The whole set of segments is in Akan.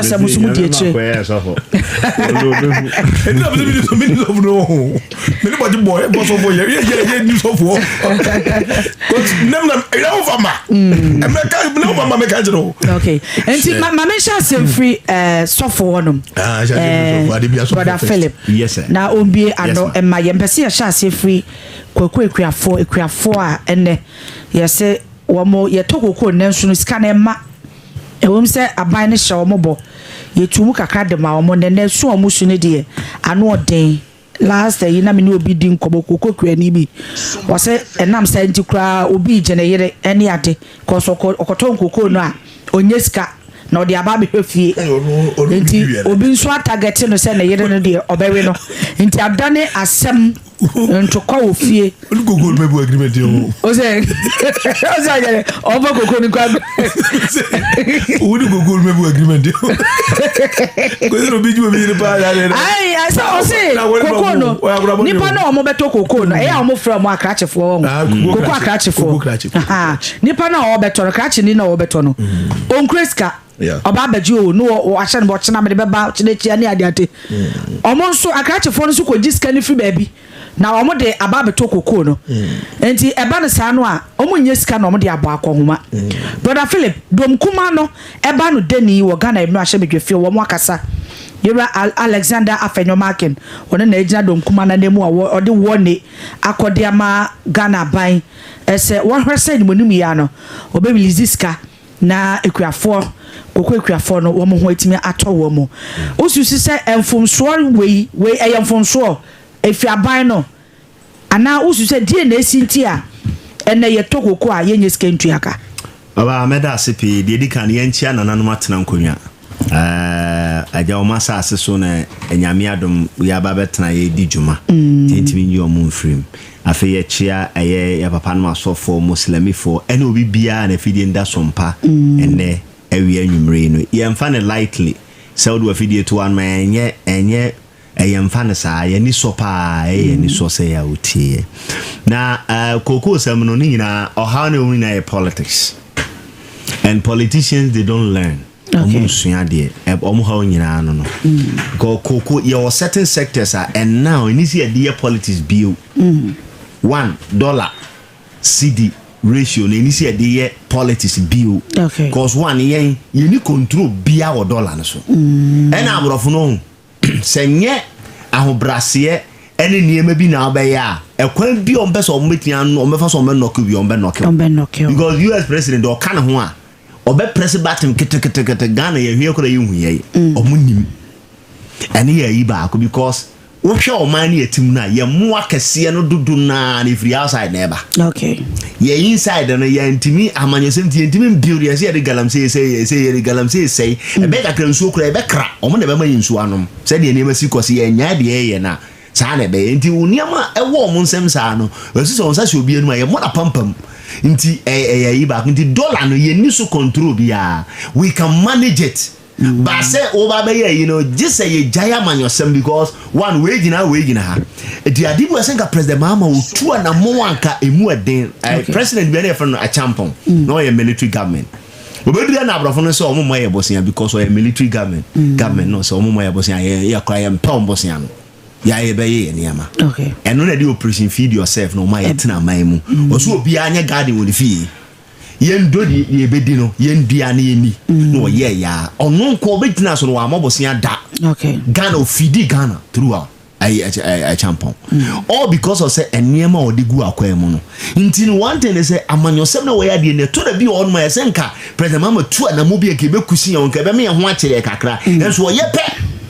Sɛ mo so mo di akyire. Ɛnti na mene mene sɔfo no ho mene bɔgye bɔ ɛbɔ sɔfo yɛ yɛ yɛ yɛ ni sɔfo nem na ɛyɛ wo fa ma ɛmɛka mene wo fa ma mɛka kyerɛ wo. Okay, nti ma ma menhyɛ asɛm firi sɔfo hɔnom. Ah, hyɛ aseɛ firi sɔfo, ade bia sɔfo Brother first. Philip. Yes, sir. Na ɔmbie ano ma'am. ɛma yɛmpɛ sɛ yɛhyɛ aseɛ firi koko akuafoɔ a ɛnɛ yɛsɛ wɔn yɛtɔ koko nnɛ nso no, sika no ɛma ɛwɔm sɛ aban no hyɛ wɔn bɔ, yɛtu mu kakra de ma wɔn. Nɛnɛ so wɔn so no deɛ, ano ɔden. Last yi na me ne obi di nkɔmɔ, koko kuani bi, wɔsɛ ɛnam sɛ nti koraa obi gye ne yere ɛne ade kɔsɔ ɔkɔtɔ nkoko no a ɔnyɛ sika na ɔde aba abɛhwɛ fie. Ɔno nti bi wie. Obi nso atarget no sɛ ne yere no deɛ, ɔbɛwe no, nti adane asɛm ntokɔ wɔ fie. Ɔne koko no mɛbu agreement yɛ o. Ɔsɛ ɔyɛ ɔmfa koko no kɔ. Wo ne koko no mɛbu agreement yɛ o, kɔsɛ na obi gye obi yere paa yɛ adeɛ. Ayi, ɛsɛ ɔse koko no, nipa na ɔmo bɛtɔ koko no, ɛyɛ a ɔmo frɛ ɔmo akrakyefoɔ Ah, wɔn koko koko krakye. Koko akrakyefoɔ. krakye, koko Aha. Nipa na ɔbɛtɔ no, krakye ni na ɔbɛtɔ no, onkure sika. Ɔba abɛgye o no, wahyɛ no bɔ, ɔkyena mede bɛba, ɔkyena akyia ne ade ade. Ɔmo nso akrakyefoɔ no nso kɔgye sika no firi baabi na ɔmo de aba abɛtɔ koko no. Nti ɛba no saa no a, ɔmo nyɛ sika na ɔmo de abɔ akɔhoma. Brother Philip, dom kuma no ɛba no dani wɔ Ghana mmarahyɛ badwafie, wɔn akasa. Yɛwura Alexander Afenyo Markin, ɔno na egyina dom kuma no anim a ɔde wɔne akɔde ama Ghana aban ɛsɛ wɔhwɛ sɛ animanim yi ano ɔbɛrelease sika na ekuafoɔ, koko ekuafoɔ no, wɔn ho atumi atɔ wɔn mu. Osusu sɛ mfomsoɔ wei ɛyɛ mfomsoɔ efi aban no anaa wosu sɛ die na esi nti a ɛnɛ yɛtɔ koko a yɛnyɛ sika ntua ka? Ɔbaa, mɛda ase pii. Deɛ di kan, yɛnkyia nananom atena nkonnwa. Agya wɔn asase so na Nyame adom yɛaba bɛtena yɛdi dwuma, nti ntumi nyi ɔmo mfirim. Afei yɛkyia ɛyɛ yɛ papa nom asɔfoɔ, muslimifoɔ ɛne obi biara na afidie nda so mpa. Ɛnɛ awia anwummere yi no, yɛmfa no lightly sɛ wode wafidie to ano. Ɛnyɛ ɛyɛ mfa no saa. Yɛni sɔ paa, ɛyɛ yɛni sɔ sɛ yɛ a wotie yɛ na kookoo sɛm no ne nyinaa, ɔhaw ne ɛwɔ nyinaa yɛ politics, and politicians, they don't learn. Ɔmo nsua adeɛ. Ɔmo haw nyinaa no, because kooko, yɛwɔ certain sectors a, and now ɛni sɛ yɛde yɛ politics bio. One dollar cedi ratio na ɛni sɛ yɛde yɛ politics bio. Cause one, yɛn yɛni control bia wɔ dollar no so. Ɛna aborɔfo no ho sɛ nyɛ ahobraseɛ ɛne nneɛma bi na ɔbɛyɛ a, ɛkwan bi a ɔmpɛ sɛ ɔmo bɛtumi ano, ɔmbɛfa so ɔmbɛnɔke bi, ɔmbɛnɔke. Ɔmbɛnɔke wo. Because US president, ɔka ne ho a, ɔbɛ press button ketekete. Ghana yɛhwɛ kora, yɛhu yɛ ɔmo nim. Ɛne yɛ ayi baako, because wohwɛ ɔman no yɛtim no a, yɛmmoa kɛseɛ no dodo naa na ɛfiri outside na ɛba. Yɛ inside no, yɛntumi amanyɔsɛm nti yɛntumi mbuild. Yɛ sɛ yɛde galamsey sɛ sɛ yɛde galamsey sɛe, ɛbɛyɛ kakra nsuo kora yɛbɛkra ɔmo na ɛbɛma yɛ nsuo anom. Sɛdeɛ nneɛma si kɔ sɛ yɛnyae deɛ ɛyɛ no a, saa na ɛbɛyɛ. Nti wo nneɛma ɛwɔ ɔmo nsɛm saa no, ɛsi sɛ ɔmo nsa hyɛ obi anim a, yɛmmɔ na pampam. Nti ɛyɛ ayi baako. Nti dollar no, yɛnni so control biara. We can manage it ba sɛ woba bɛyɛ ayi no, gye sɛ yɛgyae amanyɔsɛm, because one, wei gyina, wei gyina ha. Nti ade bi wɔ sɛ nka President Mahama wɔtu anammɔn anka ɛmu ɛden. President bi a ne yɛfrɛ no Acheampong na ɔyɛ military government. Obɛdua na aborɔfo no sɛ ɔmo mmɔ yɛ bosea because ɔyɛ military government no, sɛ ɔmo mmɔ yɛ bosea, yɛ kora yɛmpɛ ɔmo bosea no, yɛayɛ bɛyɛ yɛ nneɛma. Ɛno na de Operation Feed Yourself na ɔma yɛtena aman mu. Ɔsɛ obiara nyɛ garden wɔ ne fie, yɛndɔ deɛ yɛbɛdi no, yɛndua ne yɛni na ɔyɛ yaa. Ɔno nkɔ ɔbɛgyina so no, wɔamɔ bosea da. Ghana ofidi Ghana throughout ayi Acheampong, all because of sɛ nneɛma a ɔde gu akwan mu no. Nti no, one thing is sɛ amanyɔsɛm na wɔyɛ adeɛ no, ɛtɔ da bi wɔ hɔnom a, ɛsɛ nka President Mahama tu anamo bi a nka ɛbɛkusi yɛn, nka ɛbɛma yɛn ho akyerɛ yɛ kakra. Nso ɔyɛ pɛ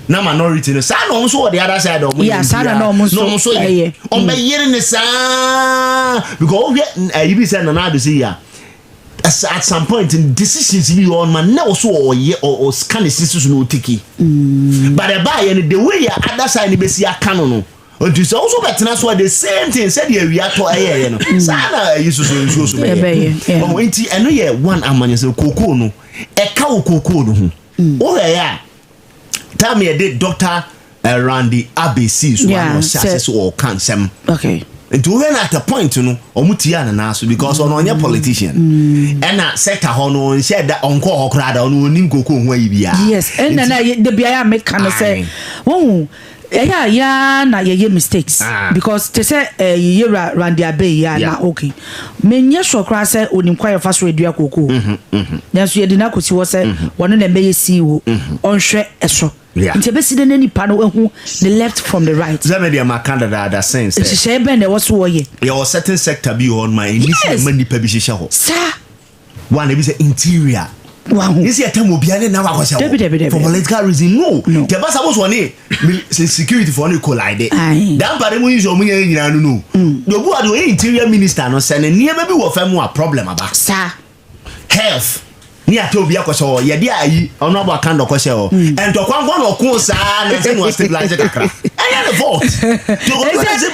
na minority no saa na ɔmo nso wɔ the other side a ɔmo yɛ saa na biara, na ɔmo nso na ɔmo nso yɛ ɛyɛ. Ɔmo bɛyere ne saa, because wohwɛ ɛyi bi sɛ Nana Addo sɛ yi a, at some point decisions bi wɔ hɔ ma na ɔso ɔyɛ ɔka ne sisi so na ɔtake, but ɛbaa yɛ no, the way yɛ other side no bɛsi aka no, nti sɛ ɔso bɛtena so a, the same thing, sɛdeɛ awia tɔ ɛyɛyɛ no, saa na ɛyi soso nsuo so ɛbɛyɛ, bɛyɛ. Ɔmo nti ɛno yɛ one amanyɛ sɛ kookoo no ɛka wɔ kookoo no ho. Wohwɛ yɛ a, time yɛde Dr. Randy Abbey sii so a, na ɔhyɛ ase sɛ ɔɔka nsɛm. Nti wohwɛ no, at a point no, ɔmo tia ne nan so because ɔno ɔnyɛ politician, ɛna sector hɔ no ɔnhyɛ da, ɔnkɔ hɔ koraa da, ɔno ɔnim koko ho ayi biara. Yes, ɛnna na yɛ de bia yɛ a meka no sɛ Aye. wɔn ɛyɛ a yɛa na yɛyɛ mistakes because te sɛ ɛɛ yɛwura Randy Abbey yi a na okay, menyɛ sure koraa sɛ onim kwan yɛfa so edua koko, nanso yɛde no akɔsi hɔ sɛ wɔno na ɛbɛyɛ CEO, ɔnhwɛ ɛso. Nti ebesi de ne nipa no ehu the left from the right. Sɛ me deɛ, maka dadaada sen sɛ nhyehyɛe bɛn na ɛwɔ so wɔyɛ? Yɛwɔ certain sector bi wɔ hɔ nom a ɛni sɛ ɛma nipa bi hyehyɛ hɔ. Saa. One, ebi sɛ interior. Wahu. Ne sɛ yɛtɛm obiara ne nam akɔhyɛ Dabi, dabi, dabi. for political reason no. No. Tɛ basa bɔ so ɔne security foɔ ne collide. Aye. Dampare mu yi sɛ ɔmo nyɛ nyinaa no, de obi wa de ɔyɛ interior minister no sɛ ne nneɛma bi wɔ fam a, problem aba. Saa. Health ne ate obi akɔhyɛ hɔ, yɛde ayi ɔno abɔ akanda ɔkɔhyɛ hɔ, ɛntɔkwa nkɔ na ɔko saa na ɛsɛ no stabilize kakra, ɛnyɛ ne fault. Ɛsɛ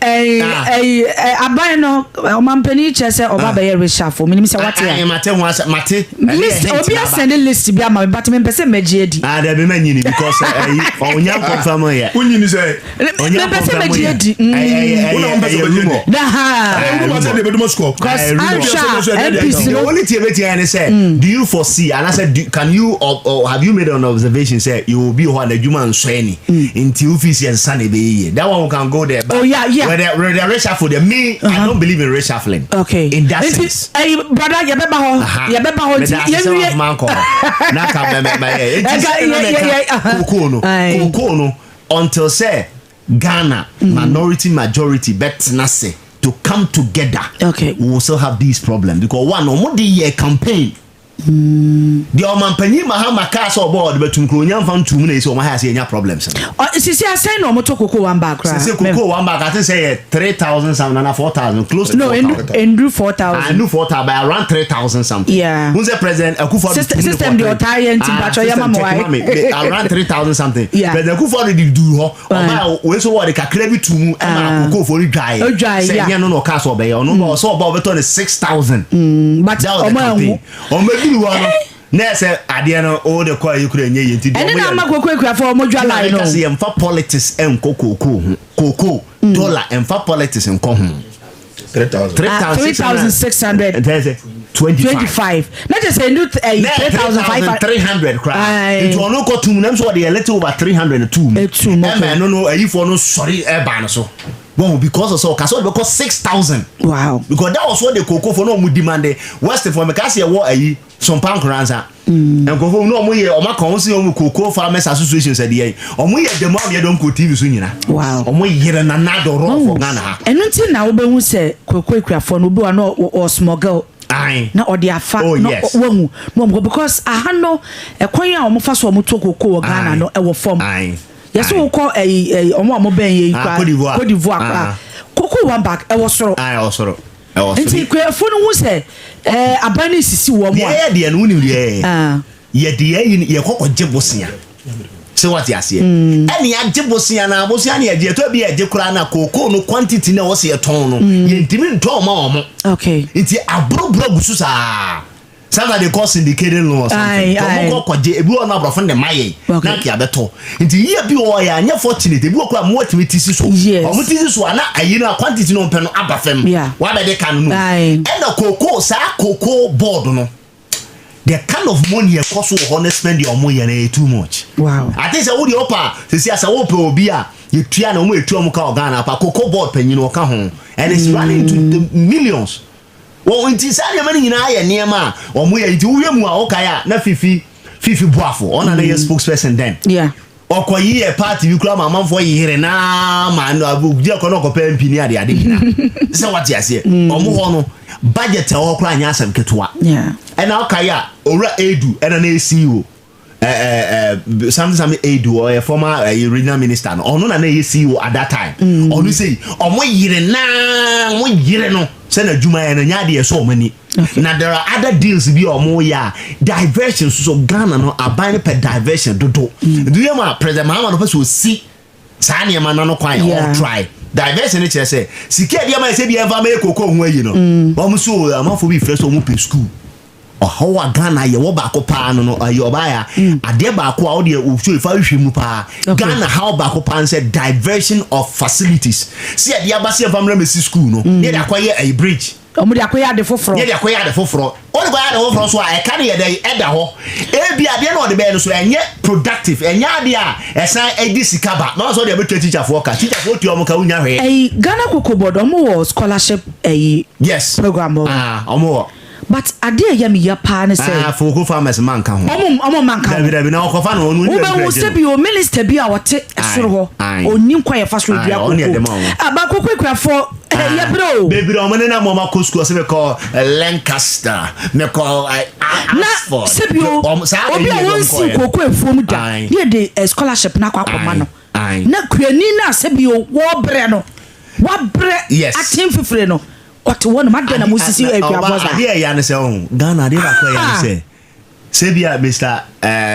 ɛyi ɛyi aban no, ɔmampanin kyerɛ sɛ ɔba bɛyɛ reshuffle, menim sɛ wate a. Mate ho asɛ, mate. List obi asɛnde list bi ama me, but mempɛ sɛ mɛgye adi. Ah, dabi, ma nyini because ɛyi ɔnya nkɔmfam yɛ. Wonyini sɛ mempɛ sɛ mɛgye adi. Wo na wompɛ sɛ wobɛgye adi. Daha. Woma sɛ de bɛduma sukɔ. Cause Rumor. anhwɛ a NPC The no only thing wetin yɛn sɛ, do you foresee and do, can you or have you made an observation say you will be hɔ na adwuma nsɔ ɛni nti office yɛn nsa na ebe yie? That one we can go there, but with the reshuffle there, me, I don't believe in reshuffling in that Nti sense. ɛyi, brother, yɛbɛba hɔ, yɛbɛba hɔ, nti yɛnwie. Yɛnwie na ka mɛ mɛ mɛ yɛ nti Ɛka sɛ ɛna mɛka kookoo no, kookoo no, until sɛ Ghana minority majority bɛtena se to come together, we will still have these problems because one, ɔmo de yɛ campaign deɛ ɔmampanyin Mahama kaa sɛ ɔbɔ ɔde bɛtum kuro onya nfa ntum na esi ɔmo ha sɛ yɛnya problems no. Sisi asɛn na ɔmo to koko one bag koraa? Sisi koko one bag, ati sɛ yɛ 3,000 something nana 4,000, close to No, 4,000. Enduru 4,000. I knew 4,000, by around 3,000 something. Yeah. Who said President Akufo-Addo System deɛ ɔtaa yɛ nti mpatwɔ yɛ ma mo wae. Around 3,000 something. Yeah. President Akufo-Addo de du hɔ. Ɔba wei so wɔde kakra bi tu mu ɛma akoko no dwae. Odwae, Sɛ yeah. nyɛ no na ɔka sɛ ɔbɛyɛ ɔno ba ɔsɛ ɔba ɔbɛtɔ ne 6,000. But That was the ɔmo campaign. anwu. Ɔmo duru hɔ no na ɛsɛ adeɛ no o de kɔ ayi kura nye yie nti deɛ Ɛne ɔmo na yɛ ama no- koko ekuafo ɔmo dwa line no. Kasi yɛmfa politics ɛnkɔ kookoo ho, kookoo dollar ɛmfa politics nkɔ ho. 3,000. Ah, 3,600. 25. 25 na kyerɛ sɛ ɛnu ɛyi 3,500. 300 koraa. Aye. Nti ɔno kɔ tum nam so ɔde yɛ little over 300 tum. Etum, okay. Ɛma ɛno no ayifoɔ no sɔre ɛba no so wɔn because of sɛ ɔka sɛ ɔde bɛkɔ 6,000 because that was what the cocoa for no ɔmo demand west for mɛka sɛ ɛwɔ ayi sompa nkoransa nkurɔfoɔ mu na ɔmo yɛ ɔmo aka ɔmo sɛ ɔmo Cocoa Farmers Association sɛ deɛ yi ɔmo yɛ dɛm a yɛ dɔm kɔ TV so nyina. Ɔmo yere nana dɔrɔ for Ghana ha. Ɛno nti na wobɛhu sɛ koko ekuafoɔ no, obi wa na ɔ smuggle na ɔde afa na wahu na ɔmo because aha no, ɛkwan a ɔmo fa so ɔmo to koko wɔ Ghana no ɛwɔ fam. Yɛsɛ wokɔ ɛyi ɛyi ɔmo a ɔmo bɛn yɛ yi Ah, kora, Cote d'Ivoire. Cote d'Ivoire kora, koko one bag ɛwɔ soro. Ayi, ɛwɔ soro, ɛwɔ soro. Nti kuafo no hu sɛ aban no sisi wɔn deɛ a ɛyɛ deɛ no, wonim deɛ ɛyɛ Ah. yɛde yɛyi yɛkɔ kɔgye bosea sɛ wate aseɛ, ɛne yɛagye bosea na bosea ne yɛgye ɛtɔ bi yɛgye koraa na kookoo no quantity na ɛwɔ sɛ yɛtɔn no, yɛntumi ntɔn ma ɔmo. Nti aborɔborɔ gu so saa. Sometimes they call syndicated loan or something. Ɔmo kɔ kɔgye ebi wɔ no, aborɔfo no de ma yɛn na nka yɛabɛtɔ. Nti yie bi wɔ hɔ yɛ anyɛ fortunate, ebi wɔ koraa mo watumi ti si so. Ɔmo ti si so a, na ayi no a quantity no mpɛ no aba fam. Wabɛde ka no no. Ɛna cocoa, saa Cocoa Board no, the kind of money ɛkɔ so wɔ hɔ no, spend deɛ ɔmo yɛ no, ɛyɛ too much. Ate sɛ wode ɔpa sɛsi a sɛ wopɛ obi a yɛtua na ɔmo yɛtua ɔmo ka wɔ Ghana pa, Cocoa Board panyin ɔka ho and it's running into the millions. Wɔn nti saa nneɛma no nyinaa yɛ nneɛma a ɔmo yɛ. Nti wohwɛ mu a, wokae a, na Fifi Boafo ɔna na yɛ spokesperson then. Ɔkɔ yi yɛ party bi kura ma amanfoɔ yere naa ma no gyina kɔ na ɔkɔpɛ MP ne ade ade nyinaa sɛ wate aseɛ. Ɔmo hɔ no, budget a ɛwɔ hɔ koraa nyɛ asɛm ketewa. Ɛna ɔkae a, owura Edu ɛna na yɛ CEO, ɛɛ ɛɛ something something Edu, ɔyɛ former regional minister no, ɔno na na yɛ CEO at that time. Ɔno sɛ ɔmo yere naa, ɔmo yere no sɛ na adwuma yɛ no nyɛ adeɛ sɛ ɔmo ani. Na there are other deals bi a ɔmo yɛ a diversion so so Ghana no, aban no pɛ diversion dodo. Nti yɛ ma President Mahama no pɛ sɛ osi saa nneɛma no kwan. Ɔtry diversion no kyerɛ sɛ sika ɛdeɛ ma yɛ sɛ bi ɛmfa ma yɛ koko ho ayi no, wɔn so amanfoɔ bi frɛ sɛ ɔmo pɛ school. Ɔhaw a Ghana yɛwɔ baako paa no no ɛyɛ ɔbaa ya adeɛ baako a wodeɛ wosuo fa hwehwɛ mu paa. Ghana haw baako paa no sɛ diversion of facilities, sɛ yɛde aba sɛ yɛmfa mmra mɛsi school no ne yɛde akɔyɛ ɛyɛ bridge. Ɔmo de akɔyɛ ade foforɔ. Yɛde akɔyɛ ade foforɔ. Wode kɔyɛ ade foforɔ so a, ɛka no yɛ dɛ ɛda hɔ. Ebi adeɛ na ɔde bɛyɛ no so ɛnyɛ productive, ɛnyɛ adeɛ a ɛsan ɛdi sika ba na wɔsɔ de ɛbɛtua teacherfoɔ ka. Teacherfoɔ tua ɔmo ka, wonya hwee. Ɛyi Ghana Cocoa Board, ɔmo wɔ scholarship ɛyi program hɔ. Ah, ɔmo wɔ. But adeɛ a ɛyɛ me ya paa ne sɛ. Ah, cocoa farmers man ka ho. Ɔmo ma nka ho. Dabi, dabi, na ɔkɔfa no ɔno. Wobɛhu sɛ bi o, minister bi a ɔte soro hɔ ɔni nkwa yɛfa so dua koko aba koko akuafoɔ yɛbrɛ o. Bebree ɔmo ne na mo ɔmo akɔ sukuu, ɔsɛ mekɔ Lancaster, mekɔ na Oxford. Sɛbi o, obi a wɔnsi koko afuom da ne yɛde scholarship no akɔ akɔma no na kuani no a sɛbi o wɔbrɛ no, wabrɛ aten fifire no, ɔte hɔ nom adɛn na mosisi akuafoɔ saa? Adeɛ ɛya ne sɛ ɔho Ghana adeɛ baako ɛya ne sɛ sɛbi a Mr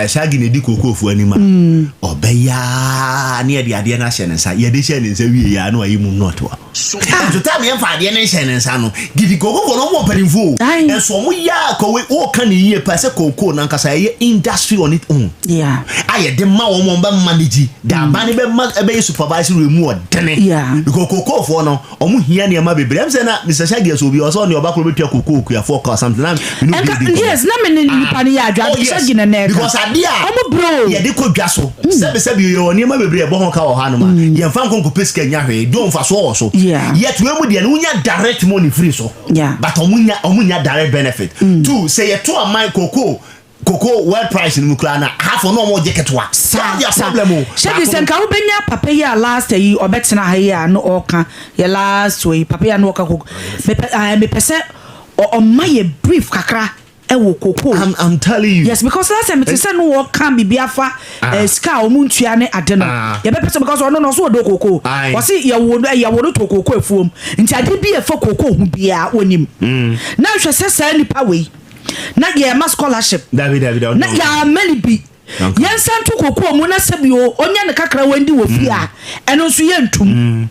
Shaggy na edi kookoofoɔ anim a ɔbɛyaa ne yɛde adeɛ no ahyɛ ne nsa, yɛde hyɛ ne nsa wie yɛ a na wayi mu not wa nso tam yɛmfa adeɛ no nhyɛ ne nsa no gidi. Kookoofoɔ no, ɔmo wɔ mpanimfoɔ o, ɛnso ɔmo yɛ a kɔwe wɔɔka ne yie pa sɛ kookoo nankasa ɛyɛ industry on its own a yɛde ma wɔn, wɔn bɛ manage de aba ne bɛ ma ɛbɛyɛ supervisory mu ɔdene because kookoofoɔ no ɔmo hia nneɛma bebree. Ɛm sɛ na Mr Shaggy ɛsɛ obi ɔsɛ ɔne ɔba koro bɛtua kookoo kuafoɔ ka something na mene obi ɛnka edi nkɔmmɔ. Yes, na me ne nipa no yɛ adwa. Oh, yes. Shaggy na ɛka. Because adeɛ a ɔmo brɛ o. Yɛde kɔ dwa so, sɛbisɛbi, yɛ wɔ nneɛma bebree ɛbɔ ho ka wɔ hanom a yɛmfa nkɔ nkɔpɛ sika nya hwee do mfasoɔ wɔ so. Yet wei mu deɛ no wonya direct money firi so but ɔmo nya direct benefit two. Sɛ yɛto aman koko world price no mu koraa na half no ɔmo gye ketewa. Saa That's saa their problem o. Shaggy, Baako sɛ no- nka wobɛnya papa yi a last yi ɔbɛtena ha yi a no ɔka yɛ last wei, papa yi a no ɔka koko, mepɛ sɛ ɔma yɛ brief kakra ɛwɔ koko. I'm telling you. Yes, because last time te sɛ no wɔka biribi afa sika a ɔmo ntua ne ade no. Yɛbɛpɛ sɛ because ɔno no ɔso ɔdɔ koko. Ɔse yɛwo no to koko afuom, nti ade bi ɛfa koko ho biara wɔnim. Na nhwɛ sɛ saa nipa wei na yɛma scholarship Dabi, dabi, dabi. na yɛama ne bi, yɛnsa nto koko mu na sɛbi o ɔnya ne kakra wandi wɔ fie a, ɛno nso yɛntum.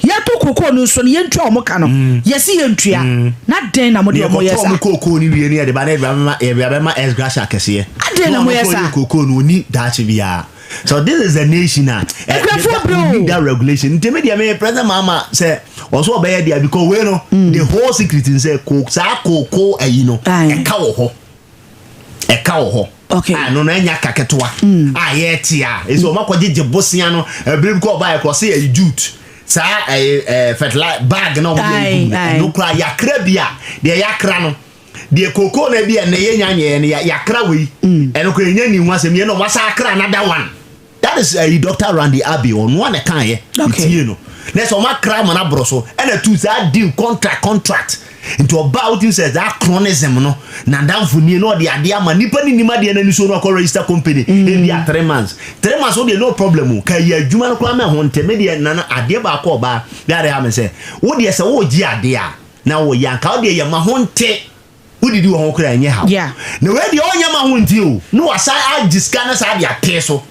Yɛto koko no nso no, yɛntua ɔmo ka no, yɛsi yɛntua na den na mode ɔmo yɛ yɛkɔtɔ saa. ɔmo kookoo no wie no, yɛde ba na yɛde abɛma ex gratia kɛseɛ. Adɛn na Na moyɛ ɔno kɔ saa? yɛ kookoo no ɔni daakye biara. So this is the nation a Akuafoɔ we brɛ o. need that regulation. Nti mi deɛ, mi President Mahama sɛ ɔso ɔbɛyɛ deɛ, because wei no the whole secret n sɛ ko saa kookoo ayi no ɛka wɔ hɔ, ɛka wɔ hɔ. A no na ɛnya ka ketewa a yɛte a ɛsɛ ɔmo akɔgyegye bosia no. Ɛbere bi kɔ ɔbaa yɛ kɔ ɔsɛ yɛ jute saa ɛyɛ fertilizer bag na ɔmo de egu mu. Ɛno koraa yakra bi a deɛ yakra no deɛ koko na bi a na yɛ nya nyɛ no yakra wei, ɛno koraa yɛnya ni ho asɛm yɛ na ɔmo asa akra another one. That is Dr. Randy Abbey, ɔno a na kan yɛ tie no na sɛ ɔmo akra ama no aborɔ so ɛna tu saa deal contract. Nti ɔbaa wotim sɛ saa cronyism no nadamfo nie na ɔde adeɛ ama nipa ne nim adeɛ n'ani so no akɔ register company ebi a 3 months, 3 months wo deɛ no problem o, ka yɛ adwuma no koraa mɛ ho ntɛ. Me deɛ, nana, adeɛ baako ɔbaa de ade ha me sɛ wo deɛ sɛ wogye adeɛ a na woyɛ anka wo deɛ yɛ ma ho nte, wodidi wɔ ho koraa ɛnyɛ haw. Na wei deɛ ɔnyɛ ma ho nte o, na wasa agye sika no saa de apee so.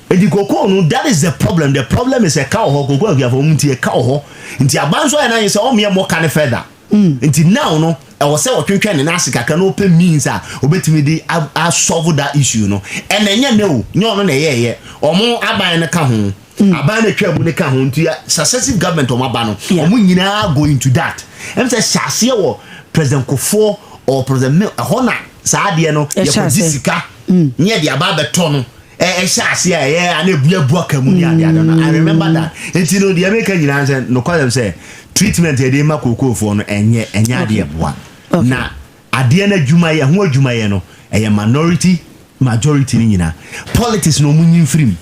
Eti koko no, that is the problem. The problem is ɛka wɔ hɔ. Koko akuafo mu nti ɛka wɔ hɔ, nti aban nso ayɛ n'ayɛ sɛ ɔmo yɛ mɔka ne further. Nti now no ɛwɔ sɛ ɔtwentwɛn ne n'ase kakra na ɔpɛ means a obetumi de a solve that issue no. Ɛna ɛnyɛ ne o, nyɛ ɔno na ɛyɛ ɛyɛ ɔmo aban no ka ho, aban no atwa mu no ka ho. Nti successive government ɔmo aba no, ɔmo nyinaa go into that. Ɛm sɛ hyɛ aseɛ wɔ President Kufuor or President Mills ɛhɔ na saa adeɛ no Ɛhyɛ yɛkɔgye aseɛ. sika nyɛ de aba abɛtɔ no ɛhyɛ ase a ɛyɛ ana ebuabua ka mu ne ade ade no. I remember that. Nti no deɛ meka nyinaa sɛ nokwasɛm sɛ treatment yɛde ma kookoofoɔ no ɛnyɛ adeɛ boa na adeɛ no adwumayɛ ho adwumayɛ no ɛyɛ minority majority no nyinaa politics na ɔmo nyi mfirim.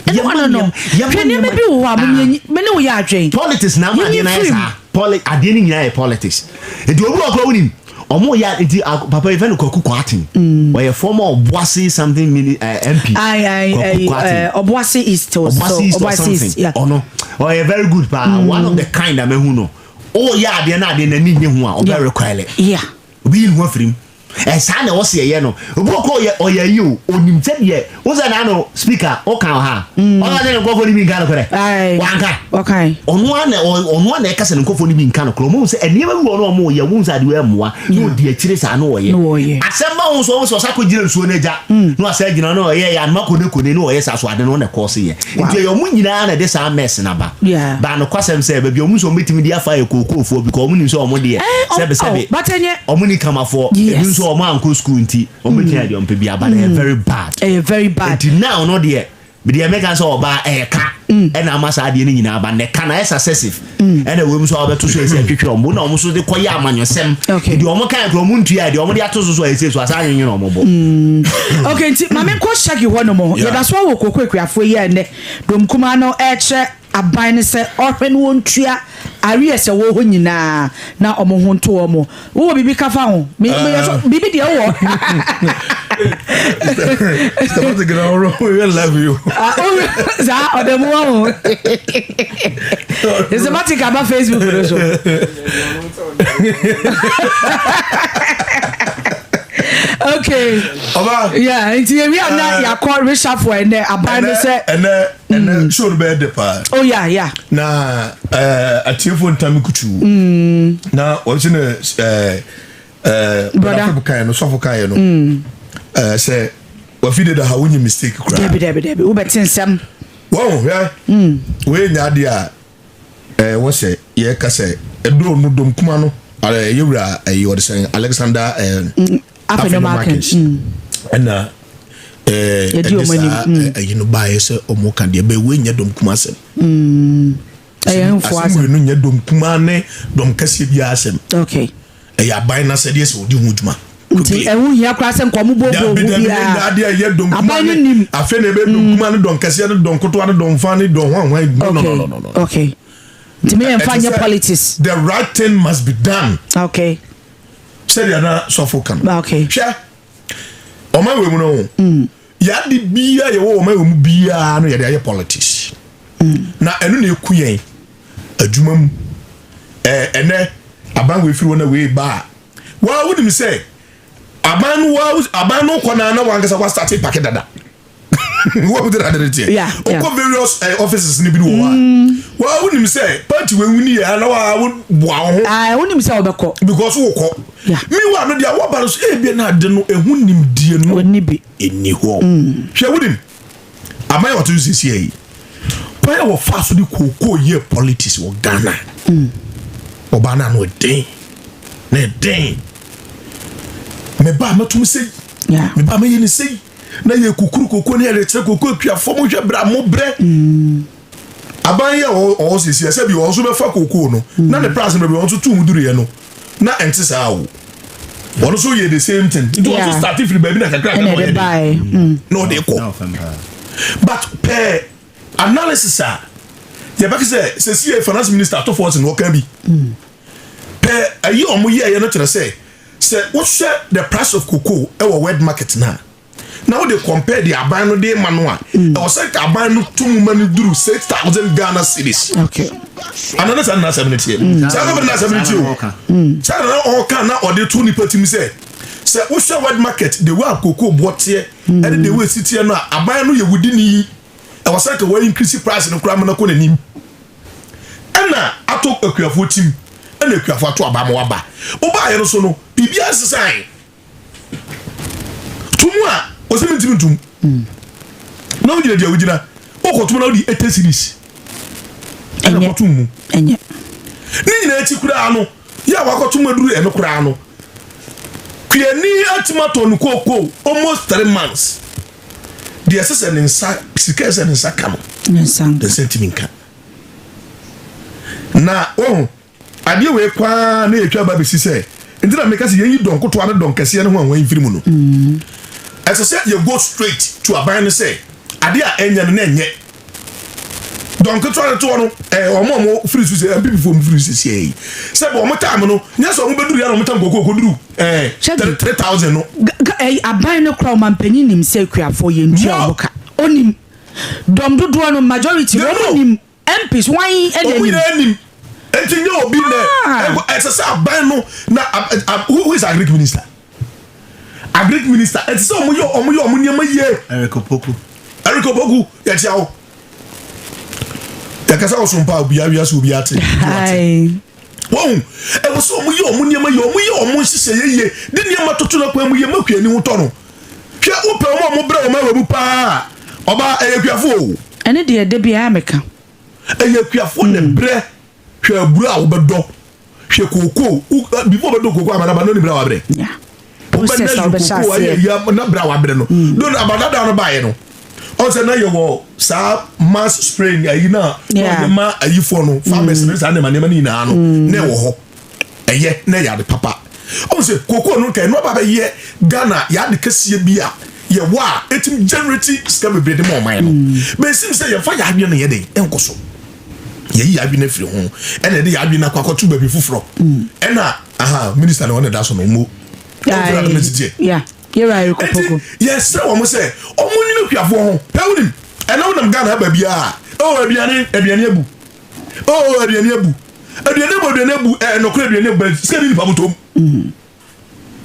Ɛne wɔn no hwɛ nneɛma bi wɔ hɔ a mo yɛnyi me ne wo yɛ adwene. Politics na ama adeɛ Yɛnyi no ayɛ firim. saa. Adeɛ no nyinaa yɛ politics. Nti obi wɔ kora wonim ɔmo yɛ nti papa yi fɛ no Kwaku Kwarteng, ɔyɛ former Obuasi something mini MP. Ayi Kwaku ayi Kwarteng. Obuasi East or so. Obuasi East or Obuasi something. East, yeah. Ɔno ɔyɛ very good paa, one of the kind a mehu no ɔyɛ adeɛ na adeɛ n'ani nye ho a ɔbɛ recoil. Obi yi ne ho afiri mu. Ɛsaa na ɛwɔ sɛ yɛyɛ no. Obi wɔ kɔ ɔyɛ ɔyɛ yi o, onim sɛ deɛ wosɛ na ano speaker ɔka wɔ ha. Ɔka sɛ ne nkurɔfoɔ no bi nka nokorɛ. Wanka. Ɔno ara na ɔno ara na ɛka sɛ ne nkurɔfoɔ no bi nka nokorɛ. Ɔmo hu sɛ nneɛma bi wɔ no ɔmo yɛ, ɔmo hu sɛ adeɛ ɛmmoa na ɔdi akyire saa na ɔyɛ. Asɛm ba ho nso ɔmo sɛ ɔsa kɔ gyina nsuo no agya na ɔsa gyina na ɔyɛ yɛ anoma kone kone na ɔyɛ saa so ade no na ɛkɔɔ se yɛ. Nti ɛyɛ ɔmo nyinaa na ɛde saa mess no aba. But nokwasɛm sɛ baabi a ɔmo sɛ ɔmo bɛtumi de afa yɛ kookoofoɔ because ɔmo nim sɛ ɔmo deɛ sɛbe sɛbe ɔmo ni kamafoɔ ebi nso ɔmo ankɔ school nti ɔmo bɛtumi ayɛ deɛ ɔmo pɛ biara but ɛyɛ very bad. Ɛyɛ very bad. Nti now no deɛ deɛ mɛka sɛ ɔbaa ɛyɛ ka ɛna ama saa adeɛ no nyinaa aba na ɛka no ayɛ successive ɛna wei mu nso a wɔbɛto so ɛsɛ atwitwi wɔn bo na wɔn nso de kɔyɛ amanyɔsɛm deɛ wɔn kan kura wɔn ntua deɛ wɔn de ato so so ɛsɛ so asan anwenwene wɔn bo. Ok nti maame nkɔ shaggy hɔ nom yɛda so wɔ koko akuafoɔ yi a ɛnɛ dom kumaa no ɛkyerɛ aban no sɛ ɔhwɛ no wɔntua arrears ɛwɔ hɔ nyinaa na ɔmo ho nto ɔmo wowɔ biribi ka fa ho me me yɛ so ah. biribi deɛ wowɔ. Stabati gina ɔrɔ oyɛ love you. Ah, saa ɔdɛ mu wa ho. Stabati ka ba Facebook no so. Okay. Ọba. Yeah, nti ewi a na eh, yakɔ reshuffle ɛnɛ aban no sɛ. Ɛnɛ ɛnɛ mm. show no bɛyɛ de paa. Oh yeah yeah. Na ɛɛ eh, atiefo ntami kutu. Mm. Na wɔn si na ɛɛ ɛɛ brɔda fɛn kan yɛ no sɔfo kan yɛ no. Mm. Ɛɛ sɛ wafi de da ha wonye mistake koraa. Dabi dabi dabi wobɛte nsɛm. Wɔn hwɛ. Mm. Wei nya adeɛ a ɛɛ wɔ sɛ yɛka sɛ ɛduro no dom kuma no ɛɛ yɛwura ɛyi wɔde sɛn Alexander ɛɛ. Mm. Afei Markins ɛna ɛde saa ɛyi no baayɛ sɛ ɔmo ka deɛ bɛyɛ wei nyɛ dɔm kuma asɛm. Ɛyɛ nfo asɛm. Asɛm wei no nyɛ dɔm kuma ne dɔm kɛseɛ biara asɛm. Okay. Ɛyɛ aban n'asɛdeɛ sɛ ɔdi ho dwuma. Nti ɛho hia koraa sɛ nkɔmɔ bɔ bɔ owu biara. Dabi dabi ɛyɛ dɔm kuma ne nim. Afei na ebe dɔm kuma ne dɔm kɛseɛ ne dɔm ketewa ne dɔm fa ne dɔm hwan hwan. No no no no no. Okay. Nti mi yɛn fa nyɛ politics. The right thing must be done. Okay. Sɛdeɛ na sɔfo ka no. Okay. Hwɛ, ɔman wɔ mu no ho. Mm. Yɛade biara yɛwɔ ɔman wɔ mu biara no yɛde ayɛ politics. Mm. Na ɛno na eku yɛn adwuma mu. Ɛɛ ɛnɛ aban wɔ efiri hɔ na wei ba a. Waa wonim sɛ aban no waa aban no kɔ na na wankasa wa start pake dada. Wɔn ti na ade ne teɛ. Okɔ various eh, offices ni bi wɔ hɔ a. Mm. Waa wonim sɛ party wei wuni yɛ na waa wo boa wo ho. Ah, wonim sɛ wɔbɛkɔ. Because wokɔ. Meanwhile no deɛ wɔba no so ebia na ade no ehu nimdeɛ no. Oni bi. Eni hɔ. Mm. Hwɛ wonim. Aman a wɔte so siesie yi. Kwan a wɔfa so de kookoo yɛ politics wɔ Ghana. Mm. Ɔbaa no ano ɛden. Na ɛden. Meba mɛtum sɛyi. Meba mɛyɛ ne sɛyi. na yɛ kukuru koko ne yɛde kyerɛ koko akuafoɔ mo hwɛ bra mo brɛ mm. aban yɛ ɔwɔ sisi ɛsɛ bi wɔn nso bɛfa koko no mm. na ne price no baabi wɔn nso tu mu duru yɛ no na ɛnte saa o wɔn nso yɛ the same thing nti wɔn nso start firi baabi na kakra na ɔyɛ de mm. na ɔde kɔ but pɛɛ analysis a yɛbɛka sɛ sɛsi yɛ finance minister ato force na ɔka bi pɛɛ ayi wɔn yɛ yɛ no kyerɛ sɛ. Sɛ wohwɛ the price of cocoa wɔ world market no a, na wode compare deɛ aban no de ma no a, mm. ɛwɔ sɛ nka aban no to mu ma no duru 6,000 Ghana cedis. Okay. Ana ne saa na asɛm no teɛ. Mm. Saa na asɛm no teɛ o. Mm. Saa na ɔka na ɔde to nipa tim sɛ sɛ wohwɛ world market the way a cocoa boɔ teɛ ɛne the way esi teɛ no a aban no yɛ wudi ni yi ɛwɔ sɛ nka wɔ increase price no koraa ma no kɔ n'anim. Ɛna ato akuafoɔ tim ɛna akuafoɔ ato aba ma waba. Wobaeɛ no so no, biribiara nsesae. To mu a, ɔsɛ mentumi ntom. Na wogyina deɛ wogyina, wokɔtom na wode 80 series ɛna kɔtom mu. Ɛnyɛ. Ne nyinaa akyi koraa no, yɛ a wakɔtom aduru ɛno koraa no, kuani atumi atɔ no kookoo almost 3 months. Deɛ ɛsɛ sɛ ne nsa, sika ɛsɛ ne nsa ka no, Ne nsa nka. Ne nsa ntumi nka. Na wɔn adeɛ wei kwaa na yɛtwa ba bɛsi sɛ nti na meka sɛ yɛnyi dɔn kotoa ne dɔn kɛseɛ no ho a wɔn mfiri mu no. Ɛsɛ sɛ yɛ go straight to aban no sɛ adeɛ a ɛnyɛ no na ɛnyɛ dɔn ketewa no toɔ no ɛɛ wɔn a wɔn firi so sɛ NPP foɔ firi so sɛ yi sɛ wɔn time no nyɛ sɛ wɔn bɛduru yɛ na wɔn tam koko duru ɛɛ 3,000 no. Aban no kora ɔmanpanyin nim sɛ akuafoɔ yɛ ntua wɔn ka onim dɔm dodoɔ no majority wɔn nim MPs wɔn ɛna nim. Wɔn nyinaa nim nti nye obi nɛ ɛsɛ sɛ aban no na who is agric minister. Agric minister, ɛte sɛ ɔmo yɛ ɔmo yɛ ɔmo nneɛma yie. Eric Opoku. Eric Opoku, yɛkyia wo. Yɛkasa wɔ so mpa obiara wiase obiara te. Wɔn ɛwɔ sɛ ɔmo yɛ ɔmo nneɛma yie, ɔmo yɛ ɔmo nhyehyɛ yie de nneɛma toto na kwan mu yie ma kuani ho tɔ no. Hwɛ, wopɛ ɔmo a ɔmo brɛ ɔmo awɔ mu paa, ɔbaa, ɛyɛ kuafo o. Ɛne deɛ de biara meka. Ɛyɛ kuafo na brɛ. Hwɛ aburo a wobɛdɔ, hwɛ kookoo, before wobɛdɔ kookoo amanaba na onim brɛ a wabrɛ. Process a wobɛhyɛ aseɛ. Yɛ na brɛ a wabrɛ no. Don abadada no baeɛ no, ɔn sɛ na yɛwɔ saa mass spraying ayi na ɔyɛ ma ayifoɔ no, farmers ne saa nneɛma nneɛma no nyinaa no na ɛwɔ hɔ. Ɛyɛ na ɛyɛ ade papa. Ɔn sɛ kookoo no nka ɛno aba bɛyɛ Ghana yɛ ade kɛseɛ bi a yɛwɔ a ɛtumi generate sika bebree de ma ɔman no. Bɛnsim sɛ yɛmfa yɛ adwene no yɛ den ɛnkɔ so. Yɛyi yɛ adwene afiri ho ɛna yɛde yɛ adwene akɔ akɔto baabi foforɔ. Ɛna aha minister na ɔne da so no mo. Yɛwura Eric Opoku. Yɛsrɛ wɔn sɛ ɔmo nyina kuafoɔ ho. Pɛ wonim ɛna wonam Ghana aba biara, oh, aduane, aduane abu, oh, aduane abu, aduane abu, aduane abu. Ɛɛ nɔkorɛ, aduane abu, sika ni nipa bɔtɔm.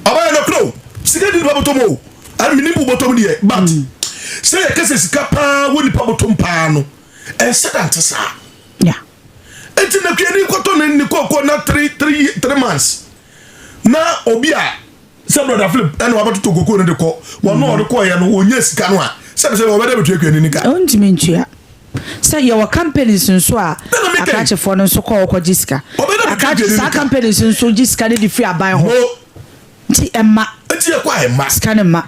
Ɔbɛyɛ nɔkorɛ o, sika ni nipa bɔtɔm o. Ɛmi ni bu bɔtɔm deɛ, but sɛ yɛ kɛsɛ sika paa wɔ nipa bɔtɔm paa no, ɛnsɛ da nte saa. Eti na kuani kɔtɔ ne kɔkɔ na 3 months na obi a sɛ Brother Philip ɛna wabɛtotɔ koko no de kɔ wɔn a ɔde kɔɔ yɛ no, wɔnyɛ sika no a, sɛbi sɛ wɔbɛdɛ bɛtua kuani ni ka. Ɔntumi ntua sɛ yɛwɔ companies nso a akrakyefoɔ no nso kɔ ɔkɔ gye sika. Akrakye saa companies nso gye sika no de firi aban hɔ, nti ɛma. Nti yɛ kɔ a, ɛma. Sika no ma.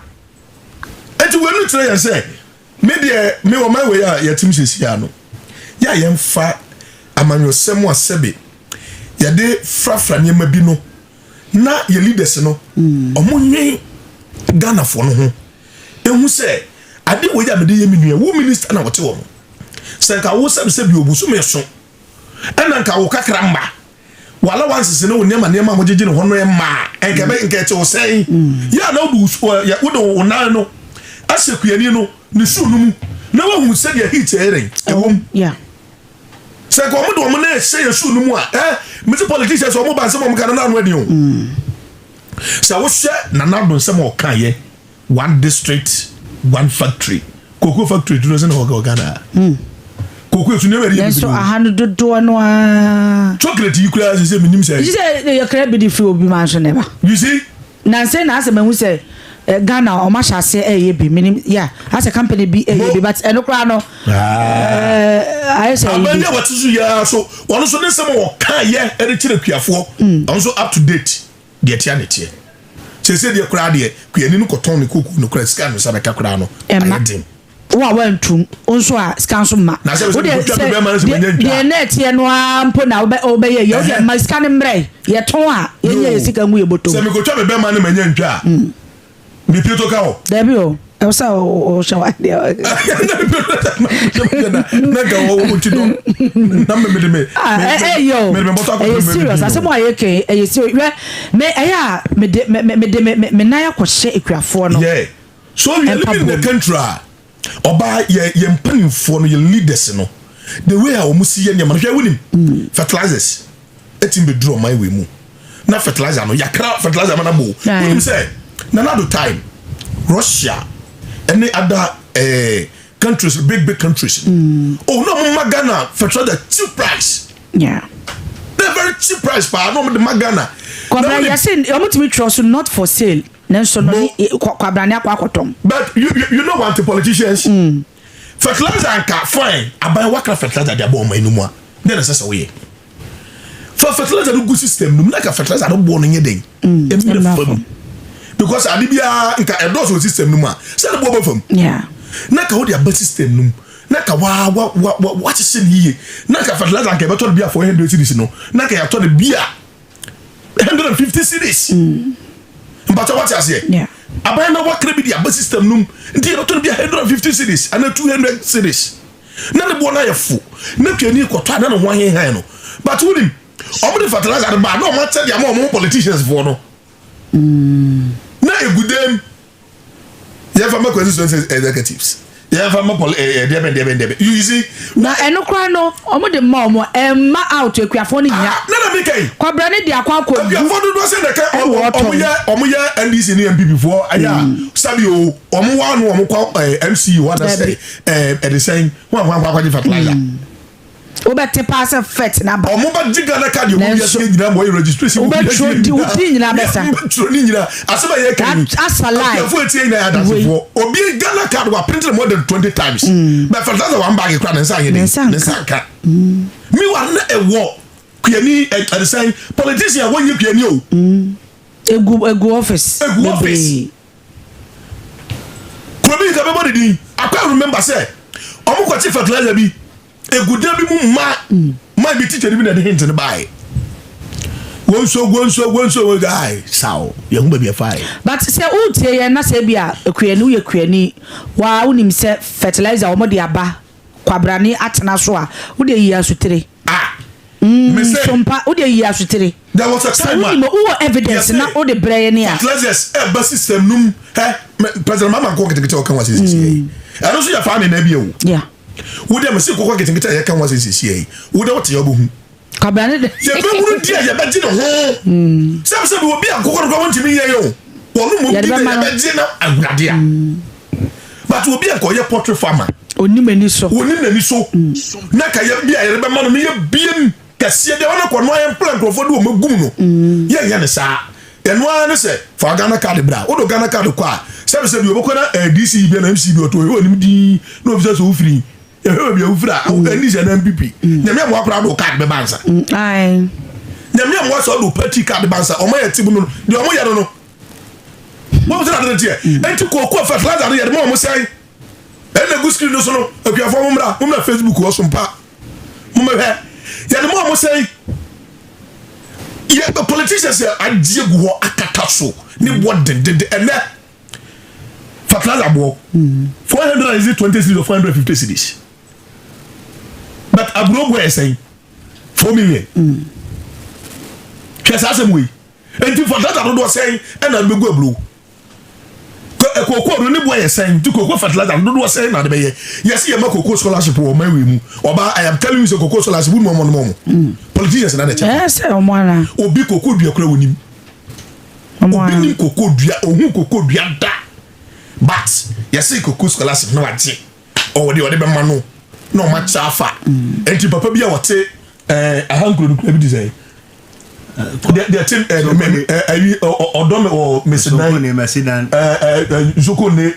Nti wɔn nu kyerɛ yɛn sɛ me deɛ, me wɔ man wei a yɛtim sisi ano yɛ a, yɛmfa amanyɔsɛm a sɛbe yɛde frafra nneɛma bi no na yɛ leaders no, ɔmo nwen Ghanafoɔ no ho ehu sɛ ade wei a mede yɛ me nua wo minister na wɔte wɔ no sɛ nka wo sɛbi sɛbi obusu me so, ɛna nka wo kakra mma wala wansese ne wo nneɛma nneɛma a mogyegye ne hɔ no mma a, nka bɛ nka ɛte wo sɛn yɛ a na wode wo nan no ahyɛ kuani no ne suu no mu na wahu sɛdeɛ heat ɛyɛ ɛwɔ mu. Sɛ nka ɔmo de ɔmo nan ɛhyɛ yɛ suu no mu a, mesi politicians, ɔmo ba nsɛm a ɔmo ka no na ano ɛden o. Sɛ wohyɛ Nana Addo nsɛm a ɔka yɛ one district one factory, cocoa factory duro sɛ na ɔka Ghana cocoa esu nneɛma yɛ. Nanso aha no dodoɔ no aa. Chocolate yi koraa sɛ menim sɛ. Yi sɛ yɛkra bi de firi obi ma nso ne ba. You see. Nansa na asɛ mahu sɛ Ghana ɔmo ahyɛ aseɛ ɛyɛ bi, menim ya asɛ company bi ɛyɛ bi, but ɛno koraa no ayɛ sɛ. Aban yi a wɔte so yia so, wɔn nso ne nsɛm a wɔka yɛ ɛde kyerɛ kuafoɔ, ɔno nso up to date deɛ tia ne teɛ sese deɛ koraa deɛ, kuani no kɔtɔn ne koko no koraa, sika no nsa bɛka koraa no ayɛ den. Wo a wantum wo nso a, sika nso ma. Na sɛ wotwa me bɛrima no sɛ manya ntwa. Deɛ na ɛteɛ no ara mpo na wobɛyɛ yɛ wode ma sika no mmerɛ yɛtɔn a, yɛnyɛ yɛ sika ngu yɛ bɔtɔm. Sɛ mekɔtwa me bɛrima no manya ntwa a, mepie to ka hɔ. Dabi o, ɛwɔ sɛ wohyɛ wadeɛ. Na nka wɔti dɔ na mede me ɛyɛ o, ɛyɛ serious asɛm a yɛka, ɛyɛ serious. Hwɛ, me ɛyɛ a mede mede me nan akɔhyɛ ekuafoɔ no. Yeah, so we are living in a country a ɔbaa yɛ mpanimfoɔ no, yɛ leaders no, the way a wɔn si yɛ nneɛma no, hwɛ, wunim fertilizers ɛti bɛduru ɔman wei mu na fertilizer no yakra, fertilizer ma na bo. Wunim sɛ Nana Addo time, Russia ɛne other countries, big big countries, oh, na wɔn ma Ghana fertilizer cheap price. Na very cheap price paa na wɔn de ma Ghana. Kwabra yɛsɛ wɔn tumi twerɛ so "not for sale", nanso no kwabrane akɔ akɔtɔn. But you know what, the politicians, fertilizer nka fine, aban wakra fertilizer de abɔ ɔman no mu a, ne na ɛsɛ sɛ woyɛ fa fertilizer no gu system no mu na ka fertilizer no boɔ no nyɛ den ɛmmerɛ fam, because ade biara nka ɛdɔɔso wɔ system no mu a, sɛ ne boɔ bɛ fam. Na ka wode aba system no mu na ka wa wa wa wa wahyehyɛ ne yie na ka fertilizer nka ɛbɛtɔ no bi a 400 cedis no, na ka yɛatɔ no bi a 150 cedis. Mpatwa, wate aseɛ? Aban na wakra bi de aba system no mu nti yɛbɛtɔ no bi a 150 cedis ana 200 cedis na ne boɔ no ayɛ fo na twani kɔtɔ a na ne ho ahenhan no. But wonim, ɔmo de fertilizer no ba na ɔmo akyɛ de ama ɔmo politicians foɔ no na egu dɛm, yɛfa ma constituency executives. Yɛmfa ma pɔli ɛɛ deɛ bɛn deɛ bɛn deɛ bɛn. You see. Na ɛno koraa no ɔmo de ma ɔmo ɛmma out akuafoɔ no nya. Ah, nana mi kɛyi. Kwabra ne de akɔ akɔ gu. Akuafoɔ dodoɔ sɛ na ɛka ɔmo yɛ ɔmo yɛ NDC ne NPP foɔ ɛyɛ a sabi o ɔmo wa no ɔmo kɔ ɛɛ MC hɔ anasɛ ɛɛ ɛde sɛn ho ahoa akɔ akɔgye fertilizer. Wobɛte paa sɛ fet na ba. Ɔmo ba gye Ghana card yɛ wɔ wiase nyinaa ma ɔyɛ registration wɔ wiase nyinaa. Wobɛtwerɛ di nyinaa bɛsa. Wobɛtwerɛ ne nyinaa. Asɛm a yɛka yi. Asa lie. Akuafoɔ etie nyinaa yɛ adansefoɔ. Obi Ghana card wa print more than 20 times. But fertilizer one bag kura ne nsa anyɛ den. Ne nsa nka. Meanwhile na ɛwɔ kuani ɛdesan politician a wɔnyɛ kuani o. Egu egu office. Egu office. Kuro bi nka bɛbɔ ne din. Akɔ remember sɛ ɔmo kɔkye fertilizer bi egudan bi mu ma bi teacher bi na ɛde hint no baae. Wɔnso wɔnso wɔnso wɔn guy saw yɛn ho baabi ɛfa yɛ. But sɛ wotie yɛn na sɛ bi a kuani, woyɛ kuani waa, wonim sɛ fertilizer wɔn de aba kwabrane atena so a, wode yi asotire. Ah. Sompa wode yi asotire. There was a time a wowɔ evidence na wode brɛ yɛ ni a. Fertilizers ɛba system num ɛ President Mahama nkɔ ketekete ɔka wɔn asese yi ɛno nso yɛ fa ne na bi o. Wode mɛ si kɔkɔ ketekete a yɛka wɔn asese yi wode wote yɛ ɔbɛhu. Kwabrane de. Yɛbɛhunu di a yɛbɛgye ne ho. Sɛbi obi a nkokɔ no kora wɔntumi nyɛ yɛ o. Wɔn mu bi na yɛbɛgye na awurade a. But obi a nkɔyɛ poultry farmer. Onim ani so. Onim n'ani so. Na ka yɛ bi a yɛde bɛma no no yɛ biem kɛseɛ deɛ wɔn akɔ no ayɛ mpla nkurɔfoɔ de wɔn agum no. Yɛnyɛ ne saa. Ɛno ara ne sɛ fa Ghana card bra. Wode Ghana card kɔ a sɛbi wɔbɛkɔ na DC bi na MC bi ɔtɔ ɛwɔ anim din na obi sɛ sɛ wofiri yɛhwɛ baabi a wofiri a NDC na NPP. Nyame amoa koraa de wo card bɛba nsa. Nyame amoa sɛ ɔde wo party card ba nsa. Ɔmo yɛ ti mu no deɛ ɔmo yɛ no. Wɔn sɛ ade teɛ. Enti kooko fertilizer no yɛde ma ɔmo sɛn. Ɛna egu screen no so no akuafoɔ mo mmra mo mmra Facebook wɔ so mpa. Mo mmɛhwɛ. Yɛde ma ɔmo sɛn. Yɛ politicians yɛ agye gu hɔ akata so ne bɔ dendenden ɛnɛ fertilizer boɔ 420 cedis or 450 cedis. But aburo boɔ yɛ sɛn 4 million. Hwɛ saa asɛm wei. Nti fertilizer dodoɔ sɛn ɛna bɛgu aburo? Kooko no ne boɔ yɛ sɛn? Nti kooko fertilizer dodoɔ sɛn na de bɛyɛ? Yɛsi yɛ ma kooko scholarship wɔ ɔman wei mu. Ɔbaa, I am telling you sɛ kooko scholarship wunu ɔmo nom ɔmo politicians na de kyɛ. Ɛyɛ sɛ ɔmo ana. Obi kooko dua kura wɔ nim. Obi nim kooko dua, ohun kooko dua da, but yɛsi kooko scholarship na wagye ɔwɔ deɛ ɔde bɛma no na ɔmo akyɛ afa. Nti papa bi a wɔte ahankuro no kura bi di sɛ deɛ te ɛyi ɔdɔ mi wɔ mesidan ɛɛ Zokone,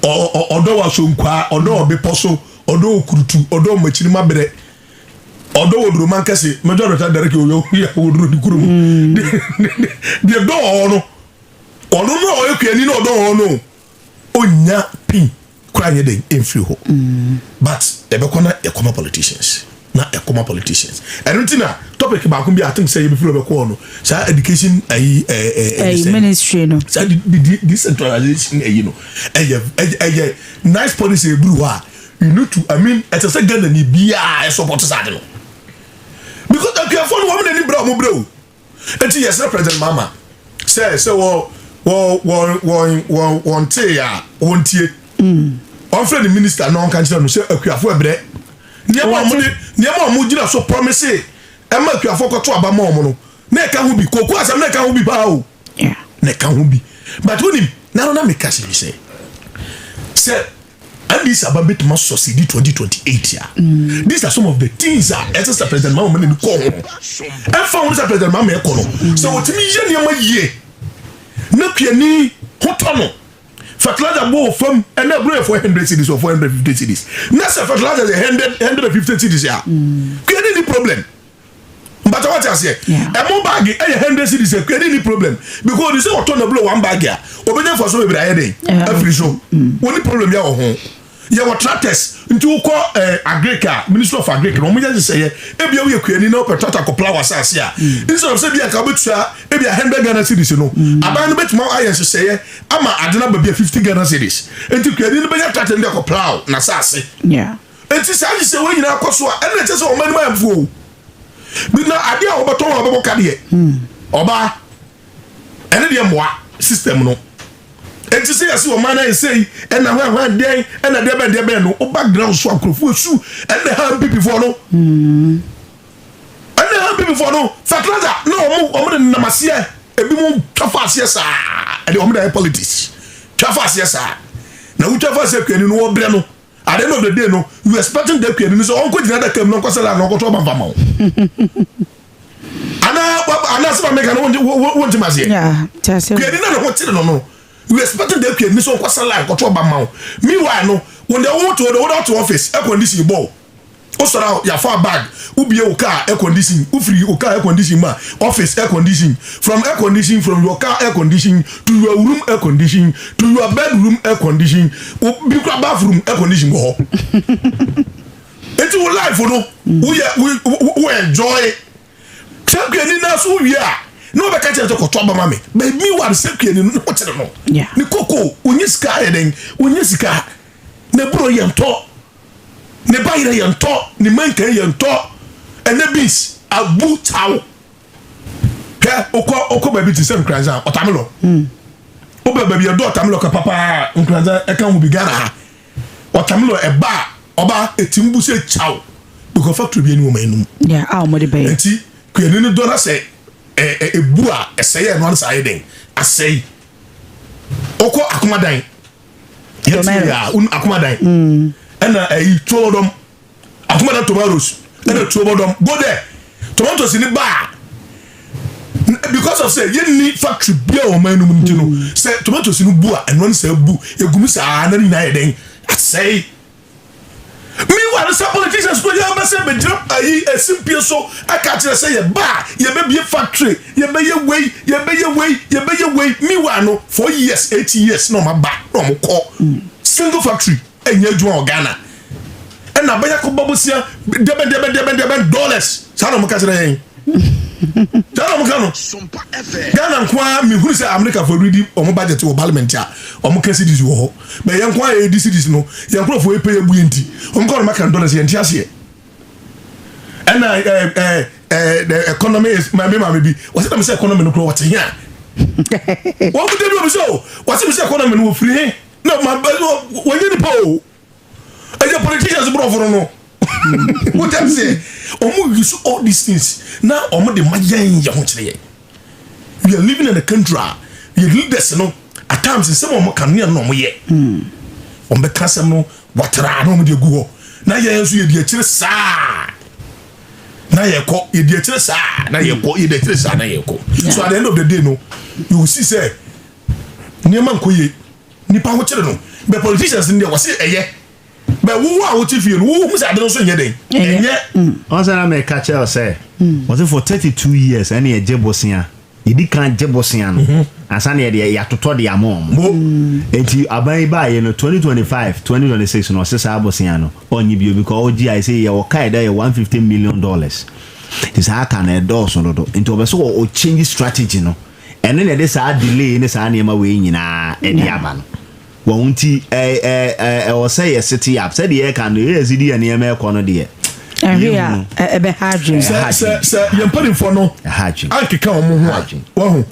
ɔdɔ wɔ asonkwa, ɔdɔ wɔ bepɔ so, ɔdɔ wɔ kurutu, ɔdɔ wɔ makyiri mabrɛ, ɔdɔ wɔ duro mankɛse mɛjɔ dɔta derek oyɛ wɔ duro ne kurom deɛ dɔ wɔ hɔ no, ɔno no a ɔyɛ kuani na ɔdɔ wɔ hɔ no onya pin kora nyɛ den mfiri hɔ, but yɛbɛkɔ na yɛkɔma politicians na yɛkɔma politicians. Ɛno nti na topic baako bi a I think sɛ yɛbɛfiri ɔbɛkɔɔ no saa education ayi ɛɛ ɛyi ministry no. Saa di di decentralization ɛyi no ɛyɛ nice policy. Eduru hɔ a you need to, I mean, ɛsɛ sɛ Ghana ni biara ɛsupport saa de no because akuafoɔ no wɔn n'ani brɛ, wɔn brɛ o. Eti yɛsrɛ President Mahama sɛ wɔ wɔn tee a wɔn tie, ɔnfrɛ ne minister na ɔnka nkyerɛ no sɛ akuafoɔ ɛbrɛ. Nneɛma a wɔn de nneɛma a wɔn gyina so promise ɛma akuafoɔ kɔto aba ma wɔn no na ɛka ho bi, koko asɛm na ɛka ho bi paa o, na ɛka ho bi. But wonim nano na meka sɛ bi sɛ NDC aba bɛtuma succeed 2028 a, these are some of the things a ɛsɛ sɛ President Mahama n'ani kɔ ho. Ɛmfa ho sɛ President Mahama ɛkɔ no sɛ wɔtumi yɛ nneɛma yie na kuani ho tɔ no, fertilizer bɔ wɔ fam. Ɛnna aburo yɛ 400 cedis or 450 cedis na sɛ fertilizer yɛ 150 cedis a, kuani ni problem. Mbata wate aseɛ? Ɛmo bag ɛyɛ 100 cedis a, kuani ni problem because ɔde sɛ ɔtɔ na aburo one bag a, obɛnya nfa so bebree ayɛ den afiri so. Wɔni problem yɛ wɔ ho. Yɛwɔ tractors nti wokɔ agric a, Ministry of Agric na wɔn yɛ nhyehyɛeɛ. Ebia woyɛ kuani na wopɛ tractor kɔ plow asase a, instead of sɛ bi a nka wobɛtua ebi a 100 Ghana cedis no, aban no bɛtumi ayɛ nhyehyɛeɛ ama ade no aba bi a 50 Ghana cedis, nti kuani no bɛnya tractor no de akɔ plow n'asase. Nti saa nhyehyɛ wɔn nyinaa kɔ so a, ɛna ɛkyɛ sɛ wɔn anim ayɛ mfuo bi na adeɛ a wɔbɛtɔn a wɔbɛbɔ ka deɛ ɔbaa ɛne deɛ mmoa system no. Enti sɛ yɛse ɔman no ayɛ sei ɛna hwan hwan dɛn ɛna deɛ bɛn deɛ bɛn no, wo background so akorɔfoɔ esu ɛna ha NPP foɔ no. Ɛna ha NPP foɔ no fertilizer na wɔn wɔn de nenam aseɛ ebi mo twa fa aseɛ saa ɛde wɔn de ayɛ politics twa fa aseɛ saa na wotwa fa aseɛ kuani no wɔbrɛ no. At the end of the day no, you expecting that kuani no sɛ ɔnkɔ gyina adaka mu na ɔnkɔ sɛ line na ɔnkɔtɔ ɔba nfa ma wo. Ana ana sɛ maame ka no wonte ma aseɛ. Kuani na ne ho kyere no no, you expecting that kuani sɛ ɔnkɔ sɛ line kɔtɔ ɔba ma wo. Meanwhile no, wɔn deɛ wɔn te hɔ de wɔn te office air condition bɔ wo. Wosɔre a yɛafa bag, wobue wo car air condition, wofiri wo car air condition mu a, office air condition, from air condition, from your car air condition to your room air condition to your bedroom air condition, wo bi kura bathroom air condition wɔ hɔ. Eti wo life no, woyɛ wo wo enjoy. Sɛ kuani na so wie a, na wɔbɛka kyerɛ sɛ kɔtɔ aba ma me. But meanwhile, sɛ kuani no ne ho kyere no, ne koko, onye sika ayɛ dɛn, onye sika, ne buro yɛ ntɔ. Ne ba yerɛ yɛ ntɔ, ne mankan yɛ ntɔ, ɛnɛ beans abu kyaw. Hwɛ, wokɔ wokɔ baabi te sɛ Nkoranza, ɔtamelɔ. Hmm. Wobɛ baabi ɛdɔ ɔtamelɔ ka papa Nkoranza ɛka ho bi Ghana ha. Ɔtamelɔ ɛba a ɔba etim bu sɛ kyaw because factory bi ɛni wɔn anum. Yeah, a wɔn de bɛyɛ. Nti kuani no dɔ na sɛ ɛ ɛ ebu a ɛsɛe ɛno ano saa ayɛ den asɛe. Wokɔ akomadan. Yɛte yɛ a akomadan mm. ɛna ɛyi tuobɔdɔm akomadan tomatoes ɛna tuobɔdɔm go there tomatoes ni ba because of say yɛnni factory bia wɔ ɔman no mu nti no mm. sɛ tomatoes no bu a ɛno ne sɛ bu egum saa na ne nyinaa yɛ dɛn asɛe. Meanwhile no sɛ politicians no yɛ bɛsɛ bɛgyina ayi asimpie so aka akyerɛ sɛ yɛ ba a yɛbɛbie factory yɛbɛyɛ wei yɛbɛyɛ wei yɛbɛyɛ wei meanwhile no 4 years 8 years na ɔmo aba na ɔmo kɔ single factory ɛnyɛ adwuma wɔ Ghana ɛna abɛyɛ kɔ bɔbɔsia dɛbɛn dɛbɛn dɛbɛn dɛbɛn dollars saa na ɔmo ka kyerɛ yɛn saa na ɔmo ka no Ghana nko ara mehunu sɛ America fo redi ɔmo budget wɔ parliament a ɔmo ka cedis wɔ hɔ bɛ yɛn nko ara yɛdi cedis no yɛn nkurɔfoɔ yɛ pɛ yɛ bu yɛn ti ɔmo kɔ ɔmo aka dollars yɛn ti aseɛ ɛna ɛɛ ɛɛ ɛɛ the economy is maame maame bi wɔsi na mi sɛ economy no kuro wɔte hia wɔn mo debi obi sɛ o wɔsi mi sɛ economy no wɔ firi he na ma bɛ wɔnyɛ nipa o ɛyɛ politicians borɔfo no no wọ́n ti sɛ wɔn use all these things na wɔn de ma yɛn yɛn ho kyerɛ yɛn. We are living in a country a yɛ leaders no at times nsɛm a wɔn ka no yɛn na wɔn yɛ wɔn bɛka asɛm no watara na wɔn de egu hɔ na yɛn nso yɛ di akyire saa na yɛ kɔ yɛ di akyire saa na yɛ kɔ yɛ di akyire saa na yɛ kɔ. So at the end of the day no, you will see sɛ nneɛma nkɔ yie, nipa ho kyerɛ no, but politicians no deɛ wɔsi ɛyɛ bɛ wo a wote fie no wo hu sɛ ade no nso nyɛ den ɛnyɛ. Ɔn sɛ na mɛka kyerɛ wo sɛ ɔse for 32 years ɛne yɛgye bosea yɛdi kan gye bosea no ansa na yɛde yɛatotɔ de ama ɔmo. Nti aban yi baayɛ no 2025 2026 no ɔse saa bosea no ɔnye bio because ɔgye a ɛsɛ yɛwɔ ka ɛdɛ yɛ $150 million nti saa ka no ɛdɔɔso dodo nti ɔbɛ so ɔ change strategy no ɛne na ɛde saa delay ne saa nneɛma wei nyinaa ɛde aba no wɔn nti ɛ ɛ ɛ ɛwɔ sɛ yɛ sit up sɛdeɛ yɛka no yɛ si di yɛ nneɛma ɛkɔ no deɛ ɛhwe a ɛbɛha adwene. Sɛ yɛn mpanimfoɔ no ankeka wɔn ho a wɔho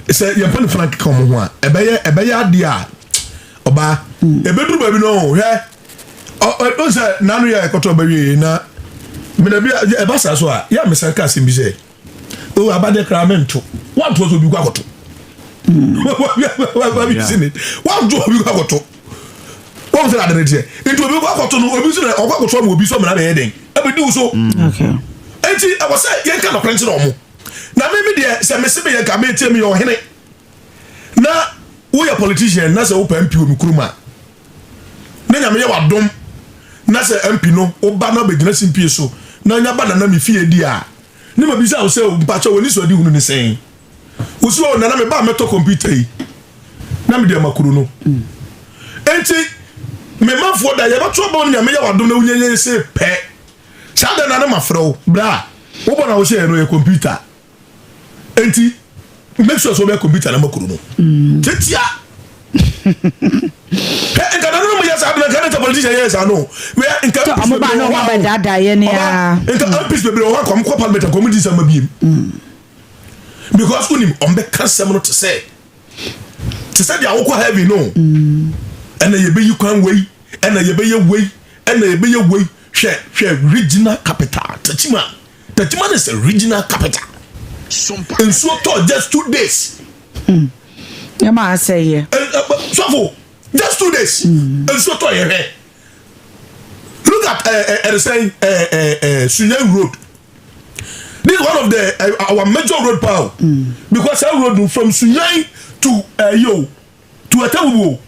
sɛ yɛn mpanimfoɔ no ankeka wɔn ho a ɛbɛyɛ adeɛ a ɔbaa ɛbɛduru baabi no hwɛ ɔ ɔ sɛ nanu yɛ ɛkɔtɔ bɛwie na mena bi ɛba saa so a yɛ amesan ka asɛm bi sɛ o abadeɛ koraa mento wanto so obi kɔ akɔto wanto obi kɔ akɔto wɔn sɛ ade ne teɛ nti obi kɔ akɔto no obi nso na ɔkɔ akɔto ama obi so ɔmena bɛyɛ den ɛbɛdi wo so nti ɛwɔ sɛ yɛnka nɔkorɛ nkyerɛ ɔmo na mimi deɛ sɛ mese meyɛ nka metie meyɛ ɔhene na woyɛ politician na sɛ wopɛ MP wɔ me kurom a na Nyame yɛ wadom na sɛ MP no woba na bɛgyina simpie so na nya ba nana me fie di a ne ma bisa wo sɛ mpakyɛ w'ani so adi hunu ne sɛn wo so nana me ba mɛtɔ computer yi na mede ama kuro no enti me manfoɔ da yɛbɛto aba no Nyame yɛ wadom na wonyɛnyɛ sɛ pɛ saa da na ne mafrɛ wo bra wobɔ na wo hyɛ no yɛ computer enti make sure sɛ wobɛyɛ computer na ma kuro no tiatia hɛ nka nana no mo yɛ saa bena nka ne nka politician yɛ saa no wɛ nka MPs bebree wɔ hɔ a nka MPs bebree wɔ hɔ a kɔm kɔ parliament nkɔm di nsɛm ma biem because wonim ɔmbɛka sɛm no te sɛ. Te sɛ deɛ wokɔ heaven no. Ɛna yɛbɛyi kwan wei, ɛna yɛbɛyɛ wei, ɛna yɛbɛyɛ wei. Hwɛ, hwɛ regional capital Techiman. Techiman is a regional capital. Nsuo tɔ just 2 days. Nneɛma asɛe yɛ. Sɔfo, just 2 days. Nsuo tɔ yɛ hwɛ. Look at ɛde sɛn Sunyani road. This is one of the our major road power. Because that road from Sunyani to yo to Atebubu.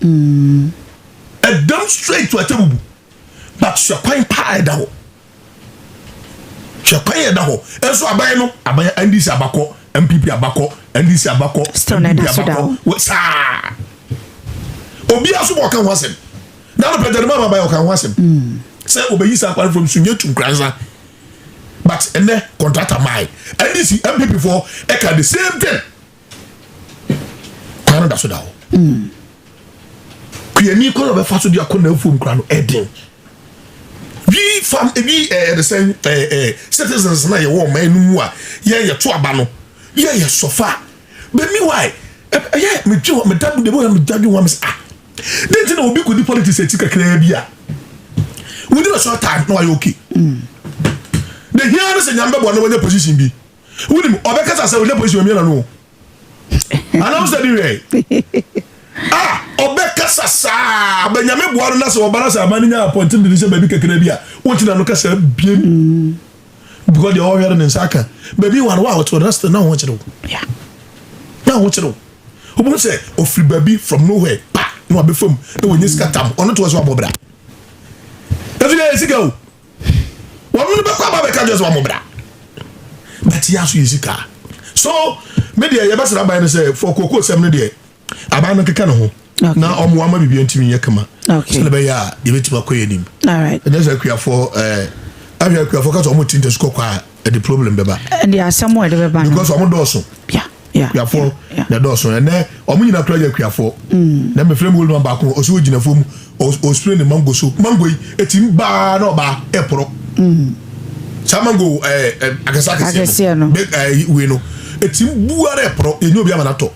Ɛdam straight to Atebubu. But hwɛ kwan paa ɛda hɔ. Hwɛ kwan ɛda hɔ. Ɛnso aban no, aban NDC abakɔ, NPP abakɔ, NDC abakɔ, Still na NPP ɛda so da abakɔ. hɔ. Saa. Obiara so bɔ ɔka ho asɛm. Nanu pɛtɛ mama aban ɔka ho asɛm. Sɛ obeyi saa kwan from Sunyani to Nkoranza. But ɛnɛ contractor maa NDC, NPP foɔ ɛka the same thing. Kwan no da so da hɔ. Kuyani kwan a ɔbɛfa so de akɔ n'afuom kora no ɛden. We farm ebi ɛɛ sɛn ɛɛ ɛɛ citizens na yɛwɔ ɔman no mu a yɛn yɛ to aba no, yɛn yɛ sɔfa. But meanwhile, ɛyɛ medwe hɔ, meda de mo meda dwe hɔ, mɛ sɛ, ah, den ti na obi kò di politics akyi kakraa bi a, within a short time na wayɛ okay. The hia no sɛ Nyame bɛbɔ na wɔnyɛ position bi, wunim ɔbɛkasa sɛ wɔnyɛ position wɔn no anam sɛ di wɛ ah, ɔbɛkasa saa bɛ Nyame boa no na sɛ ɔba na sɛ ama no nya apɔnten de ne hyɛ baabi kakra bi a, wɔnti na no kasa biem because deɛ ɔhwɛ no ne nsa aka baabi wa no wa wɔte hɔ na still na ho kyerɛ wo na ho kyerɛ wo. Wobɛhu sɛ ɔfiri baabi from nowhere pa na wabɛfam na wɔnyɛ sika tam, ɔno to wɔ sɛ wabɔ bra. Ɛso yɛ sika o, wɔn no bɛkɔ aba bɛka kyerɛ sɛ wabɔ bra, but yɛ aso yɛ sika. So me deɛ, yɛbɛsrɛ aban no sɛ for koko sɛm no deɛ, aban no keka ne ho na ɔmo ama biribi ntumi nyɛ kama sɛdeɛ ɛbɛyɛ a yɛbɛtumi akɔ yɛ anim. All right. Ɛnyɛ sɛ akuafoɔ ahwɛ akuafoɔ ka sɛ ɔmo ti ntɛsu kɔkɔ a, ɛde problem bɛba. Ɛde asɛm a ɛde bɛba no. Because ɔmo dɔɔso. Akuafoɔ na dɔɔso. Ɛnɛ ɔmo nyina kora yɛ akuafoɔ na mefrɛ mu wɔluma baako, ɔsɛ ogyina fam ɔspray ne mango so. Mango yi eti baa na ɔbaa ɛporɔ saa mango ɛɛ ɛ akɛse Akɛseɛ no. Big wei no eti buara ɛporɔ enye obi ama na tɔ,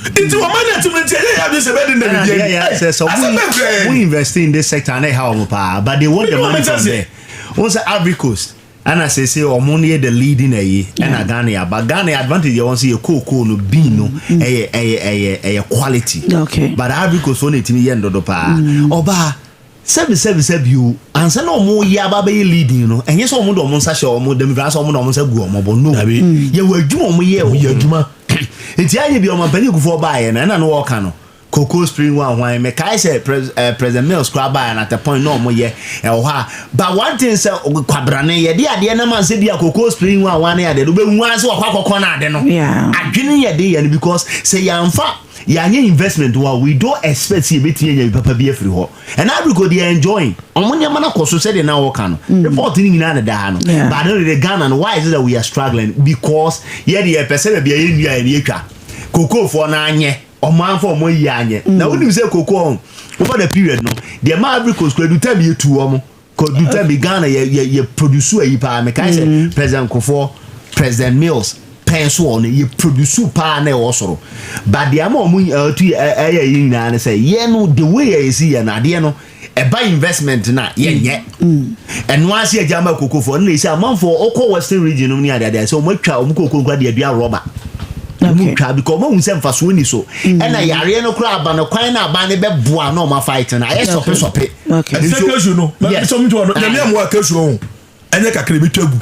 nti wɔn manya ti mu nti ɛyɛ yɛ adi sɛ bɛɛ di na ɛna bibi deɛ yɛ sɛ asɛm bɛɛ ɔmo kura invest in this sector na ɛha ɔmo paa, but they want the Me money know from there. Wɔn sɛ Ivory Coast ɛna sese ɔmo no yɛ the leading ɛyi, ɛna Ghana yɛ aba. Ghana yɛ advantage yɛ wɔn sɛ yɛ cocoa no, bean no ɛyɛ quality. But Ivory Coast wɔn na etimi yɛ ndodo paa. Ɔbaa sɛbi sɛbi sɛbi o, ansa na ɔmo yɛ aba bɛyɛ leading no, ɛnyɛ sɛ ɔmo de ɔmo nsa hyɛ ɔmo dɛm fɛ, asɛ ɔmo de ɔmo nsa gu ɔmo bɔ no. Dabi. Yɛ wɔ adwuma ɔmo yɛ. Ɔmo yɛ adwuma. Nti ayɛ bi ɔmo Kufuor baayɛ no, ɛna no wɔɔka no Cocoa Spring wa hwan, mekae sɛ President Mills koraa baayɛ no, at the point na ɔmo yɛ ɛwɔ hɔ a. But one thing sɛ kwabrane yɛde adeɛ nam ansɛ bi a Cocoa Spring wa hwan ne adeɛ no, wobɛhu ara sɛ wakɔ akɔkɔ no ade no. Adwene yɛ de yɛ no because sɛ yɛamfa yɛanyɛ investment wa, we don't expect sɛ yɛbɛtumi anya bi papa bi afiri hɔ. Ɛna Africa deɛ, enjoying ɔmo nneɛma no akɔ so sɛdeɛ na wɔka no, report no nyinaa ne daa no. But no de Ghana no, why is it that we are struggling? Because yɛde yɛpɛ sɛ baabi a yɛnnua yɛ no, yɛtwa kokofoɔ no anyɛ, ɔmo amfa ɔmo yi anyɛ. Na wonim sɛ koko ɔn over the period no deɛ, ma Ivory Coast kura du time yɛtu wɔn kɔ du time bi, Ghana yɛ produce ayi paa. Mekae sɛ President Kufuor, President Mills pɛn so wɔ no, yɛ produce paa na ɛwɔ soro. But deɛ ama ɔmo ɛtu ɛyɛ yi nyinaa ne sɛ yɛn no, the way yɛ yɛsi yɛ no adeɛ no, ɛba investment na yɛnyɛ ɛno ase agya ama kokofoɔ no na esi amanfoɔ ɔkɔ Western Region no ne adeadeɛ sɛ ɔmo atwa ɔmo koko nkura de adua rɔba. Ɔmo twa because ɔmo ahu sɛ mfasoɔ ni so, ɛna yareɛ no koraa aba no kwan na aba ne bɛboa na ɔmo afight no ayɛ sɔpe sɔpe. Ɛsɛ cashew no. Yes. Sɛ ɔmo twɛ no, Nyame amoa, cashew ho ɛnyɛ kakra ebi twa gu.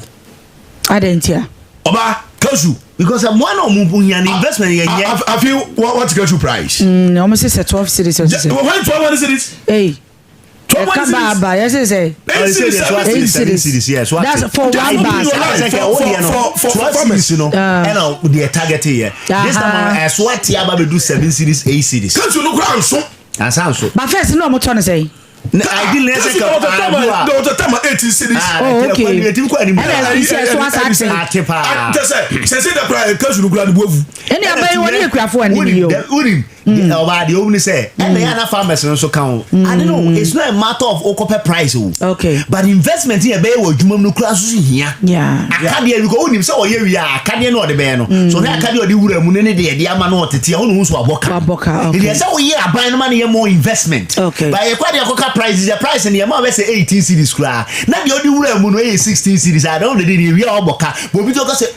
Adɛn ntia? Ɔba cashew. Because mmoa na ɔmo hia no, investment yɛ nyɛ. Afi what cashew price? Ɔmo sɛ 12 cedis ɔsi sɛ. Wɔn 12 cedis. Ei. 12 Ɛka ba aba yɛsɛ sɛ. 8 cedis, 7 Eight cedis. 7 cedis, yes. So That's for one bag. For 12 farmers. cedis no, ɛna deɛ target yɛ this time around, ɛso ate aba bɛdu 7 cedis, 8 cedis. Cashew no kura nso. Ansa nso. But first na ɔmo tɔ no sɛ. Na ideally na ɛsɛ ka there was a time a 18 cedis. Ah, Oh, okay. Ɛtumi kɔ anim. Ɛna ɛsi ɛso asa ate. Ate paa. Kyɛ sɛ sɛ sɛ da kora cashew no kora ne bu afu. Ɛne aban wɔne akuafoɔ anim yi o. Wonim ɔbaa deɛ ɔmu sɛ ɛna yɛ ana farmers no nso ka ho ade no, it's not a matter of wokɔpɛ price o, but investment yɛ bɛyɛ wɔ adwuma mu no kora nso so hia. Akadeɛ bi kɔ, wonim sɛ ɔyɛ wie a, akadeɛ no ɔde bɛyɛ no so, ɔhwɛ akadeɛ ɔde wura mu no ne deɛ ɛde ama no ɔtete ɛhɔ ne ho so abɔ ka. Wabɔ ka, okay. Nti ɛsɛ woyɛ aban no ma no yɛ more investment. But yɛkɔ adeɛ kɔka price, the price no yɛma bɛ sɛ 18 cedis koraa na deɛ ɔde wura mu no ɛyɛ 16 cedis a, ɛdɔn de de wie a ɔbɔ ka, but obi tó ka sɛ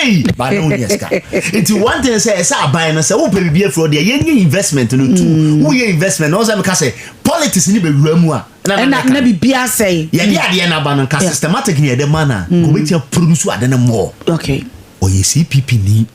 ei, ba ne wo nyɛ sika. Nti one thing sɛ ɛsɛ aban no sɛ wopɛ biribi afiri hɔ deɛ, yɛnyɛ investment no tu, woyɛ investment na wɔn sɛ meka sɛ politics ni bɛwura mu a ɛna na biribi asɛe. Yɛde adeɛ no aba no nka systematic ne yɛde ma no a, kò produce ade no more. Ɔyɛ CPP ni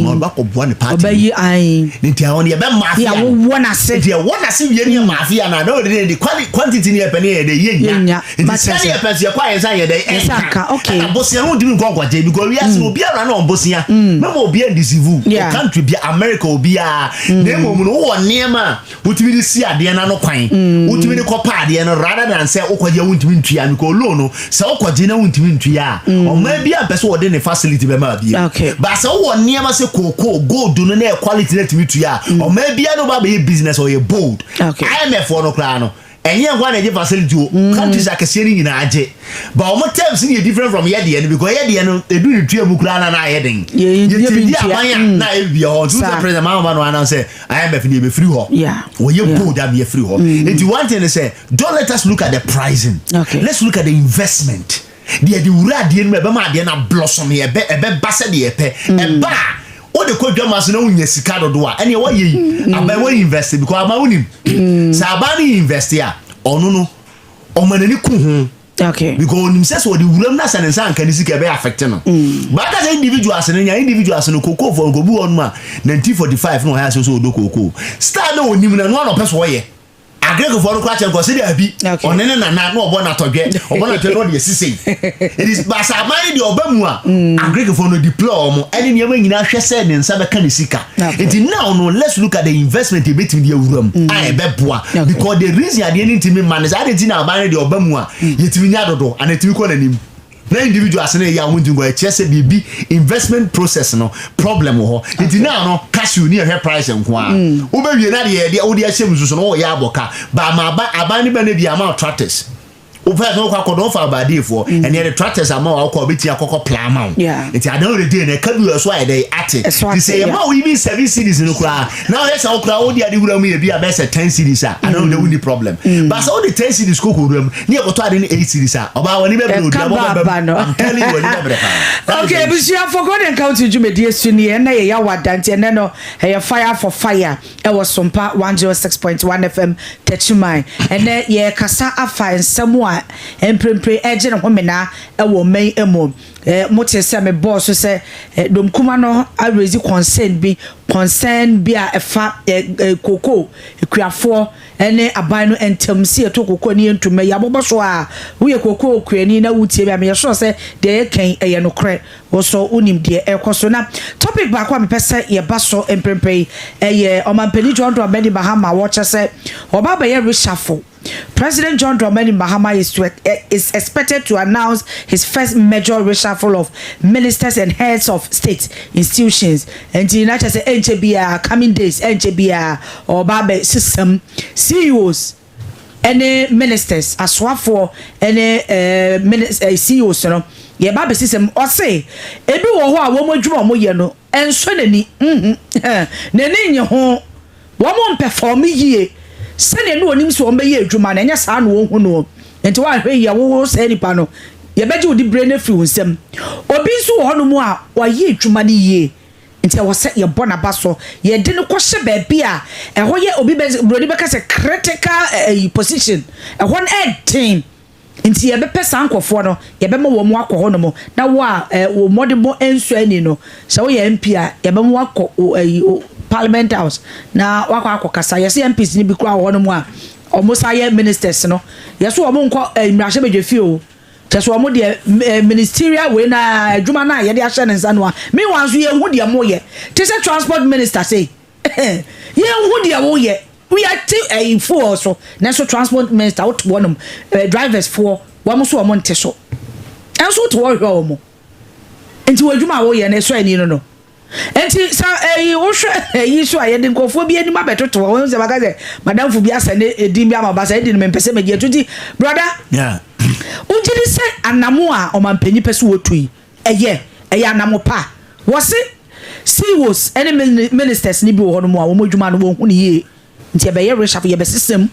ma ɔba kɔboa ne party. Ɔbɛyi ayi. Nti àwọn yɛ bɛ mafia. Yà wowɔ n'ase. Nti ɛwɔ n'ase wie ne yɛ mafia na ɔde de de quantity ne yɛ pɛ ne yɛ de yɛ nya. Nti sika ne yɛ pɛ so yɛ kɔ ayɛ nsa yɛ de ɛnka ka, okay. Ɛna bosia no ntumi nkɔ nkɔgye because wiase no obiara na ɔn bosia mɛma obiara ndeceive o country bi, America obiara, na emu no wowɔ nneɛma a wotumi de si adeɛ n'ano kwan, wotumi de kɔpa adeɛ no rather than sɛ wokɔgye wontumi ntua, because loan no sɛ wokɔgye na wontumi ntua a, ɔman bi a mpɛ sɛ wɔde ne facility bɛma bie. But sɛ wowɔ nneɛma sɛ cocoa, gold no na yɛ quality na tumi tua a, ɔman bi a no ba bɛyɛ business, ɔyɛ bold. IMF foɔ no koraa no, ɛnyɛ nkwa na ɛgye facility o, countries akɛseɛ no nyinaa gye, but ɔmo terms no yɛ different from yɛ deɛ no, because yɛ deɛ no edu ne tua mu koraa na na ayɛ den. Yɛ bi yɛtumi di ntua. aban a na ayɛ bia hɔ nti sɛ President Mahama no anam sɛ IMF no yɛbɛfiri hɔ. Wɔyɛ bold a yɛfiri hɔ. Nti one thing is sɛ don't let us look at the pricing. Let's look at the investment deɛ de wura adeɛ no mu, ɛbɛma adeɛ no ablossom, ɛbɛ ɛbɛba sɛ deɛ ɛpɛ ɛba a wode kɔ dwama so na wonya sika dodo a, ɛneɛ wɔyɛ yi aban wɔyɛ invest, because aban wonim sɛ aban no invest a, ɔno no ɔma n'ani ku ho because onim sɛ ɔde wuram na sɛ ne nsa anka ne sika ɛbɛyɛ affect no. Baaka sɛ individuals no nya individuals no cocoa for nkobi wɔ nom a 1945 na ɔyɛ asɛ sɛ ɔdɔ cocoa star na onim na no ana ɔpɛ so ɔyɛ agric foɔ no kora kyɛn kɔ sɛ daabi. Ɔne ne nana na ɔbɔ n'atɔdwɛ, ɔbɔ n'atɔdwɛ na ɔde asi sei. It is baasa aban no deɛ ɔba mu a, agric foɔ no deploy ɔmo ɛne nneɛma nyinaa hwɛ sɛ ne nsa bɛka ne sika. Nti now no, let's look at the investment ebetumi de awura mu a ɛbɛboa, because the reason adeɛ no ntumi ma ne sɛ ade ti na aban no deɛ ɔba mu a yɛtumi nya dodo ana ɛtumi kɔ n'anim na individuals no yɛ a wɔn ntumi kɔ, ɛkyerɛ sɛ biribi investment process no problem wɔ hɔ. Nti now no, cashew ni yɛhwɛ price nko a wobɛwie na deɛ yɛde wode ahyɛ mu soso no wɔyɛ abɔ ka ba ama aban aban no bɛ no bi ama wo tractors, wopɛ sɛ wokɔ akɔdɔ wofa abadeefoɔ, ɛne yɛde tractors ama wo akɔ wobɛtumi akɔkɔ plough ama wo. Nti at the end of the day no, ɛka bi wɔ so ayɛ dɛ ate. Ɛso nti ate, sɛ yɛma wo even 7 cedis no koraa na woyɛ sɛ wo koraa wode ade wura mu yɛ bi a bɛyɛ sɛ 10 cedis a, at the end of the day wonni problem. But sɛ wode 10 cedis kɔkɔ wura mu ne yɛkɔtɔ ade no 8 cedis a, ɔbaa w'ani bɛbrɛ Ɛka odi abɔ ba no. I'm telling you, w'ani bɛbrɛ paa. That is Okay. the issue. Abusuafo, Golden County dwumadie so nie. Ɛnɛ yɛ yawa nti ɛnɛ no ɛyɛ fire for fire ɛwɔ Sompa 106.1 FM Techiman. Ɛnɛ yɛkasa afa nsɛm a mprempre ɛgye ne homena ɛwɔ ɔman mu. Mote sɛ me bɔɔ so sɛ domkuma no araise concern bi a ɛfa koko ekuafoɔ ɛne aban no ntam si yɛto koko ne yɛntuma yi abɔbɔ so a woyɛ koko okuani na wotie bi a, meyɛ sure sɛ deɛ yɛkɛn ɛyɛ nokorɛ. Wɔsɔ wonim deɛ ɛkɔ so. Na topic baako a mepɛ sɛ yɛba so mprempren yi ɛyɛ ɔmampanin John Dramani Mahama wɔkyɛ sɛ ɔba bɛyɛ reshuffle. President John Dramani Mahama is expected to announce his first major reshuffle of ministers and heads of state institutions. Nti na kyerɛ sɛ ɛnkyɛ biara, coming days, ɛnkyɛ biara ɔba abɛ system CEOs ɛne ministers, asoafoɔ ɛne CEOs no yɛba abɛsi sɛm. Ɔse ebi wɔ hɔ a wɔn adwuma a wɔyɛ no ɛnsɔ n'ani, n'ani nye ho, wɔn mpɛfɔm yie sɛdeɛ ne wɔnim sɛ wɔn bɛyɛ adwuma no, ɛnyɛ saa na wɔn hu no. Nti wɔahwɛ yie a wɔwɔ saa nipa no, yɛbɛgye wo di bere no afiri wo nsam. Obi nso wɔ hɔnom a wɔayɛ adwuma no yie, nti ɛwɔ sɛ yɛbɔ n'aba so, yɛde no kɔhyɛ baabi a ɛhɔ yɛ obi bɛ buroni bɛka sɛ critical position, ɛhɔ no ɛɛden. Nti yɛbɛpɛ saa nkɔfoɔ no, yɛbɛma wɔn akɔ hɔ nom. Na wo a wo mmɔdemmɔ nso ani no, sɛ woyɛ MP a, yɛbɛma wakɔ o ɛyi o Parliament House na wakɔ akɔ kasa. Yɛsɛ MPs ni bi kura wɔ hɔ nom a wɔn sa yɛ ministers no, yɛsɛ wɔn nkɔ mmarahyɛbadwa fie o, kyɛ sɛ wɔn deɛ ministerial wei na adwuma na yɛde ahyɛ ne nsa no a, meanwhile nso yɛnhu deɛ mo yɛ te sɛ transport minister sei, yɛnhu deɛ woyɛ. Yɛte ɛyi fuel so, nanso transport minister wote hɔnom, drivers foɔ wɔn nso wɔn nte so, ɛnso wote hɔ hwɛ wɔn. Nti wɔ adwuma a woyɛ no ɛsɔ ani no no. Nti sɛ ɛyi wohwɛ ɛyi so a yɛde nkurɔfoɔ bi anim abɛtoto hɔ, wɔn sɛ baka sɛ madamfo bi asɛ ne edin bi ama ba sɛ edin no mempɛ sɛ megye ato nti brother wogye di sɛ anamo a ɔmanpanyin pɛ so wɔtu yi ɛyɛ ɛyɛ anamo pa wɔse CEOs ɛne ministers ne bi wɔ hɔ nom a wɔn adwuma no wɔn hu ne yie nti ɛbɛyɛ reshuffle yɛbɛsesa mu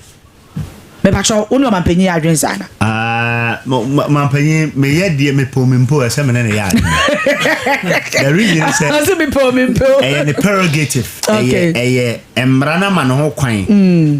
mepakyɛw wo ne ɔmanpanyin yɛ adwene saa na. Ah, mampanyin meyɛ deɛ mepɛ mi mpo ɛsɛ me ne ne yɛ adwene. The reason sɛ ɔsɛ mepɛ mi mpo ɛyɛ ne prerogative. Ɛyɛ ɛyɛ mmara no ma ne ho kwan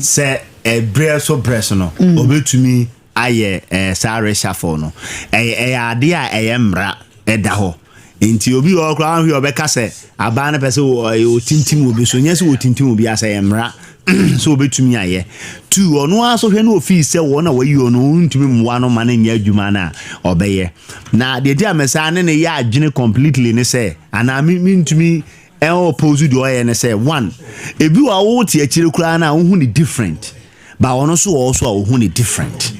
sɛ ɛberɛ so berɛ so no obɛtumi ayɛ saa reshuffle no. Ɛyɛ adeɛ a ɛyɛ mmara ɛda hɔ nti obi wɔ hɔ koraa ahwɛ ɔbɛka sɛ aban no pɛ sɛ ɔtintim obi so nyɛ sɛ ɔtintim obi asɛ ɛyɛ mmara sɛ obɛtumi ayɛ tu ɔno ara so hwɛ no ofii sɛ wɔn a wɔyi ɔno ntumi mmoa no ma no nyɛ adwuma no a ɔbɛyɛ na deɛ ti a mɛsa ne ne yɛ adwene completely ne sɛ anaa mentumi ɛwɔ oppose deɛ ɔyɛ ne sɛ one ebi wɔ a wote akyire koraa no a wohu ne different ba ɔno nso wɔ so a wohu ne different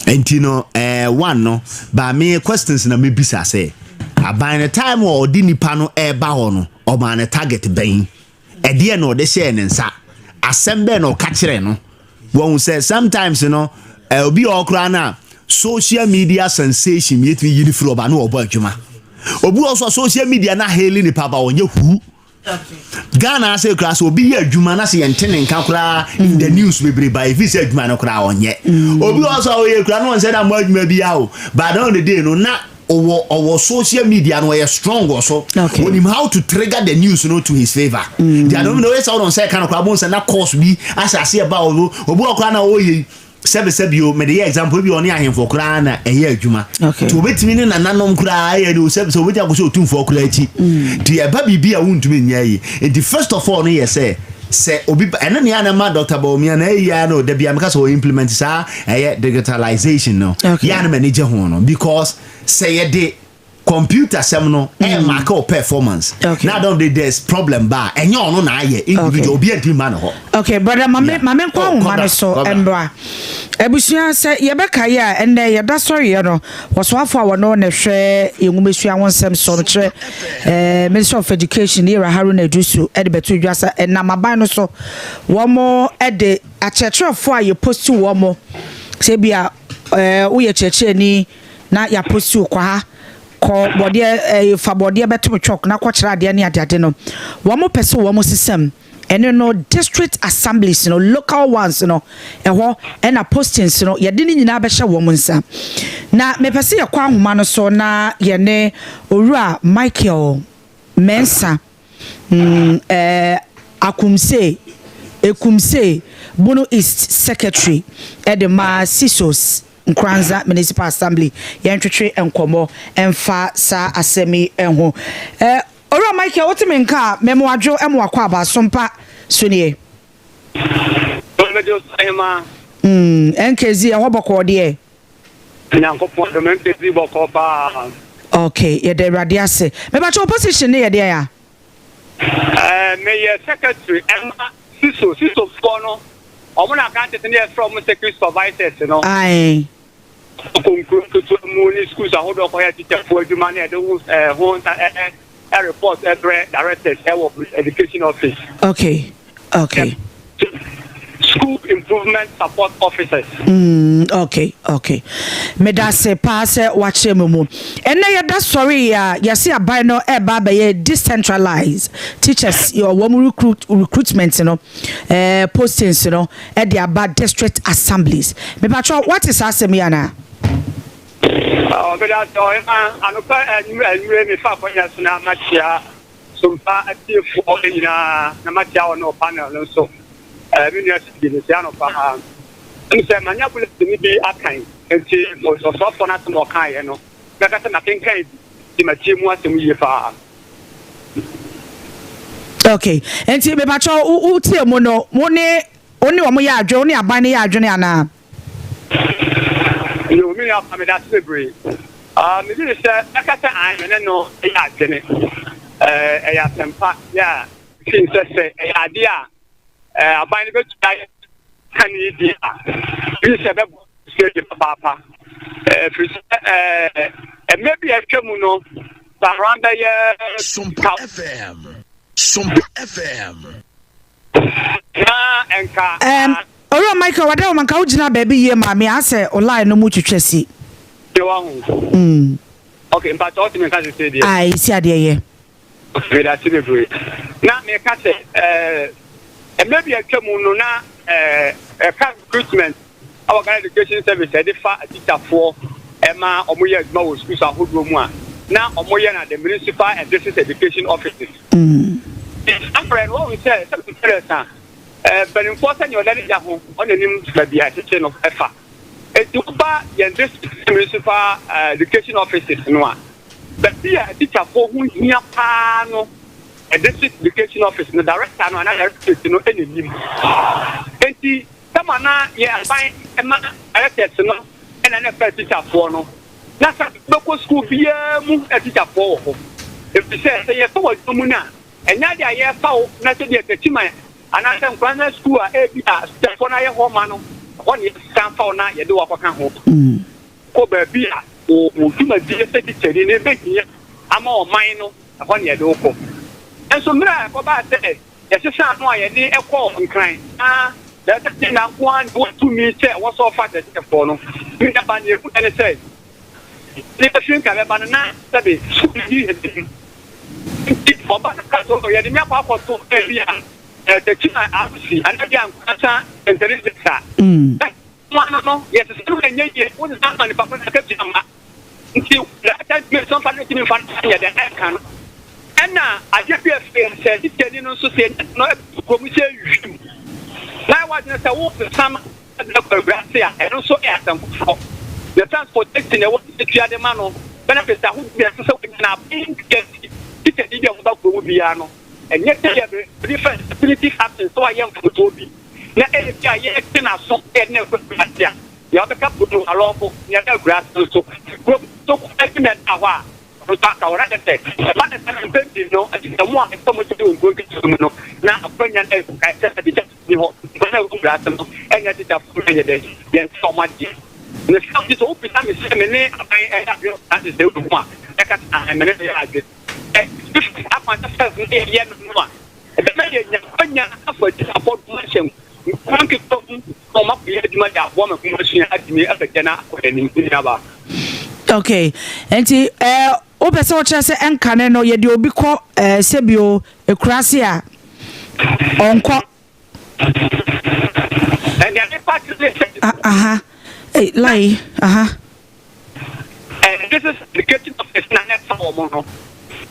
nti no one no ba me questions na mebisa sɛ aban no time a ɔde nipa no ɛreba hɔ no ɔmaa ne target bɛn ɛdeɛ na ɔde hyɛɛ ne nsa asɛm bɛn na ɔka kyerɛ no wɔn sɛ sometimes no obi a ɔkora no a social media sensation yɛtumi yi ne firi ɔba na ɔbɔ adwuma obi wɔ so a social media na haili nipa ba ɔnyɛ hu Ghana ase koraa sɛ obi yɛ adwuma na sɛ yɛnte ne nka koraa in the news bebree ba efi sɛ adwuma no koraa ɔnyɛ obi wɔ so a ɔyɛ koraa na ɔnsɛ dɛ mo adwuma bi a o but at the end of the day no na ɔwɔ social media no ɔyɛ strong wɔ so onim how to trigger the news no to his favour mm. Deɛ adom na ɔyɛ sɛ ɔno nsa ɛka no koraa bo nsa na course bi ahyɛ ase ɛba ɔno obi wɔ koraa na ɔyɛ yi sɛbisɛbi o mede yɛ example bi ɔne ahemfo koraa na ɛyɛ adwuma nti obetumi ne nananom koraa ɛyɛ de sɛbisɛ obetumi akɔsɛ otumfoɔ koraa akyi nti ɛba biribi a wontumi nyɛ yi nti first of all no yɛ sɛ obi ɛno ne ana ma Dr. Bawumia na ɛyi ya no dabi ameka sɛ ɔ implement saa ɛyɛ digitalization no yɛ ana m'ani gye ho no because sɛ yɛde computer sɛm no ɛyɛ mark o performance na don de there's problem ba ɛnyɛ ɔno na ayɛ individual obi antumi ma ne hɔ. Okay, brother, mame nkɔ ahoma no so mbra abusua sɛ yɛbɛka yi a ɛnɛ yɛda sɔreɛ no wɔsoafo a wɔno na hwɛ yɛnwomasua ho nsɛm so no kyerɛ Minister of Education yɛwura Haruna Iddrisu ɛde bɛto dwa sɛ ɛnam aban no so wɔn ɛde akyerɛkyerɛfoɔ a yɛpost wɔn mo sɛ bi a woyɛ kyerɛkyerɛni na yɛapost wo kɔ ha kɔ bɔdeɛ fa bɔdeɛ bɛto twɔk na kɔkyerɛ adeɛ ne adeade no wɔn mo pɛ sɛ wɔn sisɛm ɛne no district assemblies no local ones no ɛhɔ ɛna postings no yɛde ne nyinaa bɛhyɛ wɔn nsa na mepɛ sɛ yɛkɔ ahoma no so na yɛne owura Michael Mensa Akumse Ekumse Bono East secretary ɛde ma CSOs Nkranza Municipal Assembly yɛntwetwe nkɔmmɔ ɛmfa saa asɛm yi ho owura Michael wote me nka a mɛmoadwo ɛmo akɔ aba sompa so nie. Nkz ɛhɔ bɔkɔɔ deɛ. Nyankopɔn dɔm nkz bɔkɔɔ paa. Okay, yɛda Awurade ase. Mebakyɛ opposition ne yɛdeɛ ya. Meyɛ secretary ɛma CSO CSOfoɔ no ɔmo na aka tete ne yɛfrɛ ɔmo security supervisors no. Aye. Konkuro nketewa mu ne schools ahodoɔ kɔyɛ teacherfoɔ adwuma ne ɛde ho ho nsa ɛ report ɛbrɛ directors ɛwɔ education office. School improvement support officers. Okay. Medase paa sɛ wakyerɛ mu mu. Ɛnɛ yɛda sɔre a yɛse aban no ɛba abɛyɛ decentralized teachers yɛ wɔn recruitment no postings no ɛde aba district assemblies. Mepatwɛ wate saa asɛm yi anaa? Ɔbɛda sɛ ɔhema anɔpa anwummerɛ mefa akɔnya so na makyia sompa atiefoɔ nyinaa na makyia wɔ no panel no nso me nua sidi mekyia no paa ɛm sɛ manya bulletin no bi akan nti ɔsɔfoɔ no asɛm a ɔkaeɛ no bɛka sɛ makenkan bi nti matie mu asɛm yie paa. Okay. Nti mepatwɛ wotie mu no wo ne wɔn yɛ adwene wo ne aban no yɛ adwene anaa? Yo, me nua pa meda ase bebree. Megye di sɛ ɛka sɛ an me ne no yɛ adwene. Ɛyɛ asɛmpa yɛ a fi sɛ ɛyɛ adeɛ a Aban no bɛtumi ayɛ kane di a, bi sɛ ɛbɛbɔ stage papaapa. Ɛfiri sɛ mmerɛ bi a atwa mu no, Saran bɛyɛ Sompa FM. Sompa FM. Na nka. Um, Owura Michael, wada wo manka wogyina baabi yie ma me asɛ o line no mu twitwa si. Deɛ wahu. Okay, mpakyɛ wote me nka sese deɛ. Ayi si adeɛ yɛ. Medase bebree. Na meka sɛ ɛɛ mmerɛ bi atwa mu no na ɛɛ ɛka recruitment ɛwɔ Ghana Education Service ɛde fa atikyafoɔ ɛma wɔn yɛ adwuma wɔ schools ahodoɔ mu a na wɔn yɛ na the municipal and district education offices. Saa mmerɛ no wɔn sɛ sɛ parents a ɛɛ mpanimfoɔ sɛnea ɔda ne gya ho ɔna nim baabi a ɛkyekye no ɛfa. Enti woba yɛn district municipal education offices no a, baabi a atikyafoɔ ho hia paa no, district education office no director no anaa directorate no na nim. Enti sɛma na yɛ aban ma directors no na na ɛfa atikyafoɔ no, na sɛ wobɛkɔ sukuu biara mu atikyafoɔ wɔ hɔ. Ɛfiri sɛ sɛ yɛfa wɔ adwuma mu no a, ɛnyɛ ade a yɛrefa wo na sɛdeɛ Techiman anaasɛ Nkoranza sukuu a ebi a sukuu no ayɛ hɔ ma no, ɛhɔ na yɛsan fa wo na yɛde wo akɔka ho. Kɔ baabi a wo dwumadie sɛ tikyani no bɛhia ama ɔman no, ɛhɔ na yɛde wo kɔ. Nanso mmerɛ a ɛkɔbaa sɛ yɛsesaa no a yɛde kɔɔ Nkran na Director General nko ara na ɛwɔ tumi sɛ ɛwɔ sɛ ɔfa akyerɛkyerɛfoɔ no, me nuabaa, nea ɛhu ne sɛ, ne bɛfiri Nkran bɛba no na sɛbe sukuu no di anim. Nti ɔba no ka sɛ, oh, yɛde me akɔ akɔto baabi a Techiman RC anaa bi a Nkoransa Intelligence a. Na ano no, yɛsesa no ɛnyɛ yie, wosesa ma nipa ko no akatua mma. Nti that ntumi nso mfa no ntumi mfa no nyɛ dɛ ɛnka no. Ɛna adeɛ bi a ɛfiri sɛ tikyani no nso sɛ ɛnyɛ no ɛbɛto kurom sɛ wim. Na ɛwɔ adwene sɛ wosesa ma de no kɔ awurase a, ɛno nso yɛ asɛm foforɔ. Ne transportation a ɛwɔ sɛ yɛtua de ma no, benefits ahodoɔ bi a ɛsɛ sɛ wɔnya no, aban ntua nti, tikyani bi a wɔba kurom biara no, ɛnyɛ sɛ yɛde fa punitive action sɛ wayɛ mfomsoɔ bi na ebi a yɛtwe n'aso na yɛde no akɔ awurase a, nea ɔbɛka kurom no alɔɔfo, nea ɛda awurase nso, kurom nso kwan bi na ɛda hɔ a, ɔno nso aka hɔ. Na kyerɛ sɛ, ɛba no saa no, mpɛn pii no, ɛsɛ sɛ mo a ɛsɛ sɛ mohyɛ wɔ nkuro nketewa mu no, na akwanya no ɛsɛ sɛ tikya Nni hɔ. Wɔn a wɔwɔ nkuraase no nyɛ atikyafoɔ no nyɛ dɛn? Yɛnkyerɛ wɔn adeɛ. Ne saa nti sɛ wobisa me sɛ me ne aban yɛ adwene wɔ saa nhyehyɛeɛ wei ho a, mɛka sɛ aane, me ne no yɛ adwene. Ɛfiri saa kwan sɛ first no yɛyɛ no no a, ɛbɛma yɛanya akwanya afa atikyafoɔ dɔm ahyɛ nkuro nketewa mu na wɔn akɔyɛ adwuma de aboa ma nwomasua atumi apagya na akɔ n'anim. Me nuabaa. Okay, nti eh, wopɛ sɛ wokyerɛ sɛ ɛnkane no yɛde obi kɔ eh, sɛbio Ekuraase a, ɔnkɔ. Ɛnna nipa ti ne sɛ. Aha, ei, lai, aha. And this is the kitchen of the na ne fa wɔn no.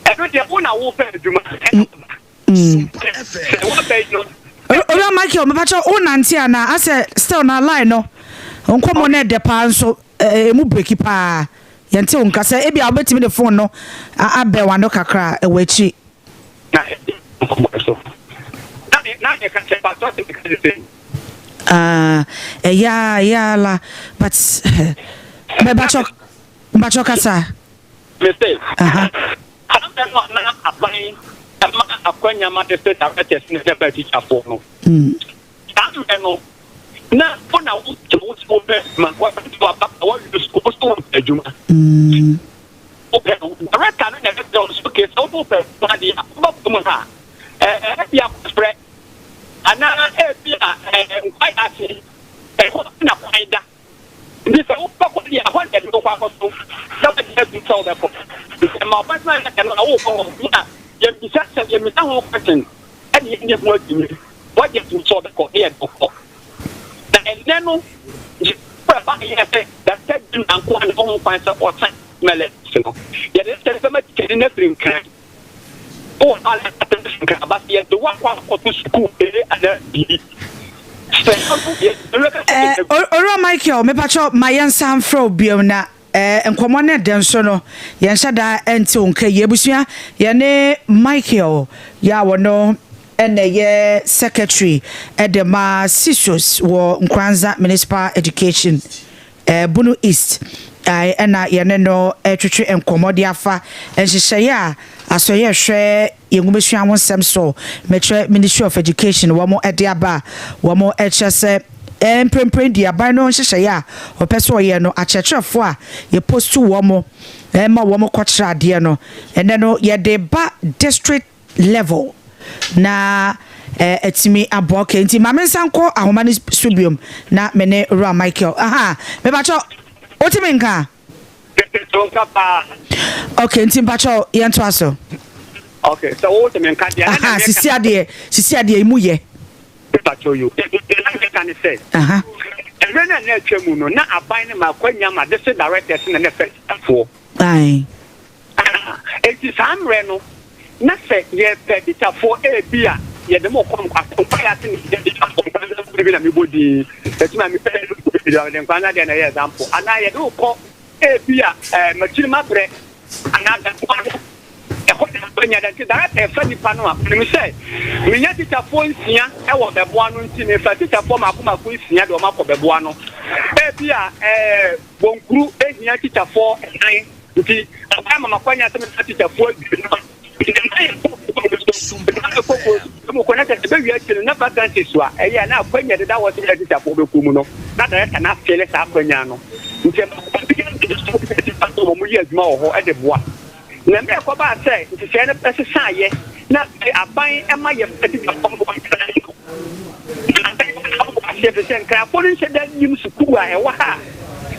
Ɛno deɛ wo na wo pɛ adwuma ɛna ɔba. Sɛ wɔbɛ yi no. Owura Michael, mepakyɛ wo nante anaa? Asɛ still na line no nkɔmmɔ no ɛdɛ paa nso emu breki paa. Yɛnte wo nka sɛ ebia wobɛtumi de phone no abɛn w'ano kakra ɛwɔ akyiri. Na ɛdi nkɔmmɔ so. Na me na meka sɛ pastor sɛ meka ne sɛ. Ah, ɛyɛ a ɛyɛ a la but mɛbakyɛ mbakyɛ kasa. Me se. Aha. Saa bɛ no a na aban ɛma akwanya ma district directors ne sɛ bɛ teacherfoɔ no. Saa mmerɛ no na wo na wo sɛ wo sɛ wopɛ adwuma wɔbɛto waba wɔwie sukuu wo sɛ wopɛ adwuma. Wopɛ no, director no na ɛbɛkyerɛ wo sɛ okay sɛ wode wopɛ adwuma deɛ a woba kurom ha a ɛɛ ebia kɔfrɛ anaa ebia ɛɛ nkwae ase ɛhɔ na kwan da nti sɛ wobɛkɔ deɛ ɛhɔ na ɛde wokɔ akɔto na wagye atum sɛ wobɛkɔ nti ɛma ɔbɛtena yɛ ɛno na wokɔ hɔ na yɛmmisa sɛ yɛmmisa ho question ɛne yɛnyɛ ho adwuma wagye atum sɛ ɔbɛkɔ ne yɛde wokɔ na ɛnnɛ no ɛba yɛ sɛ director general nko ara na ɔho kwan sɛ ɔsan mɛlɛ no yɛde sɛ bɛma tikyani no afiri Nkran wowɔ hɔ a na ɛsɛ sɛ Nkran aba sɛ yɛde wo akɔ akɔto sukuu A anaa B sɛ ɔno yɛ Eh, Owura Michael, mepakyɛ ma yɛnsa mfrɛ wo biom na eh, nkɔmmɔ no ɛdɛ nso no yɛnhyɛ da nte wo nka yie. Abusua, yɛne Michael yɛ a wɔno ɛna ɛyɛ secretary ɛde ma CISOs wɔ Nkoranza Municipal Education eh, Bunu East. Ae, ɛna yɛne no retwetwe nkɔmmɔ de afa nhyehyɛeɛ a Asɔeɛ hwɛ yɛn nwomasua ho nsɛm so, mekyerɛ Ministry of Education, wɔn de aba a wɔkyerɛ sɛ mprempren deɛ aban no nhyehyɛeɛ a ɔpɛ sɛ ɔyɛ no, akyerɛkyerɛfoɔ a yɛpostu wɔn ma wɔn kɔkyerɛ adeɛ no, ɛnnɛ no yɛde ba district level na atumi aboa. Okay, nti ma me nsa nkɔ ahoma no so biom na me ne Owura Michael. Aha, mepakyɛ wotumi nka? Tete nka paa. Okay, nti mpakyɛ yɛntoa so. Okay, sɛ wo tumi nka deɛ. Aha, sisi adeɛ, sisi adeɛ emu yɛ. Mepakyɛ yo. Deɛ na meka ne sɛ. Aha. Ɛmɛ na na atwa mu no, na aban no ma akwanya ma district directors na na ɛfɛ foɔ. Aye. Enti saa mmerɛ no, na sɛ yɛpɛ tikyafoɔ ebia yɛde mo kɔ nkwaeɛ ase na yɛde akɔ nkwanza bi na mebɔ din ɛtumi a mepɛ mede nkwanza deɛ na ɛyɛ example anaa yɛde wo kɔ ebia ɛɛ makyiri mabrɛ anaa dakoa no ɛhɔ na abɛnya da nti director ɛfa nipa no a onim sɛ menya tikyafoɔ nsia ɛwɔ bɛboa no nti mefa tikyafoɔ mako mako nsia de wɔn akɔ bɛboa no ebia ɛɛ bonkuru ehia tikyafoɔ ɛnan Nti aban ma makwanya sɛ mefa tikyafoɔ adwuma nti na mayɛ kɔkɔɔ kɔ na sɛ ɛbɛwie akyi no na vacancy so a ɛyɛ na akwanya deda hɔ sɛ tikyafoɔ bɛkɔ mu no na director no afele saa akwanya no nti ɛma wɔn yɛ adwuma wɔ hɔ de boa na mmerɛ ɛkɔbaa sɛ nhyehyɛeɛ no ɛsesaeɛ na afei aban ɛma yɛ tikyafoɔ no aseɛ fi sɛ nkrafoɔ no nhyɛ da nnim sukuu a ɛwɔ ha a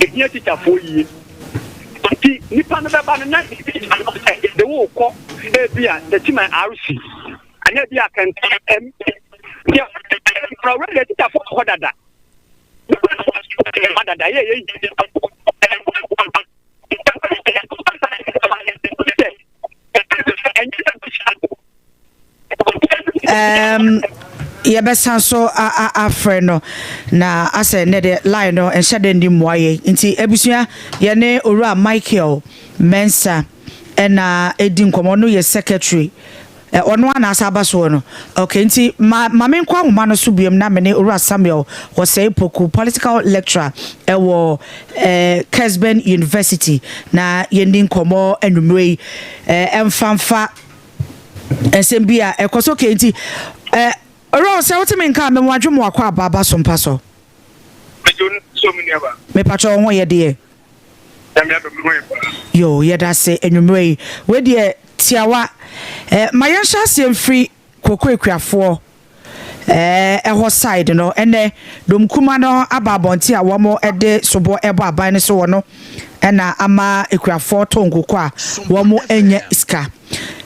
ɛhia tikyafoɔ yie. Nti nipa no bɛba no na biribi gyina no sɛ yɛde wo rekɔ ebi a Techiman RC anaa ebi a Kɛntɛn MP. Nti already atikyafoɔ wɔ hɔ dada. Nipa dada yɛ yɛ yɛ. Um, yɛbɛsan so afrɛ no na asɛ nnɛ deɛ line no nhyɛ dɛ ndi mmoa yɛ nti abusua yɛne owura Michael Mensah ɛna ɛdi nkɔmmɔ no yɛ secretary ɔno a na asa aba soɔ no okay nti ma ma menkɔ ahoma no so biom na mene owura Samuel Osei Poku political lecturer ɛwɔ eh, Kesben University na yɛndi nkɔmmɔ anwummerɛ yi eh, ɛmfamfa nsɛm bi a ɛkɔ so okay nti eh, owura sɛ wote me nka a memoadwo mo akɔ aba aba so mpa so mepatwɛ wo ho yɛ deɛ. Yoo yɛda ase anwummerɛ yi. Wei deɛ tiawa. Eh, ma yɛnhyɛ aseɛ mfiri Koko Akuafoɔ eh, ɛhɔ side no. Ɛnɛ Domkuma no aba abɔnten a wɔn de soboɔ ɛbɔ aban no so wɔ no ɛna ama akuafoɔ tɔ nkoko a wɔn anya sika.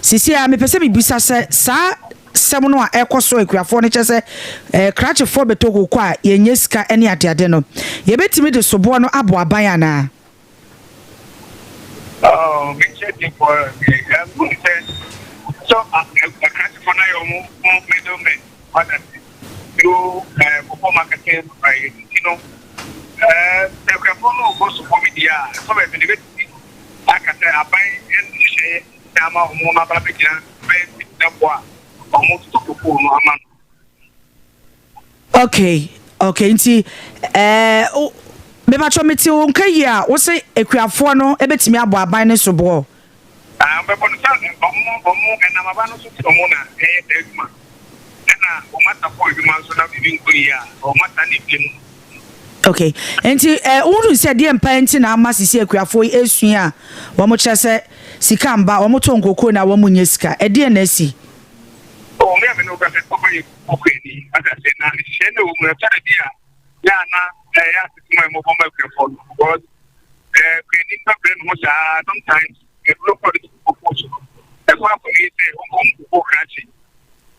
Sisi a mepɛ sɛ mebisa sɛ saa sɛm no a ɛkɔ so akuafoɔ no kyɛ sɛ eh, krakyefoɔ bɛtɔ koko a yɛnyɛ sika ne adeade no, yɛbɛtumi de soboɔ no abɔ aban anaa? Oh, mekyɛ difoɔ ɛmu sɛ so akrakyefoɔ no ayɛ wɔn ho middlemen wada se through koko marketing ɛyɛ nti no sɛ akuafoɔ no bɔ soboɔ bi deɛ a ɛfa baabi no ɛbɛtumi aka sɛ aban nhyehyɛeɛ na ama wɔn no aba abɛgyina bɛyɛ sikafoɔ a wɔtoto kokoo no ama no. Okay, okay, nti ɛɛ eh, mebatwɔ mete wo nka yie a wo se akuafoɔ no bɛtumi abɔ aban no soboɔ? Ah, wɔbɛbɔ no sɛ wɔn wɔn ɛnam aba no so ti wɔn na ɛyɛ saa adwuma ɛna wɔn asafo adwuma nso na biribi nkɔ yie a wɔn asa ne bie mu. Okay, nti eh, wohunu sɛ deɛ mpa nti na ama sisi akuafoɔ yi esua a wɔn kyerɛ sɛ sika mba, wɔn tɔ nkokuo na wɔn nyɛ sika, ɛdeɛn na asi? Oh, me a me ne wo kasa papa yɛ okuani aka sɛ na nhyehyɛe no wɔ mu ɛtɔ da bi a yɛ a na ɛyɛ asetema a ɛmɔbɔ ma akuafoɔ no because ɛɛ kuani no bɛbrɛ ne ho saa sometimes ɛduro kɔ de koko so no ɛkɔ akɔyɛ sɛ ɔnkɔ nkoko krakye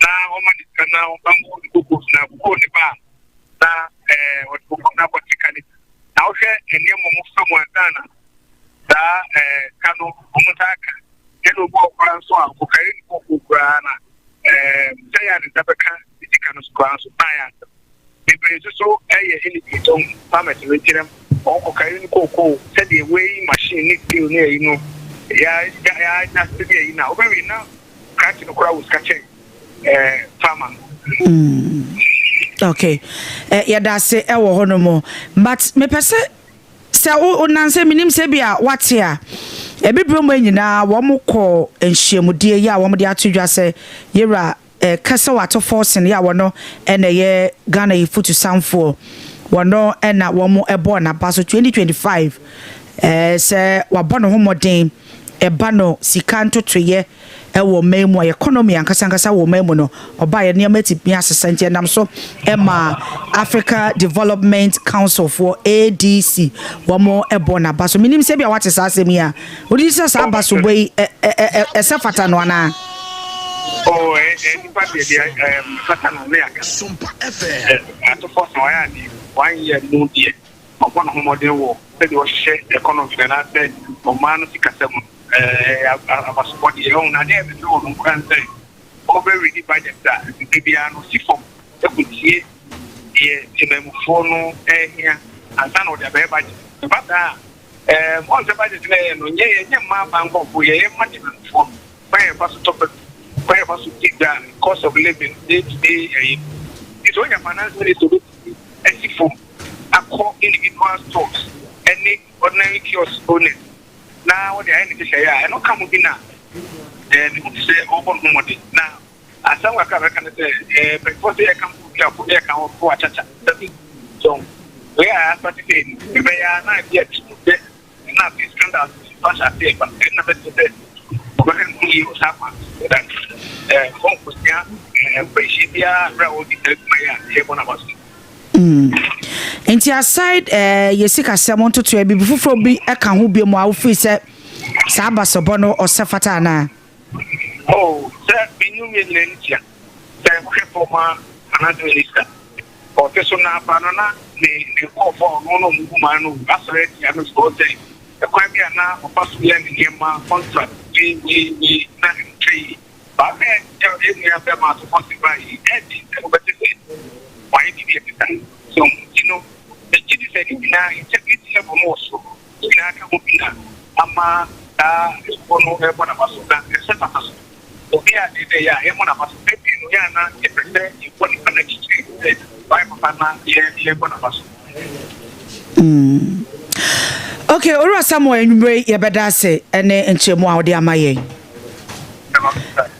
na ɔma ne sika na ɔmfa nko ne koko so na koko ne ba a na ɛɛ ɔde koko no akɔte ka ne na wohwɛ nneɛma ɔmo fa mu ansa na saa ɛɛ ka no ɔmo nsa aka ɛna obi wɔ koraa nso a ɔkɔkari ne koko koraa na ɛɛ sɛ yɛ a ne nsa bɛka ne sika no so koraa nso na ayɛ asɛm bebree nso so ɛyɛ illiterate ɔmo farmers no nkyerɛ wɔn kɔkari ne koko sɛdeɛ wei machine ne scale ne ɛyi no ya ya ya ya sɛdeɛ ɛyi na wobɛwie na krakye no koraa wɔ sika kyɛn ɛɛ farmer no. Okay, eh, yɛda ase ɛwɔ hɔ nom but mepɛ sɛ. Sɛ wo nansɛ menim sɛ bi a wate a, Abibire mu nyinaa wɔn kɔ nhyiamudie yi a wɔn de ato dwa sɛ yɛwura Cassiel Ato Forson yi a wɔno na ɛyɛ Ghana yi futusanfoɔ, wɔno na wɔn bɔɔ n'aba so 2025 sɛ wabɔ ne ho mmɔden ɛba no sika ntotoeɛ wɔ ɔman mu a economy ankasa ankasa wɔ ɔman mu no ɔbaeɛ nneɛma atumi asesa nti ɛnam so ma Africa Development Council foɔ ADC wɔn bɔ n'aba so. Menim sɛ bi a wate saa asɛm yi a wode sɛ saa abasobɔ yi ɛsɛ fata no anaa? Oh, nipa deɛ deɛ fata no ne aka. Atofo sɛ ɔyɛ adeɛ wanyɛ mu deɛ ɔbɔ ne ho mmɔden wɔ sɛdeɛ ɔhyehyɛ economy no anaasɛ ɔman no sikasɛm no. Abasobɔ deɛ ɔhu na adeɛ a ɛbɛfɛ wɔ no nkora sɛ ɔbɛredi budget a mmerɛ biara no si fam ɛkɔtie deɛ temamufoɔ no ɛhia ansa na ɔde abɛyɛ budget. Ɛba saa a, ɔn sɛ budget no ɛyɛ no nyɛ yɛnyɛ mma abankɔfoɔ, yɛyɛ ma temamufoɔ no kwan yɛfa so tɔ pɛ kwan yɛfa so di dwa, cost of living, day to day ɛyi. Nti sɛ onya finance minister obɛtumi asi fam akɔ individual stores ɛne ordinary kiosk owners na wɔde ayɛ ne nhyehyɛeɛ a, ɛno ka ho bi na mehu te sɛ ɔrebɔ ne ho mmɔden. Na asɛm kakra a mɛka ne sɛ, mpanyinfoɔ sɛ yɛka mpo bi a yɛka hɔ po akyakya sɛbi so wei a asate sɛ no ɛbɛyɛ a na ebi ati mu sɛ na afei scandals nso ahyɛ ase ɛba. Ɛno na mɛsɛ sɛ ɔbɛhwɛ ne ho yie wɔ saa kwan so that ɔnkɔsua nkwanhyia biara berɛ a ɔredi saa adwuma yi a yɛrebɔ n'aba so. Nti aside yɛ sikasɛm ntotoɛ, biribi foforɔ bi ka ho bio mu a wofiri sɛ saa basabɔ no ɔsɛ fata anaa? Oh, sɛ mennu yɛ nyina ani tua sɛ wohwɛ former finance minister ɔte so na aba no na ne ne nkurɔfoɔ a ɔno na ɔmo gu man no asɔre atia no because sɛ ɛkwan bi a na ɔfa so yɛ ne nneɛma, contract wei wei wei, na ɛntwa yie. Baako a ɛyɛ yɛn nua bɛrima ato hɔ se baa yi, ɛyɛ den sɛ wobɛte sɛ wayɛ biribi a ɛte saa. So nti no, megye di sɛ ne nyinaa integrity level no wɔ soro. Ne nyinaa ka ho bi na ama saa ekuo no rebɔ n'aba so. Na ɛsɛ fata so. Obi a deɛ ɛyɛ a yɛmmɔ n'aba so. Mpɛn pii no, yɛn a na yɛpɛ sɛ yɛbɔ nipa no akyi kyerɛ sɛ wayɛ papa na yɛrebɔ n'aba so. Okay, Owura Samuel, anwummere yi yɛbɛda ase ne nkyerɛmu a wode ama yɛn.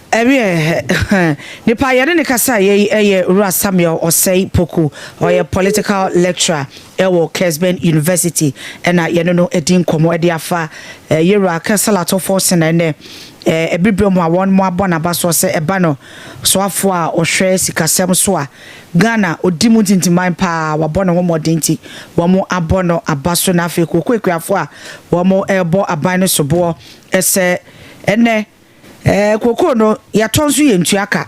Ɛwiɛ, nipa yɛne ne kasa yɛ yi yɛ Owura Samuel Osei Poku. Ɔyɛ political lecturer ɛwɔ Kesben University, ɛna yɛne no di nkɔmmɔ ɛde afa yɛwura Cassiel Ato Forson ɛnɛ ɛbibire mu a wɔn mo abɔ n'aba soɔ sɛ ɛba no soafoɔ a ɔhwɛ sikasɛm so a Ghana odi mu ntintiman paa, wabɔ ne ho mmɔden nti wɔn abɔ no aba so. Na afei kooko akuafoɔ a wɔn ɛrebɔ aban no soboɔ ɛsɛ ɛnɛ kooko no yɛatɔ nso yɛ ntua ka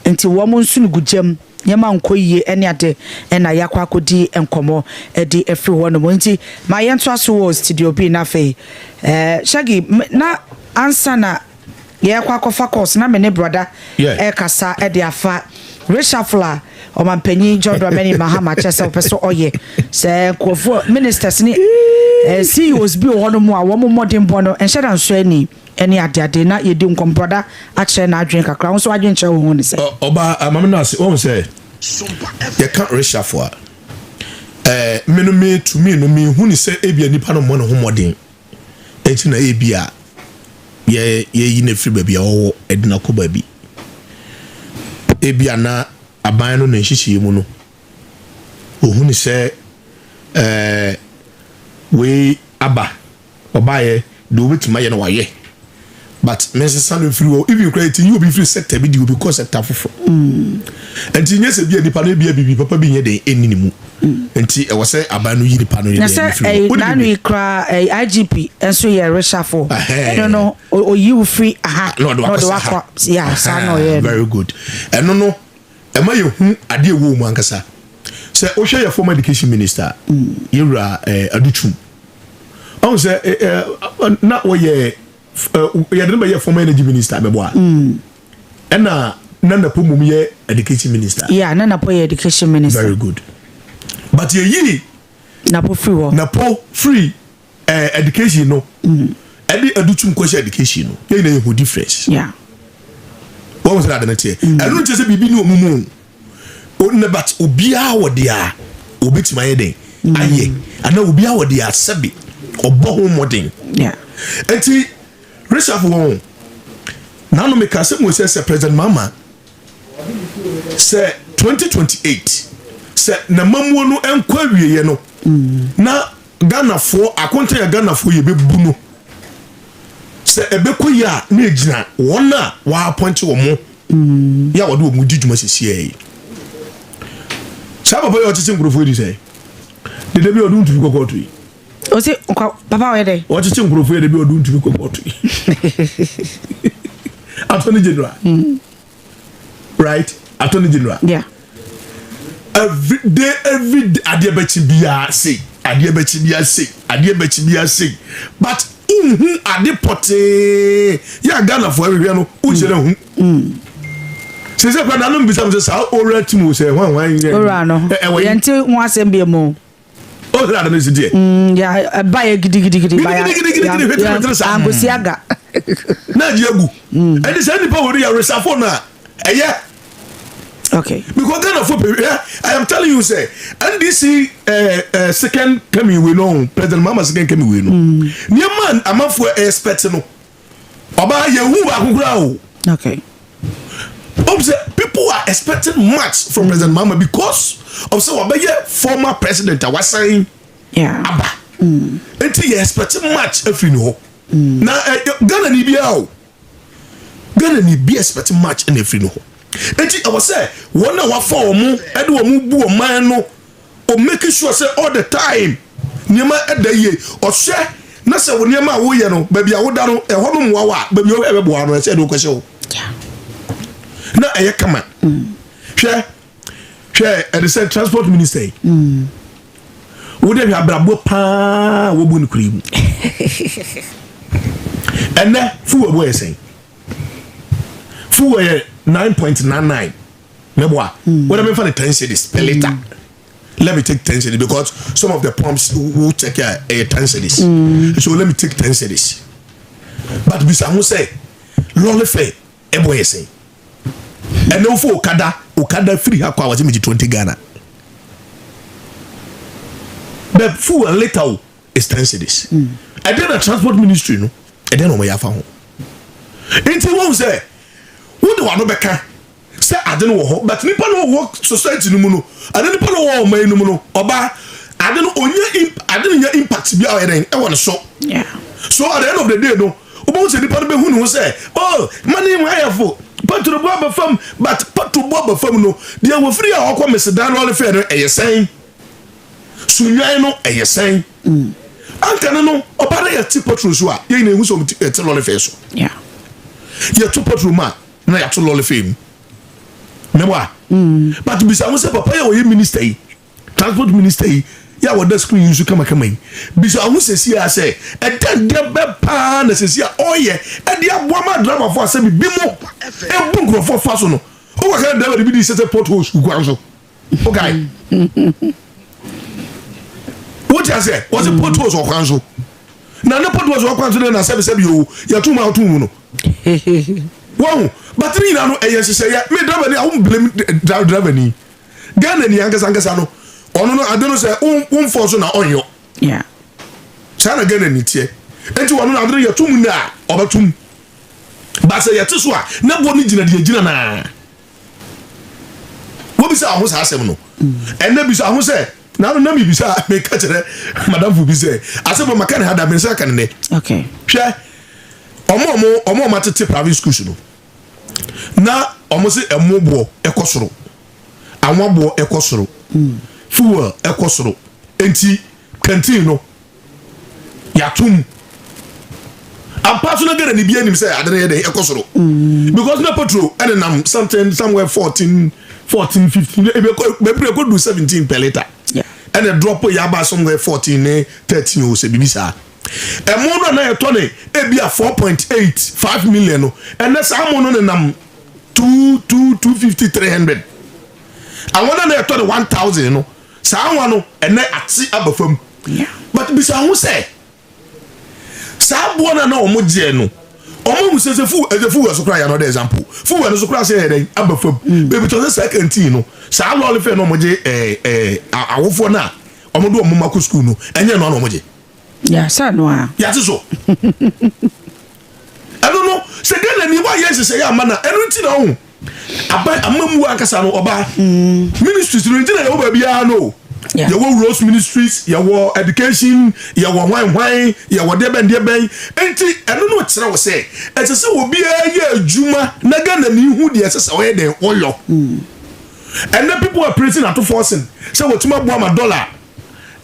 nti wɔn nso no gu gyam, nneɛma nkɔ yie ɛne ade, ɛna yɛakɔ akɔdi nkɔmmɔ ɛde afiri hɔ nom. Nti ma yɛntoa so wɔ studio bi. Na afei Shaggy, na ansa na yɛkɔ akɔfa course na me ne brother ɛkasa ɛde afa reshuffle a ɔmampanyin John Dramani Mahama kyerɛ sɛ ɔpɛ sɛ ɔyɛ sɛ nkurɔfoɔ ministers ne CEOs bi wɔ hɔ nom a wɔn mmɔden bɔ no nhyɛ da nso ani ɛne adeade, na yɛdi nkɔmmɔ, brother akyerɛ n'adwene kakra. Wo nso adwene kyerɛ wo ho ne sɛ? Ɔba amame no ase wɔn sɛ yɛka reshuffle a, me no me tumi no me hu ne sɛ ebia nipa no mmɔ ne ho mmɔden eti na ebia yɛ yɛyi no afiri baabi a ɔwɔ ɛde no akɔ baabi. Ebia na aban no ne nhyehyɛeɛ mu no ohun ne sɛ wei aba ɔbaayɛ deɛ obetumi ayɛ no wayɛ, but me nsesa no mfiri hɔ. Even kura eti yi obi firi sector bi di obi kɔ sector foforɔ, nti nye sɛ bia nipa no ebia bibi papa bi nyɛ den ɛnni ne mu nti ɛwɔ sɛ aban no yi nipa no yɛ na den sɛ mfiri hɔ. Ɛyi n'ano yi koraa, ɛyi IGP nso yɛ reshuffle. Ɛno no oyi wo firi aha na ɔde wakɔ sa ha. Ya, saa na ɔyɛ no. Very good. Ɛno no ɛma yɛ hu adeɛ ɛwɔ mu ankasa sɛ wohwɛ yɛ former education minister yɛwura Adutwum, ɔhu sɛ na wɔyɛ yɛde no bɛyɛ former energy minister bɛbɔ a ɛna na Napo mom yɛ education minister. Yeah, na Napo yɛ education minister. Very good, but yɛyii Napo firi hɔ. Napo firi education no ɛde Adutwum kɔhyɛ education no, yɛn nyinaa yɛhu difference. Wɔn sɛ ade no teɛ, ɛno nkyɛ sɛ biribi ne ɔmu mu o ne, but obiara wɔ deɛ a obetumi ayɛ den. ayɛ anaa obiara wɔ deɛ asɛbe ɔbɔ ho mmɔden. Nti reshuffle wɔn nanu meka sɛ mo sɛ President Mahama sɛ 2028 sɛ n'amamuo no nkɔ awieɛ no na Ghanafoɔ akonta yɛ, Ghanafoɔ yɛ bɛbu no sɛ ɛbɛkɔ yi a, na egyina wɔn a wɔapɔnkye wɔn mo yɛ a wɔde wɔn di dwuma sisiɛ yi. Saa papa yi a ɔtete nkurɔfoɔ yi di sɛ dede bi a ɔde ntumi kɔ kɔɔto yi. Ɔsi nkɔ papa ɔyɛ dɛ. Ɔtete nkurɔfoɔ yi dede bi a ɔde ntumi kɔ kɔɔto yi, Attorney General, right? Attorney General. Every day, every day, adeɛ bɛkyi biara sei, adeɛ bɛkyi biara sei, adeɛ bɛkyi biara sei, but nhu ade pɔtee yɛ a Ghanafoɔ ahwehwɛ no, wonhyɛ no hu sese kora nanom bisa m sɛ saa owura team wo sɛ hwan hwan yɛ. Owura no. Ɛwɔ yi. Yɛn ti ho asɛm bi mu. Ɔsɛ ade no si deɛ. Ya ɛba yɛ gidigidigidi ba ya. Gidigidigidi, hwete hwete saa. Angosi aga. Na agye agu ɛnti saa nipa wɔ no yɛ resafo no a ɛyɛ because Ghana fo pɛ hwɛ. I am telling you sɛ NDC second coming wei no, President Mahama second coming wei no, nneɛma a amanfoɔ expect no, ɔbaa yɛn hu baako koraa o. Hope sɛ people are expecting much from President Mahama because of sɛ wabɛyɛ former president a wasan aba, nti yɛ expect much afiri ne hɔ. Na Ghana ni biara o, Ghana ni bi expect much ɛna afiri ne hɔ. Nti ɛwɔ sɛ wɔn a wafa wɔn ɛde wɔn bu ɔman no o, make sure sɛ all the time nneɛma ɛda yie. Ɔhwɛ na sɛ wo nneɛma a woyɛ no, baabi a woda no ɛhɔ no mmoa wo a, baabi a wohwɛ bɛboa no, ɛsɛ ɛde wokɔhyɛ wo na ɛyɛ kama. Hwɛ, hwɛ, ɛde sɛ transport minister yi, wode hwɛ abrabɔ paa wɔbu no kura yi mu. Ɛnɛ fuel bɔ yɛ sɛn? Fuel yɛ 9.99 mɛboa wọ́n dẹ̀ mẹ́fà ní 10 cedis per litre. Let me take 10 cedis because some of the pumps will check here ɛyɛ 10 cedis, so let me take 10 cedis. But bisa ho sɛ lorry fare ɛbɔ yɛ sɛn? Ɛnɛ wofo okada, okada firi ha kɔ a, wɔsɛ megye 20 Ghana. The fuel litre o is 10 cedis. Ɛdɛn na transport ministry no, ɛdɛn na wɔn yɛ afa ho? Nti wɔn sɛ wode wano bɛka sɛ ade no wɔ hɔ, but nipa no wɔ society no mu no, ade nipa no wɔ ɔman no mu no, ɔba ade no onye ade no nya impact bi a ɔyɛ dɛn ɛwɔ ne so. So at the end of the day no, wobɛhu sɛ nipa no bɛhu ne ho sɛ, oh, money mu ayɛfo, petrol bu aba fam. But petrol bu aba fam no deɛ, wɔfiri a ɔkɔ mesedan lorry fare no ɛyɛ sɛn? Sunwan no ɛyɛ sɛn? Anka no, ɔba no yɛte petrol so a, yɛn nyinaa ehu sɛ ɔmo yɛte lorry fare so. Yɛto petrol mu a, na yɛato lorry fare mu mɛbɔ a. But bisa ho sɛ papa yɛ ɔyɛ minister yi, transport minister yi yɛ a wɔda screen yi so kamakama yi, bisa ho sɛsi a sɛ ɛdɛn deɛ bɛ paa na sɛsi a ɔyɛ ɛde aboa ma driverfoɔ a sɛ bibi mo ebu nkurɔfoɔ fa so no? Wokɔ kɛ driver de bi di sɛ potholes kwan so, okay, wote aseɛ? Wɔsɛ potholes wɔ kwan so na ne potholes wɔ kwan so de na sɛbisɛbi o, yɛto mu a woto mu no wɔn. But ne nyinaa no ɛyɛ nhyehyɛeɛ. Me driver ni a, wɔn blame driver ni. Ghana ni ankasa ankasa no, ɔno no ade no sɛ wɔn so na ɔnyɔ. Saa na Ghana ni teɛ. Nti wɔn no ade no yɛto mu na ɔbɛto mu baasa yɛte so a, ne boɔ no gyina deɛ gyina naa. Wobisa aho saa asɛm no ɛnɛ, bisa ho sɛ nanu na mibisa. Meka kyerɛ madamfo bi sɛ asɛm a maka ne ha da, me nsa aka ne nɛ. Hwɛ, ɔmo atete private schools no na ɔmo sɛ ɛmo boɔ ɛkɔ soro, anwa boɔ ɛkɔ soro, fuel ɛkɔ soro, nti canteen no yàtò ampa so na Ghana ni bi anim sɛ ade no yɛ dɛ ɛkɔ soro because na petrol ɛne nam something somewhere 14, 14, 15, ebi ɛkɔ bebree ɛkɔ du 17 per litre. Ɛna drop yɛ aba somewhere 14 ne 13 o, sɛ bibi saa. Ɛmo no a na yɛtɔ ne ebi a 4.85 million no, ɛnɛ saa mo no nenam two two 250, 300. Àwọn na yɛtɔ ne 1000 no, saa awa no ɛnɛ ate aba fam. But bisa ho sɛ saa aboɔ no a na wɔn gyeɛ no, wɔn mu sɛ fuel, ɛsɛ fuel so koraa yɛ another example. Fuel no so koraa sɛ yɛ dɛn aba fam beebi tɔ sɛ saa canteen no, saa lorry fare no, wɔn gye ɛɛ ɛɛ awofoɔ no a Ɔmo de ɔmo ma kɔ school no, ɛnyɛ no ana ɔmo gye? Yeah, sɛ no a. Yàtí so ɛno no sɛ Ghana ni wayɛ nhyehyɛ yɛ ama na ɛno nti na ɔho aban amamu ankasa no, ɔbaa ministries no nti na yɛwɔ baabiara no. Yɛwɔ roads ministries, yɛwɔ education, yɛwɔ hwan hwan, yɛwɔ deɛ bɛn deɛ bɛn. Nti ɛno no kyerɛ wo sɛ ɛsɛ sɛ obiara yɛ adwuma na Ghana ni hu deɛ ɛsɛ sɛ ɔyɛ deɛ ɔyɔ. Ɛnɛ people are praising Ato Forson sɛ wɔtumi aboa ma dollar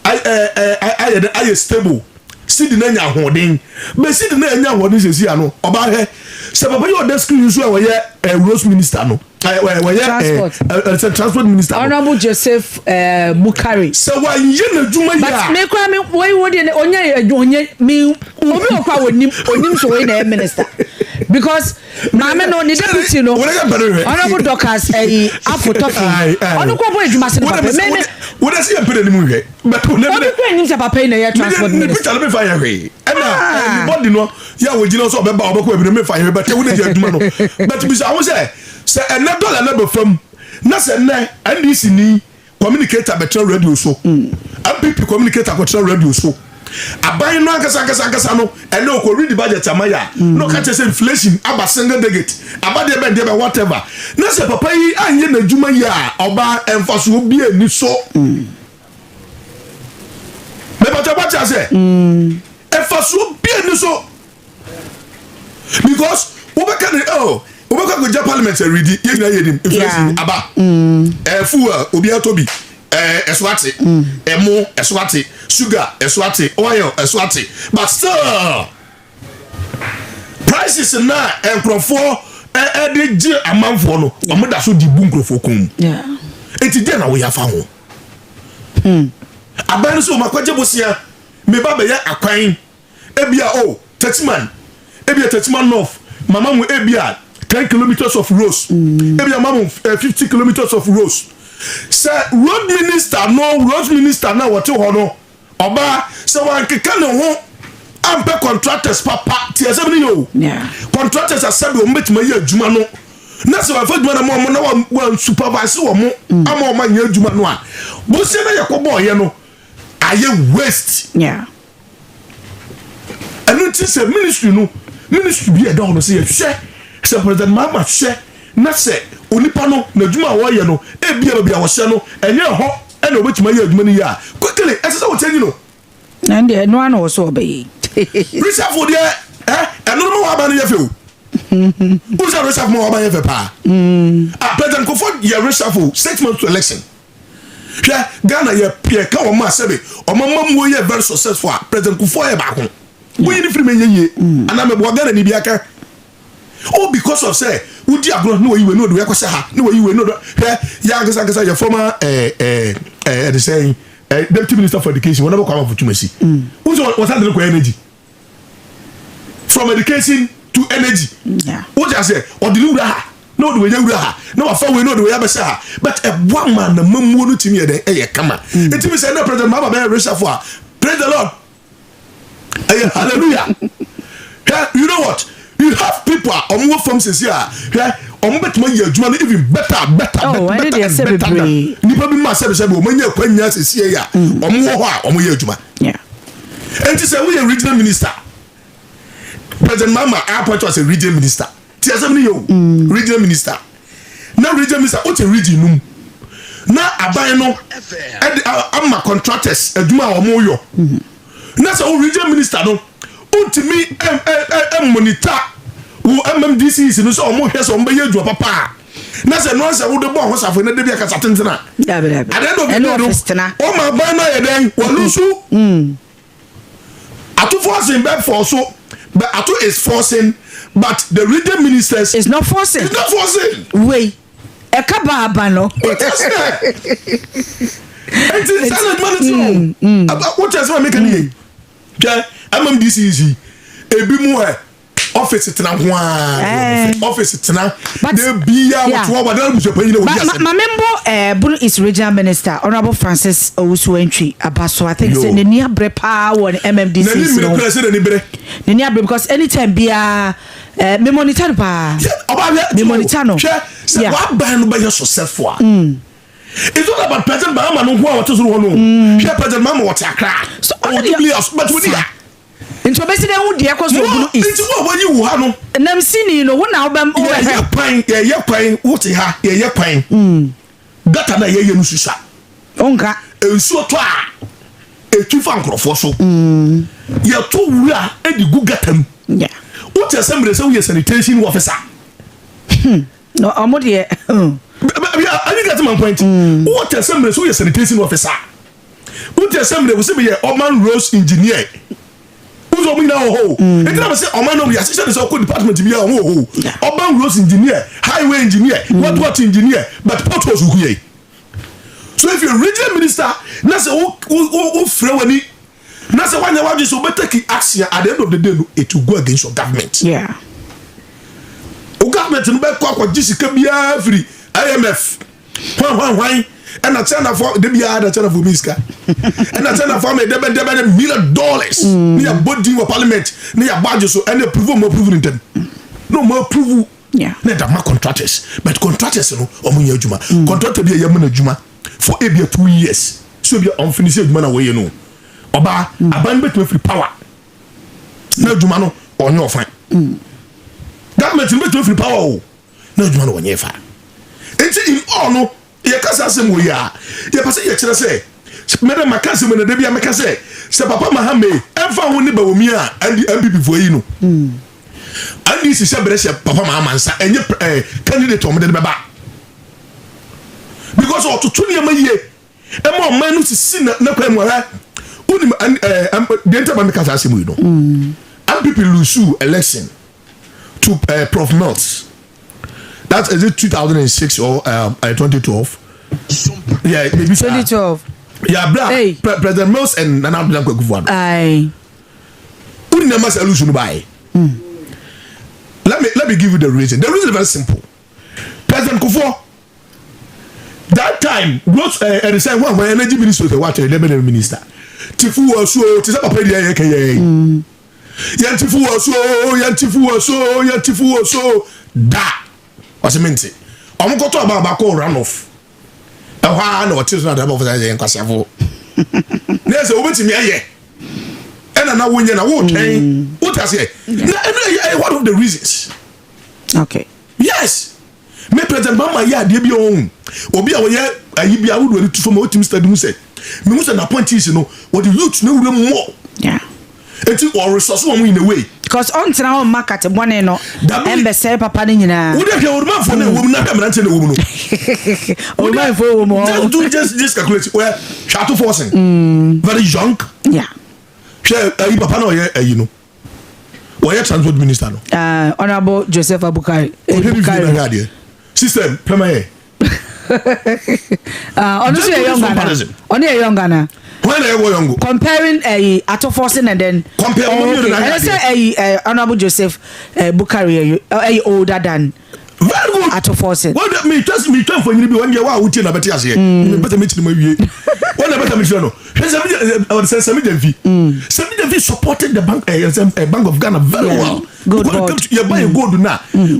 ayɛ dɛ ayɛ stable, cedi na nya ahoɔden bɛ cedi na nya ahoɔden sɛsi ano. Ɔbaa, hɛ sɛ papa yi ɔda screen so a wɔyɛ roads minister no, ɛ ɛ wɔyɛ Transport. ɛ ɛ transport minister no. Honourable Joseph Bukari. Sɛ wɔanyɛ n'adwuma yi But a me kura mi wei wo de onye onye mi obi wɔ kora onim onim so wei na ɛyɛ minister because maame no ne deputy no, Wɔn yɛ mpɛrɛ hwɛ. Honourable Dorcas ɛyi Afotɔfi, Aye, aye. ɔno kɔ bɔ edwuma se ne papa me me Wɔde sɛ yɛ mpɛrɛ anim hwɛ, but wɔde obi kura enim sɛ papa yi na ɛyɛ transport ne minister. picture no mefa yɛ hwee, ɛna ne body no yɛ a wɔgyina so ɔbɛba ɔbɛkɔ ebi no mefa yɛ hwee, but ɛwo de gye adwuma no. But bisa ho sɛ ɛnɛ dollar no bɛ fam na sɛ ɛnɛ NDC ni communicator bɛtena radio so, NPP communicator kɔtena radio so, aban no ankasa ankasa ankasa no ɛnɛ okɔ read the budget ama yɛ a na ɔka kyerɛ sɛ inflation aba single digit, aba deɛ bɛn deɛ bɛn whatever, na sɛ papa yi anyɛ n'adwuma yi a, ɔba ɛnfasoɔ bi ani so mɛpàtɛ bá kyerɛ sɛ ɛfasoɔ bi ani so because wobɛka ne oh wobɛka kɔgya parliament awuridi, yɛn nyinaa yɛ nim inflation aba, fuel obiara tɔ bi, ɛso ate, ɛmo ɛso ate, sugar ɛso ate, oil ɛso ate, but still prices na nkurɔfoɔ ɛde gye amanfoɔ no, ɔmo da so di bu nkurɔfoɔ kɔn mu. Eti deɛ na woyɛ afa ho aban no sɛ ɔmo akɔgye bosia meba bɛyɛ akwan, ebia o Techiman, ebia Techiman North mama mu ebia 10 kilometres of roads, ebia mama mu 50 kilometres of roads. Sɛ road minister no, road minister na wɔte hɔ no, ɔbaa, sɛ wankeka ne ho ampɛ contractors papa tí ɛsɛ mi ni yɛ o contractors asɛbi wɔn bɛtuma yɛ adwuma no, na sɛ wɔafa adwuma no ma wɔn na wɔn supervise wɔn mo ama wɔn anyɛ adwuma no a, bosia na yɛ kɔ bɔɔyɛ no ayɛ waste. Ɛno nti sɛ ministry no, ministry bi ɛda hɔ no, sɛ yɛhwɛ sɛ President Mahama hwɛ na sɛ onipa no n'adwuma a wɔyɛ no, ebia baabi a wɔhyɛ no ɛnyɛ hɔ ɛna obetumi ayɛ adwuma no yie a, quickly ɛsɛ sɛ wɔkyɛnyi no. Na deɛ ɛno ano wɔ so ɔbɛyɛ. Reshuffle deɛ, ɛno no ma waba no yɛ fɛ o. Wosɛ reshuffle ma waba yɛ fɛ paa. Ah, President Kufuor yɛ reshuffle 6 months to election. Hwɛ, Ghana yɛ yɛ ka wɔn a sɛbi ɔmo amamuo yɛ very successful a, President Kufuor yɛ baako. Woyi ne firi mi yɛ yie anaa mɛ bɔ Ghana ni bi aka all because of sɛ wodi agorɔ ne wɔyi wei ne wɔde wei akɔhyɛ ha ne wɔyi wei ne wɔde. Hwɛ, yɛ ankasa ankasa yɛ former ɛɛ ɛde sɛn deputy minister for education wɔn abɛkɔ amafo twumasi wọ́n sɛ wɔsan de ne kɔ energy, from education to energy. Wọ́n ti ase ɔde ne wura ha na ɔde wei wura ha na wafa wei na ɔde wei abɛhyɛ ha, but ɛboa ma na mamuo no timi yɛ dɛ ɛyɛ kama. Eti mi sɛ ɛnɛ President Mahama bɛyɛ reshuffle a, praise the Lord, ɛyɛ hallelujah. Hwɛ, you know what, you have people a ɔmo wɔ fam sisi a, hwɛ, ɔmo bɛtuma yɛ adwuma no even better better Oh, better ɛne deɛ and sɛ better than bebree. nipa bi ma sɛbi sɛbi ɔmo anya akwanya sisi yɛ a ɔmo wɔ hɔ a ɔmo yɛ adwuma. Eti sɛ woyɛ regional minister, President Mahama appoint you as a regional minister, ti asɛm ni yɛ o, regional minister na regional minister o ti region num na aban no ɛde ama contractors adwuma a wɔn yɔ, na sɛ o regional minister no o ntumi ɛ ɛ ɛ ɛ monitor wo MMDCs no sɛ wɔn hwɛ sɛ wɔn bɛyɛ adwuma papa a, na sɛ nɔɔsɛ sɛ wode bɔ ɔho safo na debi akasa tenten a, Dabi dabi. at the end of the Ɛne day no, office tena. ɔma aban no ayɛ dɛn? Wɔn nso Ato Forson bɛ force, but Ato is forcing, but the region ministers It's not forcing. Is not forcing. Wei ɛka baaba no. Nti sɛ na adwuma no ti o, wokyɛ sɛ ma meka ne yɛ, hwɛ, MMDCs ebi mu ɛ office tena ho aa, office tena de bia wɔte hɔ wɔde abusua panyin na wɔdi asɛm. Ma membɔ Bono East Regional Minister, Honourable Francis Owusu Antwi aba so. I think sɛ n'ani abere paa wɔ ne MMDC N'ani mmiri no. kura sɛ n'ani bere. N'ani abere because anytime biara me monitor no paa. Ɔba, hwɛ. Me monitor no. Hwɛ sɛ waban no bɛyɛ successful a. It's not about President Mahama no nko a wɔte soro hɔ no. Hwɛ, President Mahama wɔte Accra. So, ɔwɔ Jubilee House, but wɔni ha. Nti obesi dɛ hu deɛ ɛkɔ so Bono East? Nti wo a wɔayi wo ha no, nam sini no wo na wobɛm wobɛhwɛ. Yɛyɛ kwan, yɛyɛ kwan, wote ha, yɛyɛ kwan. Gutter na yɛyɛ no susa. Wonka. Nsuo tɔ a, ɛtwi fa nkurɔfoɔ so. Yɛto wura de gu gutter mu. Wote sɛ mmerɛ sɛ woyɛ sanitation officer. Na ɔmo deɛ. Are you getting my point? Wote sɛ mmerɛ sɛ woyɛ sanitation officer. Wote sɛ mmerɛ wo sɛ meyɛ urban roads engineer. Wosɛ ɔmo nyinaa wɔ hɔ o. Nti na sɛ ɔman no yɛahyehyɛ ne sɛ ɔkɔ department bi a, ɔmo wɔ hɔ o. Urban roads engineer, highway engineer, what engineer, but potholes wo yɛ. So if you're a regional minister na sɛ wo frɛ w'ani na sɛ wanyɛ wadwe sɛ wobɛ take action, at the end of the day no, it will go against your government. Wo government no bɛkɔ akɔgye sika biara firi IMF, hwan hwan hwan, ɛna Chinafoɔ de biara na Chinafoɔ bi sika, ɛna Chinafoɔ ama ɛdɛbɛ dɛbɛ de million dollars ne yɛbɔ din wɔ parliament ne yɛbɔ agye so, ɛne approve, ɔmo approve ne ntɛm na ɔmo approve na ɛda ma contractors, but contractors no, ɔmo nyɛ adwuma. Contractor bi a yɛma no adwuma for ebia 2 years so ebia ɔn finish adwuma na wɔyɛ no, ɔbaa aban no bɛtumi afiri power na adwuma no ɔnyɛ ɔfan. Government no bɛtumi afiri power o, na adwuma no wɔnyɛ fa. Nti in all no, yɛka saa asɛm wɔ yi a, yɛpɛ sɛ yɛkyerɛ sɛ mɛdɛ maka asɛm no da bi a, mɛka sɛ Papa Mahama ɛmfa ho ne Bawumia a NPP foɔ yi no, NDC hyɛ berɛ hyɛ Papa Mahama nsa, ɛnyɛ candidate a ɔmode no bɛba, because ɔtoto nneɛma yie ɛma ɔman no sisi na kwan mu. Ɔhɛ, wonim deɛ nti a ma meka saa asɛm yi no, NPP lose election to Prof Mills. That is it, 2006 or 2012. Yeah, maybe. 2012. Yeah, bra. Hey. President Mills and Nana Addo Dankwa Akufo-Addo. Aye. Who never say lose by? Let me give you the reason. The reason is very simple. President Kufuor that time wrote and said one when energy minister was watching the minister. Tifu was so ti sɛ papa yi yɛ kɛ yɛ. Yɛn tifu wɔ so, yɛn tifu wɔ so, yɛn tifu wɔ so da. Ɔsɛ mi nti. Ɔmo kɔtɔ ɔba ɔba kɔ run off. Ɛhɔ ara na ɔte so na adaba ɔfɔ sɛ yɛn nkwasiafo. Ne yɛ sɛ wobɛtumi ayɛ ɛna na wonyɛ na wotwɛn wote aseɛ na ɛno ɛyɛ one of the reasons. Yes, me President Mahama yɛ adeɛ bi a ɔhun obi a wɔyɛ ayi bi a wodu ani tu fam a wotumi study mu sɛ mehu sɛ n'appointees no, wɔde youth na wura mu mɔ eti ɔresɔso wɔn in a way. Because ɔntena hɔ mma kate bɔne no Dabi. ɛmbɛsɛe papa no nyinaa. Wode hwɛ orumanfoɔ no ɛwɔ mu na hwɛ mmeranteɛ no ɛwɔ mu no. Ɔmanfoɔ wɔ mu hɔ. Just do just calculate well. Hwɛ Ato Forson, very young. Hwɛ ayi papa na ɔyɛ ayi no, wɔyɛ transport minister no. Honourable Joseph Abukari. Ɔhwɛ bi fie Bukari. na hwɛ adeɛ system pɛmɛ yɛ. Ɔno nso Just yɛ do this young Ghana. Comparison. Ɔno yɛ young Ghana. Wɔn na ɛwɔ young. Comparing Ato Forson and then. Compare Oh, wɔn mmienu okay. na hwɛ Ɛno sɛ adeɛ. ɛyi Honourable Joseph Bukari ɛyɛ older than Very good. Ato Forson. Wɔn de mi twa mi twa mfonyin bi, wɔn deɛ wa a wotie na bɛte aseɛ, mi bɛtɛ mi kyerɛ mu awie, wɔn na bɛtɛ mi kyerɛ no. Hwɛ sɛ mi ɛ sɛ Sammy Gyamfi, Sammy Gyamfi supported the bank ɛ Bank of Ghana very well. Gold Because board. it came to- yɛ ba yɛ gold na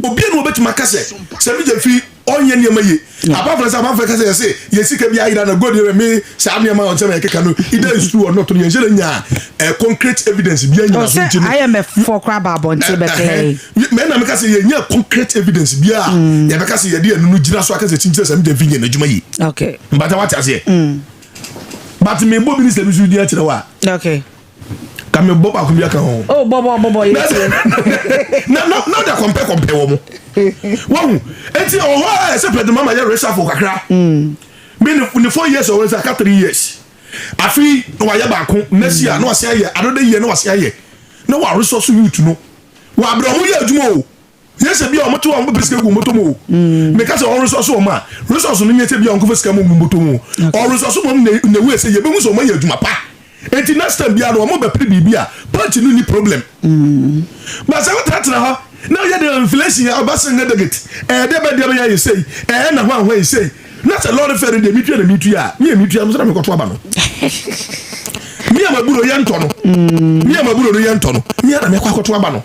obi a na wɔbɛtumi aka sɛ Sammy Gyamfi ɔnyɛ nneɛma yie, apart from sɛ amanfo kasa yɛ sɛ yɛ sika bi ayira na gold yɛ mi saa nneɛma a ɔnsɛm yɛ keka no, either is true or not no, yɛn hyɛ no nya concrete evidence bi anyina so. Ɔsɛ Nti no IMF fɔ kora ba abɔnten bɛkɛɛ. Mɛ na meka sɛ yɛnya concrete evidence bi a yɛbɛka sɛ yɛde ɛno no gyina so aka sɛ kyinkyerɛ sɛ megya fi nyɛ n'adwuma yi. Mbata wate aseɛ, but mebɔ minister bi so di akyerɛ wo a, ka mebɔ baako bi aka ho. Oh, bɔbɔ bɔbɔ yɛ tie. Na de compare wɔ mo wahu. Enti ɔwɔ hɔ a ɛsɛ President Mahama yɛ reshuffle kakra. Me ne 4 years ɔwɔ sɛ aka 3 years, afei na wayɛ baako, next year na wase ayɛ another year na wase ayɛ na wa resource youth no wɔ abirɛ ɔmo yɛ adwuma o. Yɛ sɛ bi a ɔmo te hɔ a, ɔmo bɛ sika gu moto mu o. Meka sɛ ɔmo resource wɔn a, resource no nyɛ sɛ bi a ɔmo kɔfɛ sika mu gu moto mu o. Ɔ resource wɔn na ewu sɛ yɛbɛhu sɛ ɔmo ayɛ adwuma pa. Eti next time bi a no, ɔmo bɛ pere biribi a, party no ni problem. But sɛ wotenatena hɔ na yɛ de inflation ɔba single digit, ɛyɛ de bɛ deɛ bɛyɛ ayɛ sei, ɛyɛ na ho ahoa yɛ sei, na sɛ lorry fare deɛ mitua na mitua a, mi yɛ mitua mo sɛ na mekɔto aba no. Mi a maburo yɛ ntɔ no. Mi a maburo no yɛ ntɔ no. Mi a na mɛkɔ akɔto aba no.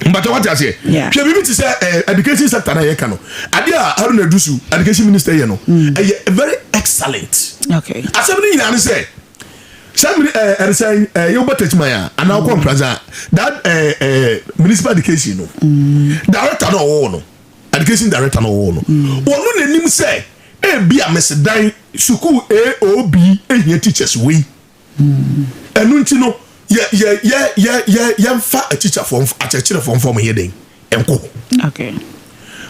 Mbata wate aseɛ. Hwɛ biribi te sɛ eh, education sector na yɛka no. Adeɛ a Haruna Iddrisu education minister yɛ no, ɛyɛ very excellent. Asɛm no nyinaa ne sɛ sɛ mini ɛɛ ɛde sɛ ɛɛ yɛ wobɔ tɛkyima a anaa wokɔ npraza a that ɛɛ ɛɛ municipal education no director na ɔwɔ no education director na ɔwɔ no ɔno n'anim sɛ ebi a mɛsɛdan sukuu AOB ehia teachers wei ɛnu nti no yɛ yɛ yɛ yɛ yɛ yɛnfa atikyafoɔ akyerɛkyerɛfoɔ nfa wɔn yɛ den nkɔ okay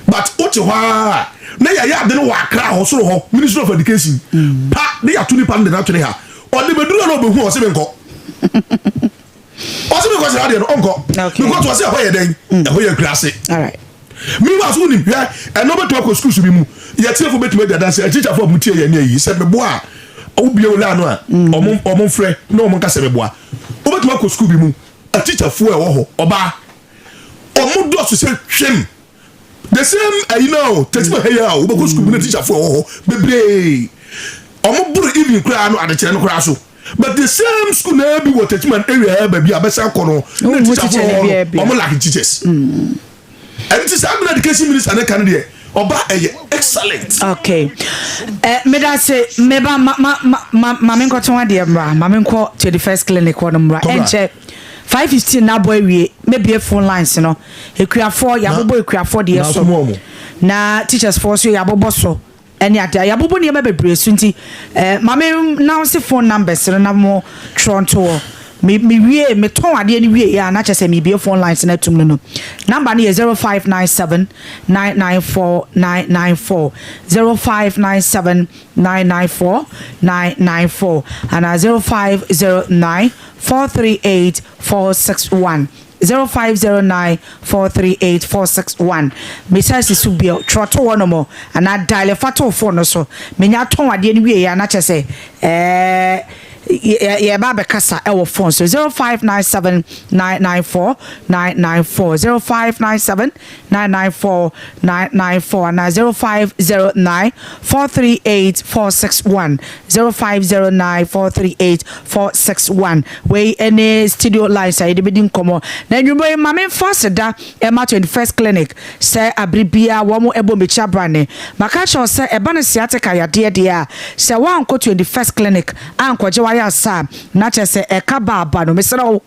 but wote hɔ ara na yɛyɛ ade no wɔ Accra hɔ soro hɔ Ministry of Education pa ne yɛato nipa no de no atwene ha ɔde bɛduru na ɔbɛhu ɔse menkɔ ɔse menkɔ sɛ adeɛ no ɔnkɔ because ɔse ɛhɔ yɛ dɛn ɛhɔ yɛ akura Meanwhile so wonim hwɛ ɛno bɛtumi akɔ schools bi mu yɛtiefo bɛtumi adi adanse akyikyafoɔ a mutie yɛn ne ayi sɛ meboa a wobie wo line no a ɔmo ɔmo mfrɛ na ɔmo nka sɛ meboa wobɛtumi akɔ school bi mu atikyafoɔ a ɛwɔ hɔ ɔbaa ɔmo dɔɔso sɛ twem the same ayi na o tɛsi ma ha yi a wobɛkɔ school bi na tikyafoɔ ɛwɔ hɔ bebree ɔmo boro even koraa no adekyerɛ no koraa so but the same school na bi wɔ Techiman area ha baabi a bɛsan kɔ no na tikyafoɔ wɔ hɔ no ɔmo lack teachers ɛno ti saa mena education minister ne ka no deɛ ɔba ɛyɛ excellent. Okay. Eh, meda se meba ma ma ma ma ma menkɔtɔn adeɛ mmra ma menkɔ 21st clinic hɔ no mmra ɛnkyɛ 5:15 na abɔ awie mebie phone lines no ekuafoɔ yɛabobɔ ekuafoɔ deɛ so na teachers foɔ so yɛabobɔ so ɛne adeɛ yɛabobɔ nneɛma bebree so nti eh, ma me announce phone numbers no na mo twerɛ nto hɔ me me wie metɔn adeɛ no wie yɛ a na kyerɛ sɛ mebie phone lines no atum no no number no yɛ 0597 994 994 0597 994 994 anaa 0509 438 461 0509 438 461 mesan si so bio twerɛ to hɔ nom anaa dial fa to phone no so menya tɔn adeɛ no wie yɛ a na kyerɛ sɛ ɛɛ yɛba abɛkasa ɛwɔ phone so 0597 994 994 0597 994 994 anaa 0509 438 461 0509 438 461 wei ɛne studio lines a yɛde bɛdi nkɔmmɔ na nnwuma yi ma memfa seda ɛma 21st clinic sɛ abere biara wɔn ɛbɔ mekyi abrane maka kyerɛw sɛ ɛba no sciatica yadeɛ deɛ a sɛ woankɔ 21st clinic ankɔgye wayɛ asa a na kyerɛ sɛ ɛka baaba no mesrɛ wo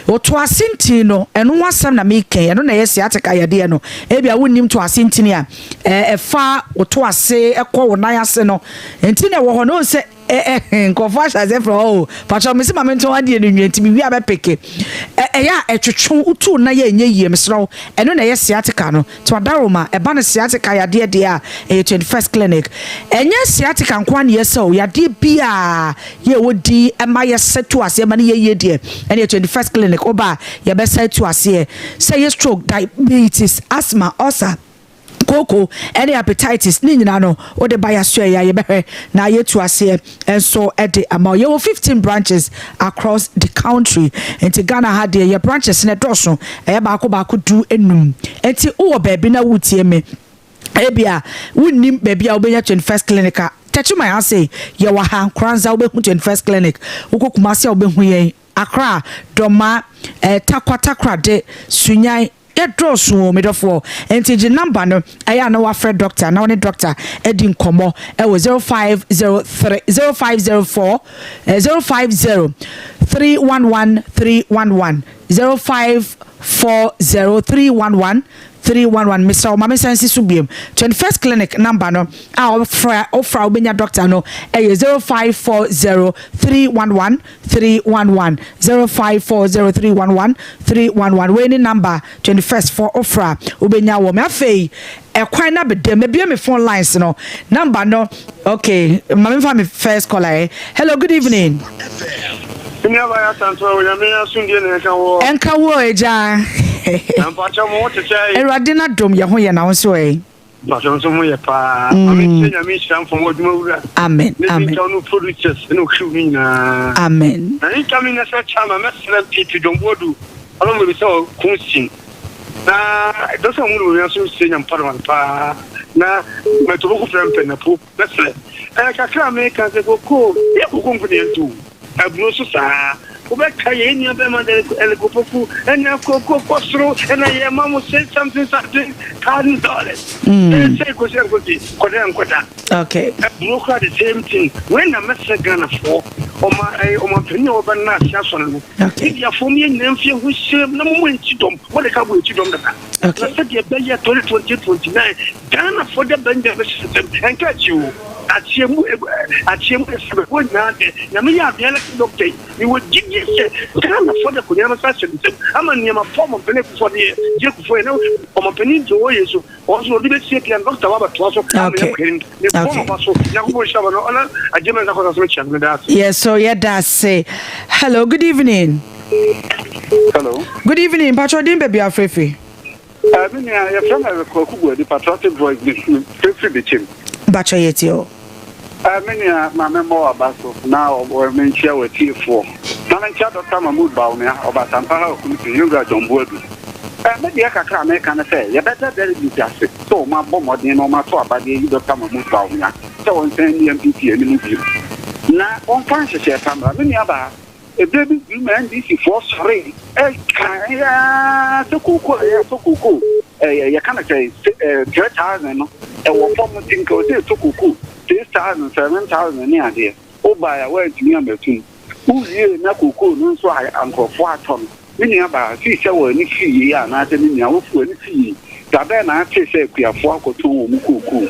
woto ase ntin no ɛno ho asɛm na mekɛn ɛno na ɛyɛ sciatica yadeɛ no ebia wonnim to ase ntini a ɛfa woto ase ɛkɔ wo nan ase no nti na ɛwɔ hɔ no sɛ nkɔfoɔ ahyɛ ase frɛ o patro mesi ma mentɔn adeɛ no nwie nti mewie a bɛpeke ɛyɛ a ɛtwetwe wotu na yɛ ɛnyɛ yie mesrɛ wo ɛno na ɛyɛ sciatica no nti wadaroma ɛba no sciatica yadeɛ deɛ a ɛyɛ 21st clinic ɛnyɛ sciatica nko a ne yɛsɛ o yadeɛ biaa yɛ ɛwɔ din ɛma yɛsɛ tu aseɛ ma no yɛ yie deɛ ɛne yɛ 21st clinic woba a yɛbɛsɛ tu aseɛ sɛ yɛ stroke diabetes asthma ulcer kooko ɛne hepatitis ne nyinaa no wode ba yɛaso ɛyɛ a yɛbɛhwɛ na yɛtu aseɛ nso ɛde ama wo. Yɛwɔ 15 branches across the country nti Ghana ha deɛ yɛ branches no ɛdɔɔso ɛyɛ baako baako 15 nti wowɔ baabi na wotie me ebia wonnim baabi a wobɛnya 21st clinic a Tɛkyiman ase yɛwɔ ha Nkoranza wobɛhu 21st clinic wokɔ Kumase a wobɛhu yɛn Accra Dɔma Takwa Takoradi Sunyan yɛdɔɔso o medɔfoɔ nti gye number no ɛyɛ a na wafrɛ doctor na wɔne doctor adi nkɔmmɔ ɛwɔ 0503 0504 050 311 311 0540 311 311 mesrɛ wo ma me nsan si so biom 21st clinic number no a wofra wofra wobɛnya doctor no ɛyɛ 0540 311 311 0540 311 311 wei ne number 21st for wofra wobɛnya wɔ me afei ɛkwan na bɛdam mebie me phone lines no number no okay ma memfa me first caller eh. Hello, good evening. Nua ba yɛ asantewa wɔ Nyame asomdue na ɛnka wɔ. Ɛnka wo agya. Mpakyɛ mo ho te sɛ. Awurade na dom yɛ ho yɛ na wo nso ɛ. Mpakyɛ nso ho yɛ paa. Mame sɛ Nyame nhyira mfom adwuma wura. Amen. Ne Amen. bi nkyɛw no producers ne crew no nyinaa. Amen. Na incoming national chairman mɛsrɛ PP John Boadu ɔno mo bisa ɔko sin. Na dɔsɛ ɔmo no wɔn nso sɛ nyampa no paa. Na mɛtoboko frɛ mpɛ na po mɛsrɛ. Ɛɛ kakra meka sɛ koko yɛ koko nko ne yɛnto. Aburo nso saa ara. Wobɛkae yɛn nua bɛrima Derek Eric Opoku ɛna kooko kɔ soro ɛna yɛma mo six something something thousand dollars. Ɛyɛ sɛ kɔsi ankɔsi kɔda nkɔda. Okay. Aburo koraa the same thing. Wei na mɛsrɛ Ghanafoɔ ɔma ɛyɛ ɔmampanin a wɔbɛ no ase asɔre no. Okay. Mediafoɔ mo yɛ nyinaa mfie ho hyɛm na mo mo nkyi dɔm mo de ka bɔ akyi dɔm dada. Okay. Na sɛdeɛ ɛbɛyɛ 2020 29 Ghanafoɔ de bɛn bɛhyɛ nsɛm ɛnka akyi o. Akyea mu akyea mu ɛsɛ bɛ nyinaa dɛ Nyame yɛ adom yɛlɛte doctor yi mewɔ gyidie sɛ Ghanafoɔ de akonya no bɛsa ahyɛ ne nsam ama nneɛma pa ɔmampanin Akufoɔ de yɛ gye Akufoɔ yɛ na ɔmampanin deɛ ɔyɛ so ɔno nso ɔde bɛsie pia no doctor wabɛtoa so ama Okay. yɛakɔ anim mebɔ Okay. maba so Nyankopɔn nhyira bɔ no ɔna agye me nsa kɔsa so mekyia no meda ase. Yes, so yɛda ase. Hello, good evening. Hello. Good evening. Mpatwa din baabi afrɛfiri. Me nua yɛfrɛ me Kwaku Buadi Patriotic Voice bi firi Bikyem. Mpatwa yɛ tie o. Me nua ma me mmɔ w'aba so na menkyia w'atiefoɔ na menkyia Dr. Mahmood Bawumia Ɔbatampa ha Okumsi Yɛwura John Boadu. Me deɛ kakra a meka ne sɛ yɛbɛda delegate ase sɛ wɔn abɔ mmɔden na wɔn ato aba de ayi Dr. Mahmood Bawumia sɛ wɔnsan nni NPP anim bio na wɔmfa nhyehyɛe pa mmra. Me nua baa Ɛberɛ bi duru ma NDC foɔ sɔre ka aa sɛ kooko a yɛtɔ kooko yɛka no sɛ 3000 no ɛwɔ fam nti nka ɔsɛ yɛtɔ kooko 6000 7000 ne adeɛ. Wobaeɛ a woantumi ammɛtom. Wowie na kooko no nso a nkurɔfoɔ atɔ no. Me nua baa fii sɛ wɔ ani fii yei anaasɛ me nua wofi w'ani fii yei. Da bɛn na ate sɛ akuafoɔ akɔtɔn wɔn kooko?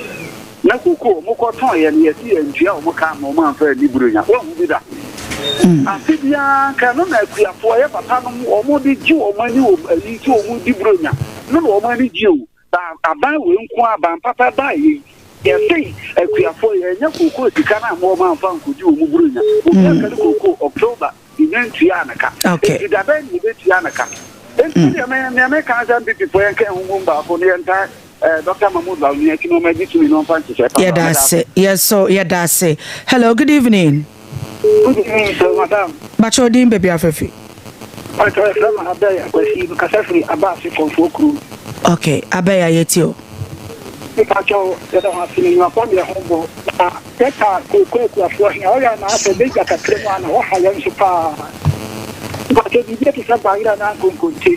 Na kooko wɔn kɔtɔn yɛ no yɛse yɛntua wɔn ka ama wɔn amfa anni buronya. Woahu bi da? Afe biara nka ɛno na akuafoɔ yɛ papa nom wɔn de gye wɔn ani wɔ ayi sɛ wɔn di buronya no na wɔn ani gye o. Ba aban wei nko ara aban papa baeɛ yi yɛse akuafoɔ yɛanya kooko sika no amma wɔn amfa ankɔdi wɔn buronya. Obi akari kooko October yɛnya ntuaa no ka. Enti da bɛn na yɛbɛtua no ka? Enti deɛ me nea meka ne sɛ NPP foɔ yɛnka yɛn ho ngum baako na yɛntaa eh, Dr. Mahmood Bawumia akyi na ɔma gye tumi na ɔmfa nhyehyɛe pa Yɛda mmra. Meda ase. ase. Yes, so yɛda ase. Hello, good evening. Good evening sir, madam. Mpakyɛ wo din baabi a wofrɛ fi? Mpakyɛ yɛfrɛ me Abɛɛ Akwasi, mekasa firi Abaase Kɔmfoɔ kurom. Ok, Abɛɛ a yɛtie o. Mepakyɛw yɛda ho ase na nnwuma pa deɛ ho bɔ na yɛta kooko akuafoɔ he a ɔyɛ a na asɛ bɛgya kakra mu a na hɔ ha yɛn nso paa. Mepakyɛw biribi a ɛte sɛ bayerɛ anaa nkonkonte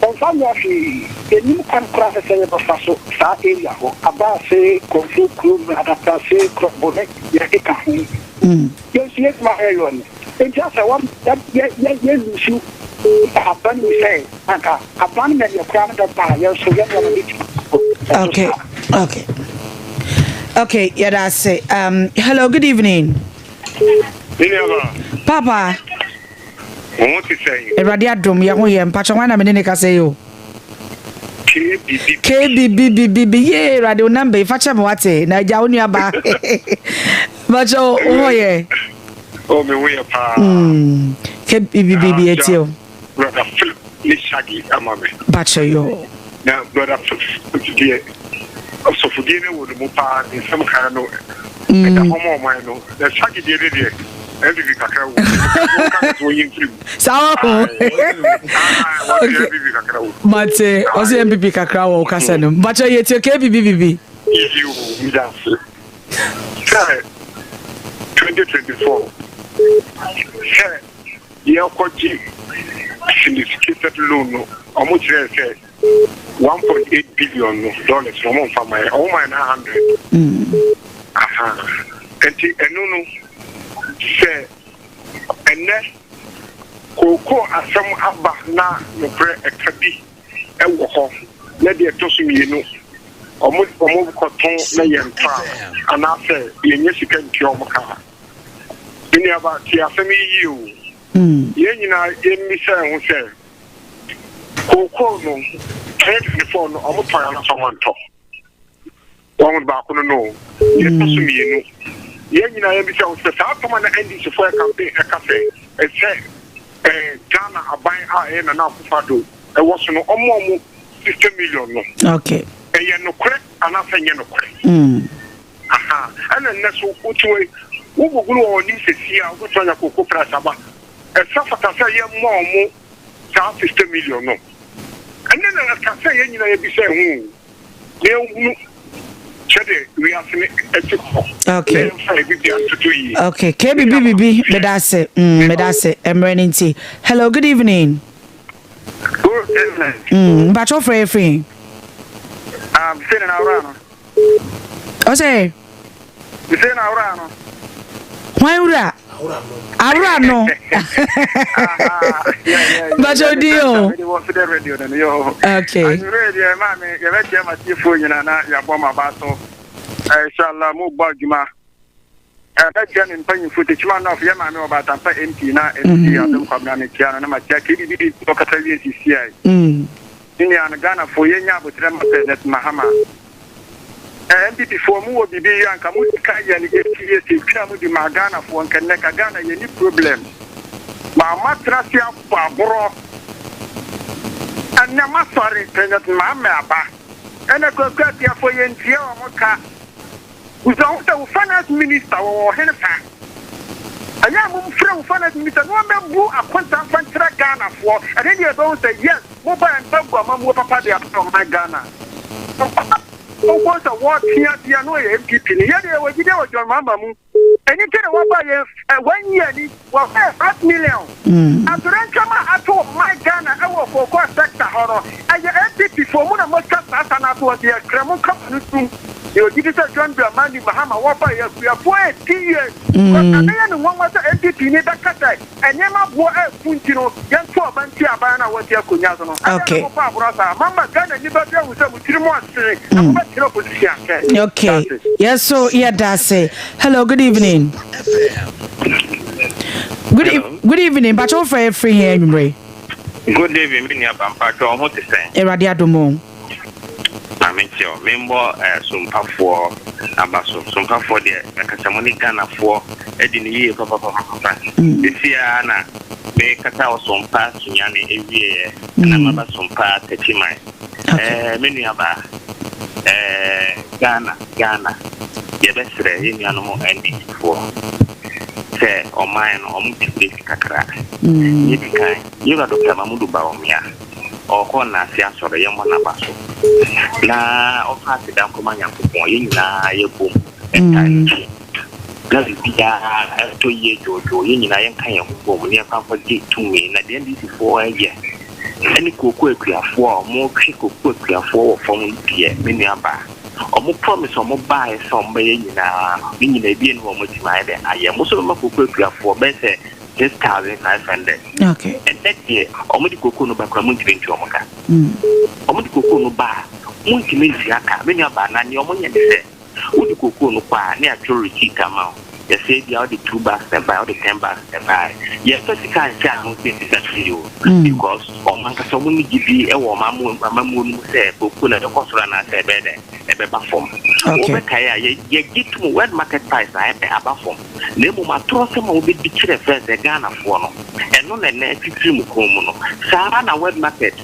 ɔmfa nyɛ hwee yɛnnim kwan koraa sɛ sɛ yɛbɛfa so saa area hɔ Abaase Kɔmfoɔ kurom Adaprase Krɔbo ne deɛ ɛkeka ho. Yɛn nso yɛn adwuma a yɛyɔ no nti asɛ wɔn yɛ yɛ yɛ lusu aban mu sɛ anka aban na deɛ koraa no bɛba a yɛn nso yɛn nneɛma bɛtumi akɔ ɛso Okay, saa. okay. Okay, yɛda ase. Hello, good evening. Me nuaba. Papa. Wo ho te sɛn? Awurade adom, yɛ ho yɛ. Mpakyɛ hwan na me ne ne kasa yi o? KBBB. KBBBB. Yee, Awurade wo number yi fa kyɛ me wate. Na agya wo nuaba. Mpakyɛ wo ho yɛ. Oh, me ho yɛ paa. KBBBB etie o. Brother Philip ne Shaggy ama me. Mpakyɛ yo. Na Brother Philip deɛ ɔsɔfodie no wɔ ne mu paa, ne nsɛm kan no ɛda hɔ ma ɔman no. Na Shaggy deɛ ne deɛ NPP kakra wɔ mu. Wɔka sɛ wɔyi mfiri mu. Saa wɔ ho. Wɔde NPP kakra wɔ mu. Mate, ɔsɛ NPP kakra wɔ wo kasa no mu. Mpakyɛ yɛtie KBBBB. Yiyi o, meda ase. Sɛ 2024 sɛ yɛkɔgye syndicated loan no, ɔmo kyerɛ sɛ 1.8 billion no dollars no ɔmo nfa ma yɛ, ɔmo ma yɛ 900. Aha. Nti ɛno no sɛ ɛnɛ kooko asɛm aba na nokorɛ ɛka bi ɛwɔ hɔ na deɛ ɛtɔ so mmienu ɔmo ɔmo kɔtɔn na yɛn tɔ a anaasɛ yɛnyɛ sika ntua ɔmo ka. Me nuaba tie asɛm yi yie o. Yɛn nyinaa yɛmmisa yɛn ho sɛ kookoo no 2024 no ɔmo tɔn anaasɛ ɔmo antɔ. Wɔn baako no no deɛ ɛtɔ so mmienu yɛn nyinaa yɛmmisa ho sɛ saa tɔm a na NDC foɔ yɛ campaign ɛka sɛ ɛsɛ ɛɛ Ghana aban a ɛyɛ Nana Akufo-Addo ɛwɔ so no ɔmo ɔmo 60 million no. Okay. Ɛyɛ nokorɛ anaasɛ nyɛ nokorɛ? Aha, ɛna nnɛ so wote hɔ yi, wo Google wɔ w'anim sɛsi a wobɛtumi anya cocoa price aba. Ɛsɛ fata sɛ yɛmmɔ ɔmo saa 60 million no. Ɛnɛ na ɛka sɛ yɛn nyinaa yɛbisa ɛho o, na yɛnhunu. Sɛdeɛ wiase no te kɔ Okay. na yɛmfa yɛn bibia ntoto yie. Okay, KBBBB, meda ase. Mm, meda ase. Mmerɛ no nti. Hello, good evening. Good evening. Mm, mpakyɛ wofrɛ yɛ firi? Um, sɛ na awura no. Ɔsɛ? Sɛ na awura no. Hwan wura? Awura no. Mpakyɛ odi o. Okay. Anwummerɛ deɛ maame yɛbɛkyɛ ma tiefoɔ nyinaa na yɛabɔ ma ba so. Inshallah mo bɔ adwuma. Ɛbɛkyɛ me mpanyinfoɔ Tekyima North yɛ maame wɔ Batampa MP na MC Adom Kwabena mekyia no na makyia KDBD ɔkasa wie sisiai. Me nua no Ghanafoɔ yɛnya aboterɛ ma President Mahama. Eh NPP foɔ mo wɔ biribi yɔ anka mo di kan yɛ no 80 years etwaa mu de maa Ghana foɔ nka nnɛ ka Ghana yɛ ni problem but mo atena ase abɔ aborɔ ɛnnɛ mo asɔre President Mahama aba ɛna Kwaku Atiafoɔ yɛ ntua wɔn ka Bisa ho sɛ wo finance minister wɔwɔ ɔhene fa ɛyɛ a mom frɛ wo finance minister na ɔmmɛbu akonta mfa nkyerɛ Ghana foɔ ɛne deɛ yɛbɛhu sɛ yes mo baɛ no bɛbu amammuo papa de ama ɔman Ghana wobɛhu sɛ wɔtwe adeɛ na ɔyɛ NPP ni yɛdeɛ yɛwɔ gyidie wɔ John Mahama mu ɛni nti na waba yɛn one year ni Wɔfɛɛ 5 million atorenkyɛm a ato ɔman Ghana wɔ cocoa sector hɔ no, ɛyɛ NPP foɔ mo na moatwa saa sa no ato hɔ nti yɛsrɛ mo nka mo ano ntom. Deɛ ɔgyedi sɛ John Dramani Mahama wɔfa yɛ akuafoɔ ɛdi yie because ɛbɛyɛ no nwanwa sɛ NPP ni bɛka sɛ nneɛma boɔ ɛɛfu nti no yɛnto aba ntia aban no a wɔte akonwa so no. Adɛn na mobɔ aborɔ saa? Moama Ghana ni bɛbi ahu sɛ mo tiri mu ɔhye na mobɛkyerɛ opposition akyɛ. Okay, yɛ so yɛda ase. Hello, good evening. Good, e good evening. Mpakyɛ wofrɛ yɛ firi hɛn anwummere. Good evening, me nua ba mpakyɛ wo ho te sɛn? Awurade adom o. Maame nkyɛ o, membɔ eh, sompafoɔ aba so. Sompafoɔ deɛ mɛkasa mo ne Ghanafoɔ adi no yie papapapapa. Sisi ara na mekasa wɔ Sompa Sunyani awieɛ ɛna maba Sompa Takyiman. Okay. Eh, me nua ba, eh, Ghana, Ghana, yɛbɛsrɛ yɛn nuanom NDCfoɔ sɛ ɔman no ɔmo twi breki kakra. Nea edi kan, Yɛwura Dɔkta Mamudu Bawumia, ɔɔkɔ nnaase asɔre, yɛmmɔ n'aba so na ɔmfa aseda nkɔma Nyankopɔn, yɛn nyinaa yɛbom ntaa n'akyi na biribiara ɛntɔ yie dwoodwoo, yɛn nyinaa yɛnka yɛn ho bom na yɛmfa nkɔgye tumi na deɛ NDCfoɔ ɛyɛ ɛne kooko akuafoɔ a wɔretwe kooko akuafoɔ wɔ fam no deɛ, me nua baa, wɔn promise a wɔn baeɛ sɛ wɔn bɛyɛ nyinaa, ne nyinaa ebie ne wɔn atumi ayɛ dɛ ayɛ. Wɔn nso bɛma kooko akuafoɔ bɛyɛ sɛ 6,500. Ɛnɛ deɛ wɔn de kooko no ba koraa wɔntumi ntua wɔn ka. Wɔn de kooko no ba a, wɔntumi ntua ka. Me nua baa, na nea wɔyɛ ne sɛ, Wode cocoa no kɔ a, ne yɛatwerɛ receipt ama wo. Yɛsɛ ebia wode 2 bags na ɛbaeɛ, wode 10 bags na ɛbaeɛ. Yɛmfa sika nhyɛ ano sɛ sika sei o, because wɔn ankasa wɔn nni gyidie wɔ wɔn amammuo no mu sɛ cocoa no ɛbɛkɔ soro anaasɛ ɛbɛyɛ dɛn, ɛbɛba fam. Wobɛkae a, yɛ yɛgye tom world market price ayɛ dɛn, aba fam. Na mmom atorɔsɛm a wobɛdi kyerɛ fɛn sɛ Ghanafoɔ no, ɛno na ɛnnɛ atwitwiri mo kɔn mu no. Saa ara na world market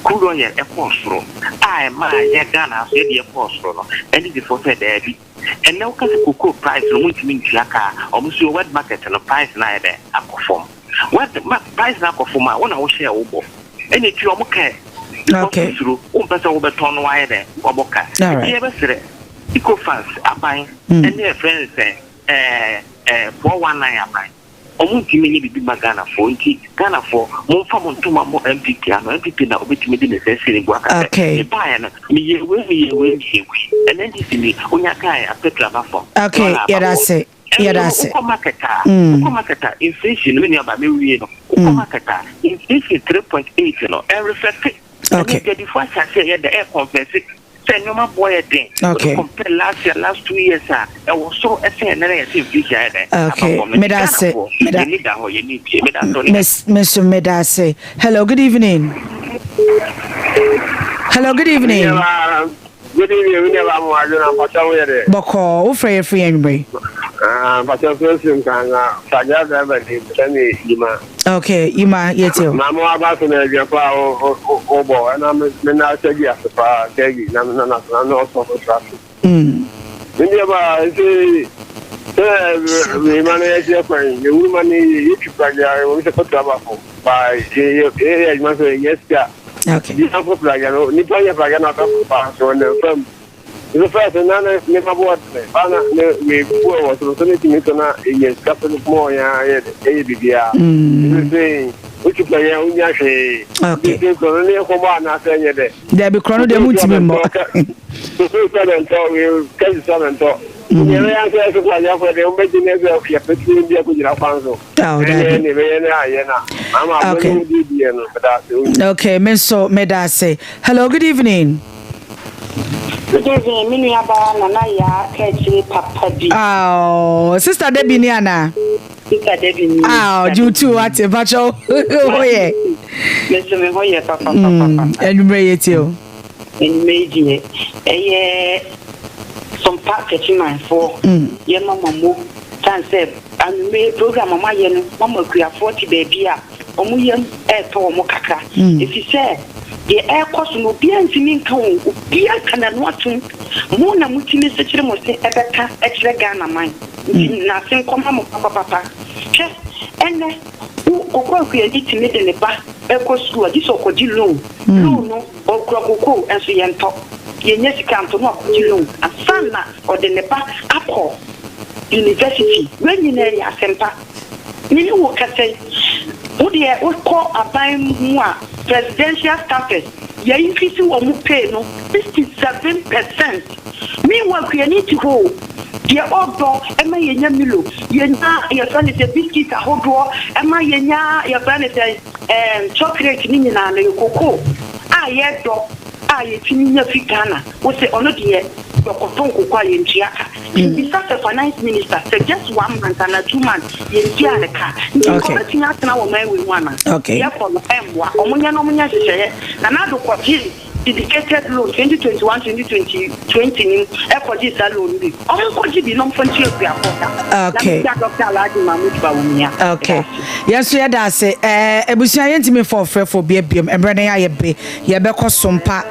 Crude oil kɔɔ soro a ɛmaa yɛ Ghana ha so yɛ deɛ kɔɔ soro no, NDC foɔ sɛ daabi. Ɛnɛ woka sɛ cocoa price no montumi ntua ka a, wɔn nso yɛ world market no price no ayɛ dɛn akɔ fam. World ma price no akɔ fam a, wo na wohyɛɛ wo bɔ. Ɛna ɛtua wɔn ka ɛ. Because wosuro, wompɛ sɛ wobɛtɔn no wayɛ dɛn wabɔ ka. Nti yɛbɛsrɛ Ecofan's aban ɛne ɛfrɛ no sɛ ɛɛ ɛɛ 419 aban. Ɔmo ntumi nyɛ biribi mma Ghanafoɔ nti Ghanafoɔ momfa mo ntoma mmɔ NPP ano, NPP na obetumi de ne nsa asi ne bo aka sɛ mebaeɛ no meyɛɛ wei meyɛɛ wei meyɛɛ wei ɛnɛ NDC ni onya kae a petrol aba fam, Okay, dollar aba yɛda fam ase, ɛnso yɛda no ase. wokɔ market a wokɔ market a inflation no me nua baa mewie no wokɔ market a inflation 3.8 no ɛnreflecte Okay. ɛnɛ adwadifoɔ ahyɛ aseɛ yɛ dɛ ɛɛconfɛse sɛ nneɛma boɔ yɛ den. Okay. Wode compare last year, last 2 years a, ɛwɔ soro ɛsɛn ɛnɛ na yɛsɛ inflation ayɛ dɛn aba fam no. Nti Meda ase. Ghanafoɔ, Meda. yɛni da hɔ, yɛni bie. Meda ase, ɔne Miss, Miss, meda ase. Hello, good evening. Hello, good evening. Good evening, mi nua mo adwene mpakyɛ wo yɛ dɛ. Bɔkɔɔ, wofrɛ yɛ firi anwummere. Ah, mpakyɛ fɛ fim kan na sagya driver ni sɛ mi yima. Okay, yima yɛte o. Na mo aba so na adwuma pa a wo bɔ ɛna me na sɛgi ase paa sɛgi na na na na na ɔsɔ so ase. Mi nua ba nse sɛ mi ma no yɛ kyerɛ kwan yɛ wuru ma no yɛ yɛ twi pragya wɔn sɛ pɛtro aba fam ba yɛ yɛ yɛ adwuma sɛ yɛ sika. Okay. Bi afɔ pragya no nipa yɛ pragya na ɔbɛ pa so ɔnam fam. Nso first na ne nneɛma bo ɔdene ba na ne wei bu wɔ soro so ne tumi so na yɛ sika so mɔ yɛn ayɛ ɛyɛ biribiara. Nso sɛ wotu pɛ yɛn wonya hwee. Okay. Nti korɔ no ne yɛkɔbɔ anaasɛ ɛnyɛ dɛ. Dabi korɔ no deɛ montumi mmɔ. Soso sɛ bɛntɔ wei kɛse sɛ bɛntɔ. Nti ɛbɛyɛ sɛ ɛso kɔ anyafo deɛ wobɛgye ne sɛ yɛpɛtuo bi akɔgyina kwan so. Oh, dabi. Okay. Okay, me nso meda ase. Hello, good evening. Good evening, me nua baa Nana Yaa Kaakyire papa bi. Oh, sister Debbie ni ana? Sister Debbie ni. Ah, oh, tu ate pacho. Ho ye. Me so me ho ye papa papa. Mm, enwumere ye tie o. Enwumere yi deɛ ɛyɛ Sompa Techimanfoɔ yɛ mama mo san sɛ anwumere program a moayɛ no mama akuafoɔ te baabi a wɔn yam retɔ wɔn kakra efisɛ deɛ ɛrekɔ so no obiara ntumi nka o obiara ka n'ano atom mo na motumi sekyere mo se ɛbɛka kyerɛ Ghana man nti n'ase nkɔma mo papapapa hwɛ ɛnɛ wo koko akuani tumi de ne ba ɛkɔ sukuu a gye sɛ ɔkɔgye loan loan no ɔkura koko nso yɛntɔ yɛnya sika nto no akɔgye loan ansa na ɔde ne ba akɔ university wei nyinaa yɛ asɛmpa Me ne wo kasa yi, wo deɛ wo kɔ aban mu a presidential staffers yɛ increase wɔn pay no 67%. Meanwhile kuani te hɔ o, deɛ ɔdɔ ɛma yɛnya milo, yɛnya yɛfrɛ no sɛ biscuit ahodoɔ, ɛma yɛnya yɛfrɛ no sɛ ɛɛm chocolate ne nyinaa no yɛ cocoa a yɛdɔ a yɛtumi nya fi Ghana. Wo se ɔno deɛ yɛkɔtɔ nkoko a yɛntua ka. Mebisa sɛ finance minister sɛ just one month anaa 2 months yɛntua ne ka. Nti nka ɔbɛtumi atena wɔ man wei mu anaa? Yɛkɔ no ɛmmoa. Ɔmo nyɛ na ɔmo nyɛ nhyehyɛeɛ. Nana Addo kɔgyee syndicated loan 2021 2020 20 nim ɛkɔgyee saa loan no bi. Ɔmo nkɔgye bi na ɔmfa ntua akuafoɔ ka. Na mekyia Dr. Alhaji Mahmood Bawumia. Okay. Yɛn nso yɛda ase. Ɛɛ abusua yɛntumi mfa ɔfrɛfoɔ bi abiem. Mmerɛ no yɛayɛ be. Yɛbɛkɔ so mpa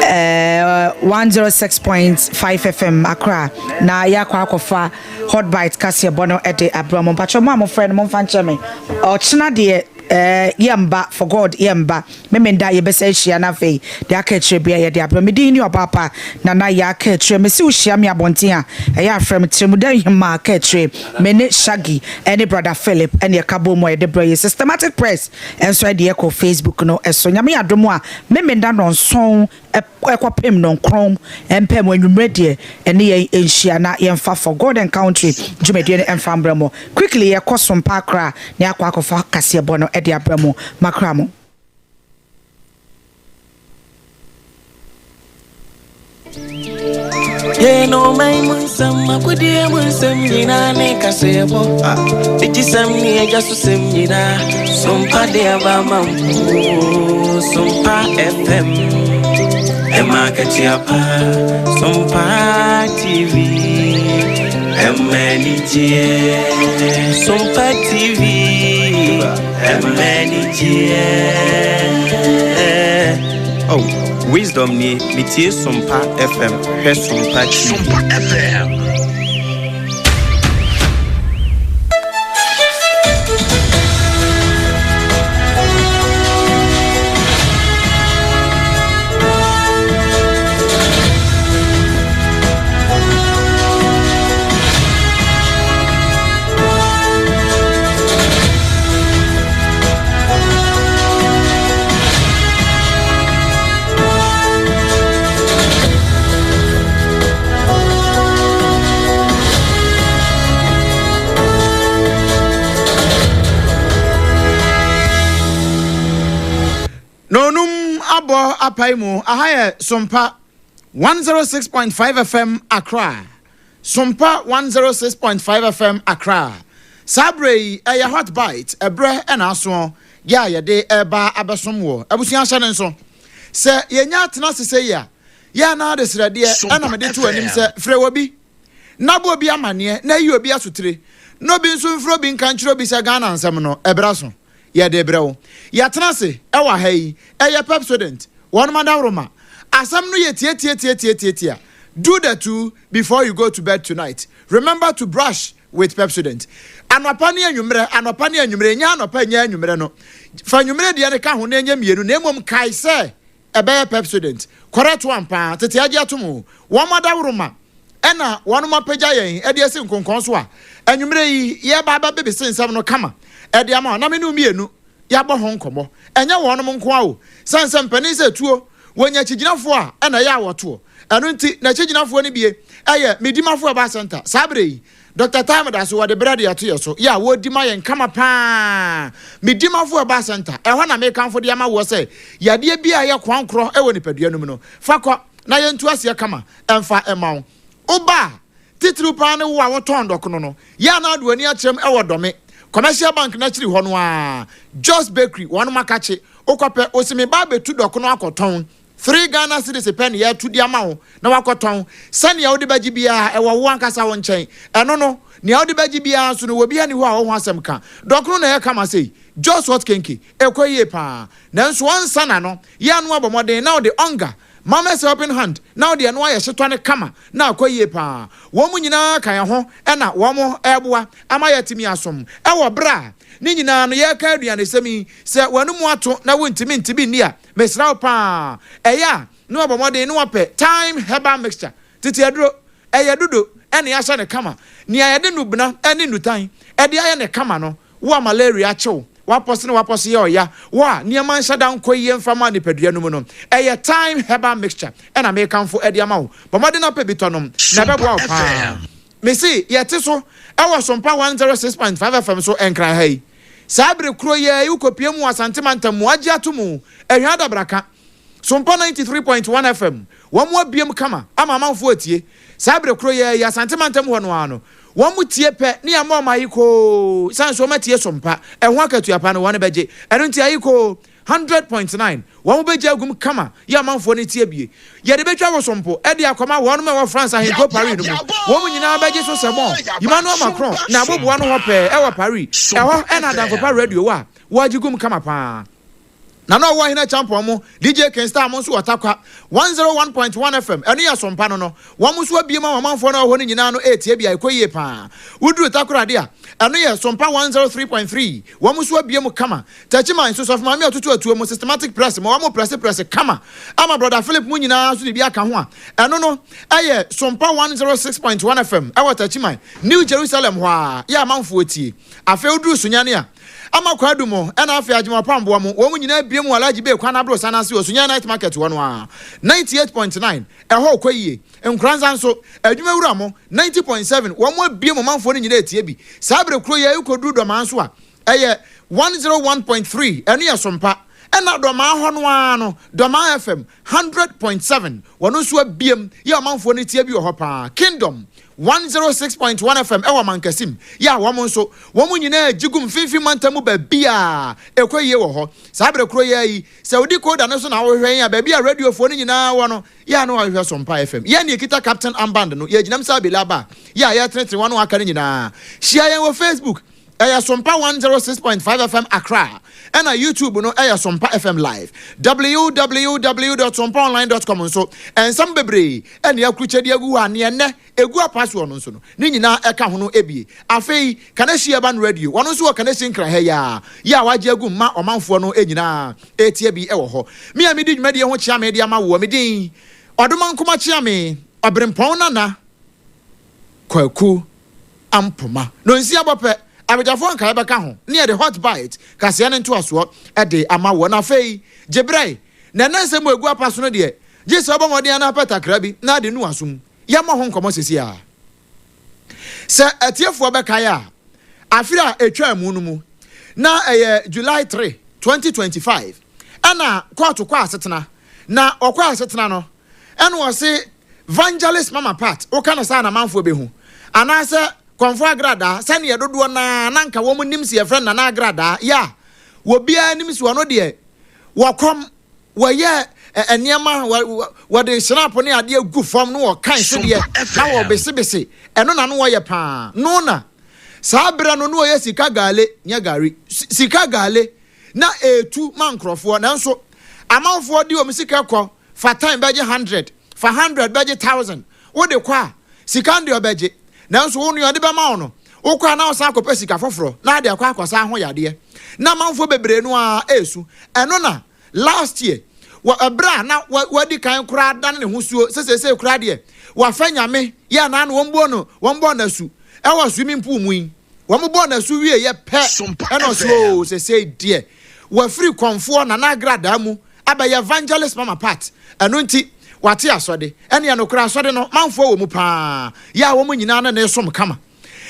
ɛɛ 106.5 FM Accra na yɛakɔ akɔfa Hot Bite kaseɛbɔ no de abrɛ mo. Mpakyɛ mo a mofrɛ no momfa nkyɛ me. Ɔkyena deɛ ɛɛ yɛmba for God yɛmba. Memenda yɛbɛsa ahyia na afei deɛ aka akyire bia yɛde abrɛ. Me din ne Ɔbaapa Nana Yaa Kaakyire. Mese wo hyia me abɔnten a ɛyɛ afrɛ me Tirimudɛ Hemaa Kaakyire. Me ne Shaggy ne Brother Philip ɛne ɛka bom a yɛde brɛ yi. Systematic Press nso ɛde ɛkɔ Facebook no so. Nyame yɛ adom a Memenda nɔnson ɛkɔpem nɔnkron mpɛ mu anwummerɛ deɛ ɛne yɛn nhyia na yɛmfa For God and Country dwumadie no ɛmfa mbrɛ mo. Quickly yɛkɔ Sompa Accra na yɛakɔ akɔfa kaseɛbɔ no ɛde abrɛ mo. Makra mo. Yeah, no my munsam, makudie munsam nyina ne kasebo. Ijisam ni ejasu sem nyina. Sompa de aba mampu, Sompa FM. Ema kachiapa, Sompa TV. Emenijie, Sompa TV. Emenijie. Oh, wisdom ni metie Sompa FM, hwɛ Sompa TV. Sompa FM. Na onum abɔ apae mu. Aha yɛ Sompa 106.5 FM Accra. Sompa 106.5 FM Accra. Saa berɛ yi ɛyɛ Hot Bite ɛberɛ ɛna asoɔ yɛ a yɛde ɛreba abɛsom wɔ abusua ahyɛ ne nso. Sɛ yɛnya atena ase sɛ yi a, yɛ anaa de srɛdeɛ ɛna mede to anim sɛ frɛ wɔ bi na bɔ obi amanneɛ na yi obi asotire na obi nso mfrɛ obi nka nkyerɛ obi sɛ Ghana nsɛm no ɛbra so. Yɛde rebrɛ wo. Yɛatena ase wɔ ha yi, ɛyɛ Pepsodent, wɔnom adaworoma. Asɛm no yɛ tiatiatiatiatiatia. Do the two before you go to bed tonight. Remember to brush with Pepsodent. Anɔpa ne anwummerɛ, anɔpa ne anwummerɛ, ɛnyɛ anɔpa ɛnyɛ anwummerɛ no. Fa anwummerɛ deɛ no ka ho na ɛnyɛ mmienu, na mmom kae sɛ. ɛbɛyɛ Pepsodent. Correct one paa, tete agye atom o. Wɔn adaworoma ɛna wɔnom apagya yɛn de asi nkonkɔn so a, anwummerɛ yi yɛreba abɛbebese nsɛm no kama de ama wo na me ne wo mmienu yɛabɔ ho nkɔmmɔ. Ɛnyɛ wɔnom nko ara o, sane sɛ mpanin sɛ tuo, wɔnya akyigyinafoɔ a ɛna ɛyɛ a wɔtoɔ. Ɛno nti n'akyigyinafoɔ no bie ɛyɛ Medimafo Herbal Centre. Saa berɛ yi, Dɔkta Time da so, wɔde berɛ de ato yɛ so, yɛ a wɔredi ma yɛn kama pa ara. Medimafo Herbal Centre, ɛhɔ na mekamfo de ama woɔ sɛ yadeɛ biara a ɛyɛ koankorɔ wɔ nipadua no mu no, fa kɔ na yɛntu aseɛ kama mfa mma wo. Woba a, titiriw pa ara ne wo a wotɔn dɔkono no, yɛ a na wode w'ani akyerɛm wɔ Dɔme Commercial Bank no akyiri hɔ no ara, Jos Bakery, wɔnom akakye, wokɔpɛ, wose meba abɛtu dɔkono akɔtɔn, Three Ghana cedis pɛ na yɛreto de ama wo na woakɔtɔn. Sɛnea wode bɛgye biara, ɛwɔ wo ankasa wo nkyɛn. Ɛno no, nea wode bɛgye biara nso no, obiara nni hɔ a ɔwɔ ho asɛm ka. Dɔkono na ɛyɛ kama sei. Jos Hot Kenke, ɛkɔ yie paa. Nanso ansa na no, yɛ ano abɔ mmɔden na wode Onga, Mama's Helping Hand, na wode ɛno ayɛ hyetɔ no kama na akɔ yie paa. Wɔn nyinaa ka yɛn ho na wɔreboa ama yɛatumi asom wɔ berɛ a ne nyinaa no yɛreka aduanesɛm yi. Sɛ w'anomu ato na wontumi nte bi nni a, Mesrɛ wo paa, ɛyɛ a na wabɔ mmɔden na wapɛ thyme herbal mixture, tete aduro, ɛyɛ dodo na yɛahyɛ no kama, nea yɛde nnubena ne nnutan de ayɛ no kama no, wo a malaria akye wo, w'apɔse ne w'apɔse yɛ ɔya, wo a nneɛma nhyɛ da nkɔ yie mfa ma nipadua no mu no, ɛyɛ thyme herbal mixture na mekamfo de ama wo. Bɔ mmɔden na pɛ bi tɔ nom, na ɛbɛboa wo paa. Mese yɛte so wɔ Sompa 106.5 FM so Nkran ha yi. Saa bere koro yi ara yi wokɔpue mu wɔ Asante mantam mu agye ato mu Ahwia Adabraka, Sompa 93.1 FM, wɔn abiem kama ama amanfoɔ atie. Saa bere koro yi ara yi Asante mantam hɔ no ara no, wɔn tie pɛ ne yɛama wɔn ayekoo sane sɛ wɔn atie Sompa, ɛho akatua pa no wɔn bɛgye. Ɛno nti ayekoo. 100.9 Wɔn bɛgye agum kama yɛ amanfoɔ no ti abie. Yɛde bɛtwa wosompo de akɔma wɔnom a ɛwɔ France ahenkuro Paris no mu. Wɔn nyinaa bɛgye so sɛ bɔn. Emmanuel Macron na aboboa no hɔ pɛɛ ɛwɔ Paris. Ɛhɔ na Adamfo Pa Radio wɔ a wɔagye gum kama paa. Na na ɔwɔ Ahene Acheampong mo, DJ King Star mo nso wɔ Tarkwa. 101.1 FM, ɛno yɛ Sompa no no. Wɔn nso abue ma wɔn amanfoɔ no a ɛwɔ hɔ no nyinaa no retie bi a ɛkɔ yie paa. Woduru Takoradi a, ɛno yɛ Sompa 103.3. Wɔn nso abue mu kama. Techiman nso, Sɔfo Maame a ɔtoto atuo mu, Systematic Press ma wɔn prɛse prɛse kama ama Brɔda Philip mu nyinaa nso de bi aka ho a, ɛno no yɛ Sompa 106.1 FM ɛwɔ Techiman, New Jerusalem hɔ ara, yɛ amanfoɔ tie. Afei woduru Sunyani a, ama Kwadu mo ɛna afei Agyemang Ɔpamboa mo, wɔn nyinaa abue mu wɔ Alhaji Bey kwan aborosan ase wɔ Sunyani Night Market hɔ no ara, 98.9, ɛhɔ kɔ yie. Nkoranza nso, Adwumawura mo, 90.7, wɔn abue mu amanfoɔ no nyinaa retie bi. Saa bere koro yi ara wokɔduru Dɔmaa nso a, Ɛyɛ 101.3, ɛno yɛ Sompa. Ɛna Dɔmaa hɔ no ara no, Dɔmaa FM 100.7, wɔn nso abiem yɛ ɔmanfoɔ no tie bi wɔ hɔ paa. Kingdom 106.1 FM ɛwɔ Mankasim yɛ a wɔn nso, wɔn nyinaa gye gu mfimfini mantam mu baabiara, ɛkɔ yie wɔ hɔ. Saa berɛ korɔ yi ara yi, sɛ wo decoder no so na wohwehwɛ yɛn a, baabi a radiofoɔ no nyinaa wɔ no, yɛ a na wɔahwehwɛ Sompa FM. Yɛn na yɛkita Captain Armband no, yɛgyinam sɛ abele aba a, yɛ a yɛretenetene wɔn a wɔaka no nyinaa. Hyia yɛn wɔ Facebook. Ɛyɛ Sompa 106.5 FM Accra ɛna YouTube no ɛyɛ Sompa FM Live. Www dot sompaonline dot com nso nsɛm bebree ɛne akrukyɛ de agu hɔ a neɛ nnɛ ɛgu apa soɔ no nso no ne nyinaa ɛka ho no ebie. Afei Kaneshie Urban Radio wɔno nso wɔ Kaneshie Nkran ha yi ara yɛ a wagye agu mma ɔmanfoɔ no nyinaa ɛretie bi ɛwɔ hɔ. Me a medi dwumadie ho kyeame de ama woɔ me din Ɔdomankoma Kyeame Ɔberempɔn Nana Kwaku Ampoma. Nonsia bɔ pɛ, abadwafoɔ nkaeɛ bɛka ho ne yɛde Hot Bite kaseɛ no ntoasoɔ de ama woɔ. Na afei, gye berɛ, na ɛnnɛ nsɛm a ɛgu apa so no deɛ, gye sɛ wobɔ mmɔden anaa pɛ takra bi na ade nu w'aso mu. Yɛmmɔ ho nkɔmmɔ seesei ara. Sɛ atiefoɔ bɛkae a, afe a ɛtwaa mu no mu, na ɛyɛ July 3, 2025, ɛna kɔɔto kɔɔ asetena. Na ɔkɔɔ asetena no, Ɛna ɔse Vangelist Mama Pat, woka no saa na amanfoɔ bɛhu. Anaasɛ Kɔmfoɔ Agradaa, sɛdeɛ dodoɔ no ara na anka wɔn nim sɛ yɛfrɛ no Nana Agradaa, yɛ a obiara nim sɛ ɔno deɛ wɔkɔm, wɔyɛ nneɛma, wɔde hyinapo ne adeɛ gu fam na wɔkan sedeɛ na wɔbesebese, ɛno na no wɔyɛ paa. No na saa berɛ no na ɔyɛ sika gaale, nyɛ gari, sika gaale na ɛretu ma nkurɔfoɔ, nanso amanfoɔ de wɔn sika kɔ Fa ten bɛgye hundred, fa hundred bɛgye thousand. Wode kɔ a, sika no deɛ ɔbɛgye, nanso wo nea ɔde bɛma wo no, wokɔ a na wosan akɔpɛ sika foforɔ na ade akɔ akɔsa ho yadeɛ. Na amanfoɔ bebree no ara ɛresu. Ɛno na last year, Wɔ ɛberɛ a na wadi kan koraa adane ne ho suo sɛ seesei koraa deɛ wafa Nyame yɛ anaa na wɔbɔɔ no wɔbɔɔ no asu wɔ swimming pool mu yi, wɔbɔɔ no asu wieeɛ pɛ ɛna ɔse oo seesei deɛ wafiri kɔmfoɔ Nana Agradaa mu abɛyɛ Evangelist Mama Pat, ɛno nti wate asɔde. Ɛneɛ nokorɛ asɔde no manfoɔ wɔ mu paa yɛ a wɔn nyinaa ne no resom kama.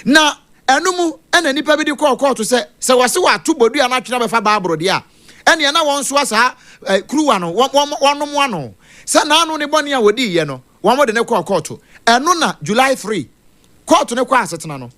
Na ɛno mu na nnipa bi de kɔɔ kɔɔto sɛ sɛ wɔse wɔato bodua no atwene abɛfa Bible deɛ a, ɛnneɛ na wɔnsoa saa eh, kuruwa no, wɔnom ano. Sɛ n'ano ne bɔne a wɔdiiɛ no, wɔde no kɔɔ kɔɔto. Ɛno na July 3, kɔɔto no kɔɔ asetena no,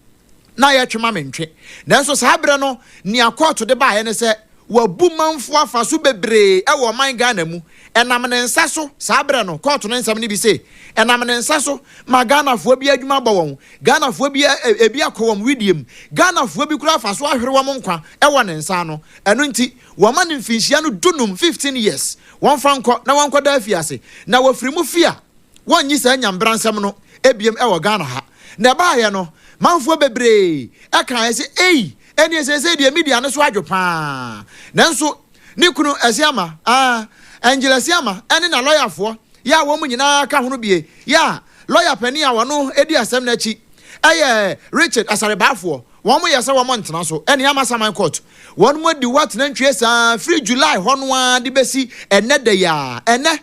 na yɛtwe ma mentwe. Nanso saa berɛ no, nea kɔɔto de baeɛ ne sɛ wabu manfoɔ afa so bebree wɔ ɔman Ghana mu. Ɛnam ne nsa so, saa berɛ no, kɔɔto no nsɛm no bi se, ɛnam ne nsa so ma Ghanafoɔ bi adwuma bɔ wɔn, Ghanafoɔ bi ebi akɔ wɔn wedeɛ mu, Ghanafoɔ bi koraa afa so ahwere wɔn nkwa wɔ ne nsa ano. Ɛno nti, wɔma no mfinhyia no dunum, 15 years, wɔmfa nkɔ na wɔnkɔda afiase. Na wɔfiri mu fi a, wɔnnye saa nyambransɛm no biom wɔ Ghana ha. Na ɛbaeɛ no, manfoɔ bebree kaeɛ sɛ, Ei, ɛnneɛ seesei deɛ media no so adwo pa ara. Nanso ne kunu Asiamah, ah, Angel Asiamah ne n'alɔyafoɔ, yɛ a wɔn nyinaa ka ho no bie, yɛ a lɔya panin a ɔno di asɛm no akyi yɛ Richard Asare Baafoɔ, wɔn yɛ sɛ wɔn ntena so ne Amasaman Court. Wɔn adi hɔ atena ntwie saa firi July hɔ no ara de bɛsi ɛnnɛ da yi ara. Ɛnnɛ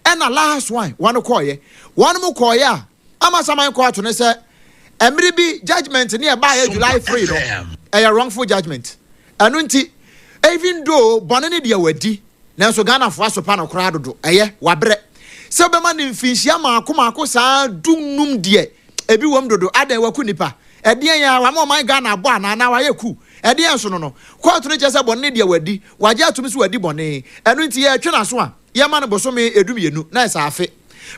ɛna last one wɔn kɔɔeɛ. Wɔn kɔɔeɛ a Amasaman Court no sɛ mmere bi judgement ne ɛbaeɛ July 3 no ɛyɛ wrongful judgement. Ɛno nti even though bɔne ne deɛ wadi Nanso Ghanafoɔ asopa no koraa dodo. Ɛyɛ, wabrɛ. Sɛ wobɛma no mfinhyia maako maako saa dunum deɛ, ebi wom dodo. Adɛn, waku nnipa? Ɛdeɛn ara, wama ɔman Ghana abɔ anaa? Anaa wayɛ coup? Ɛdeɛn nso no no? Kɔɔto no kyerɛ sɛ bɔne no deɛ wadi. Wagye atom sɛ wadi bɔne. Ɛno nti yɛretwe n'aso a, yɛma no bosome edumienu, na ɛsɛ afe.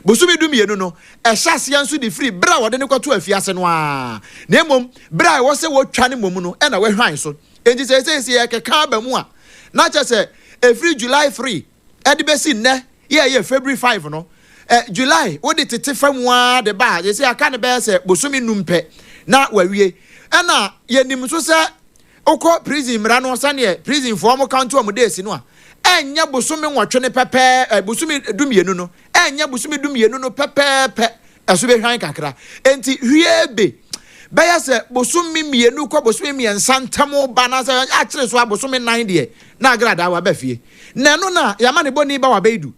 Bosome dumienu no, ɛhyɛ aseɛ nso de firi berɛ a wɔde no kɔtoo afiase no ara. Na mmom, berɛ a ɛwɔ sɛ wɔtwa no mmom no na wahwan so. Enti seesei sɛ yɛrekeka aba mu a, na kyerɛ sɛ ɛfiri July 3 de bɛsi nnɛ yɛ ɛyɛ February 5 no, eh, July wode tete fa mu ara de ba a, seesei aka no bɛyɛ sɛ bosome num pɛ na wawie. Ɛna yɛnim nso sɛ wokɔ prison mmara no sɛdeɛ prisonfoɔ wɔn count wɔn days no a, ɛnyɛ bosome nwɔtwe no pɛpɛɛ, eh, bosome dumienu no, ɛnyɛ bosome dumienu no pɛpɛɛpɛ ɛso bɛhwan kakra. Enti hwiebe bɛyɛ sɛ bosome mmienu kɔ bosome mmiɛnsa ntam ba anaasɛ akyere so a bosome nan deɛ na agradaa waba fie. Na ɛno na yɛama ne bɔni ba wabɛdu.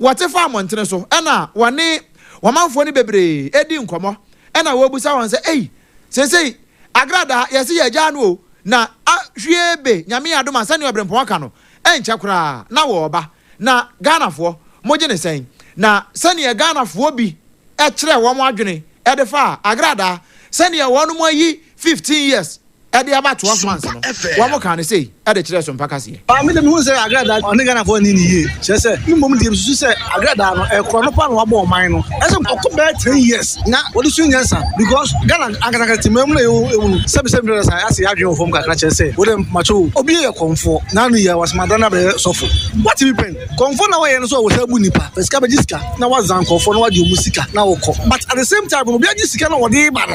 Wɔte fa mmɔntene so ɛna wɔne wɔmanfoɔ no bebree ɛdi nkɔmmɔ ɛna wɔbusa wɔn sɛ ei seesei agradaa yɛse yɛagyaa no o na a hwiebe Nyame yɛ adom a sɛnea ɔbrempɔn ka no ɛnkyɛ koraa na wɔreba. Na Ghanafoɔ, mogye no sɛn? Na sɛdeɛ Ghanafoɔ bi kyerɛɛ wɔn adwene de faa agradaa, sɛdeɛ wɔnom ayi 15 years de aba 12 months no, wɔn kaa no sei de kyerɛɛ Sompa Kaseɛ. Ah, me de mehu sɛ agradaa ɔne Ghanafoɔ nni no yie. Kyerɛ sɛ, me mmom deɛ mesusu sɛ agradaa no, ɛkorɔ no paa na wabɔ ɔman no. Ɛsɛ ɔkɔ bɛyɛ 10 years na wɔde sua nyansa because Ghana ankasa ankasa temamu na yɛwɔ mu no, sɛbi sɛbi mprɛ saa asɛ yɛadwene wɔ fam kakra kyerɛ sɛ, wo de mpakyɛ o, obi yɛ kɔmfoɔ, n'ano yɛ wasoma dan abɛyɛ sɔfo. Wate bi pɛn? Kɔmfoɔ na wɔyɛ no so a wɔsan bu nipa, pɛ sika bɛgye sika na wazan nkurɔfoɔ na wagye wɔn sika na wɔkɔ. But at the same time no, obi agye sika na wɔde ba no,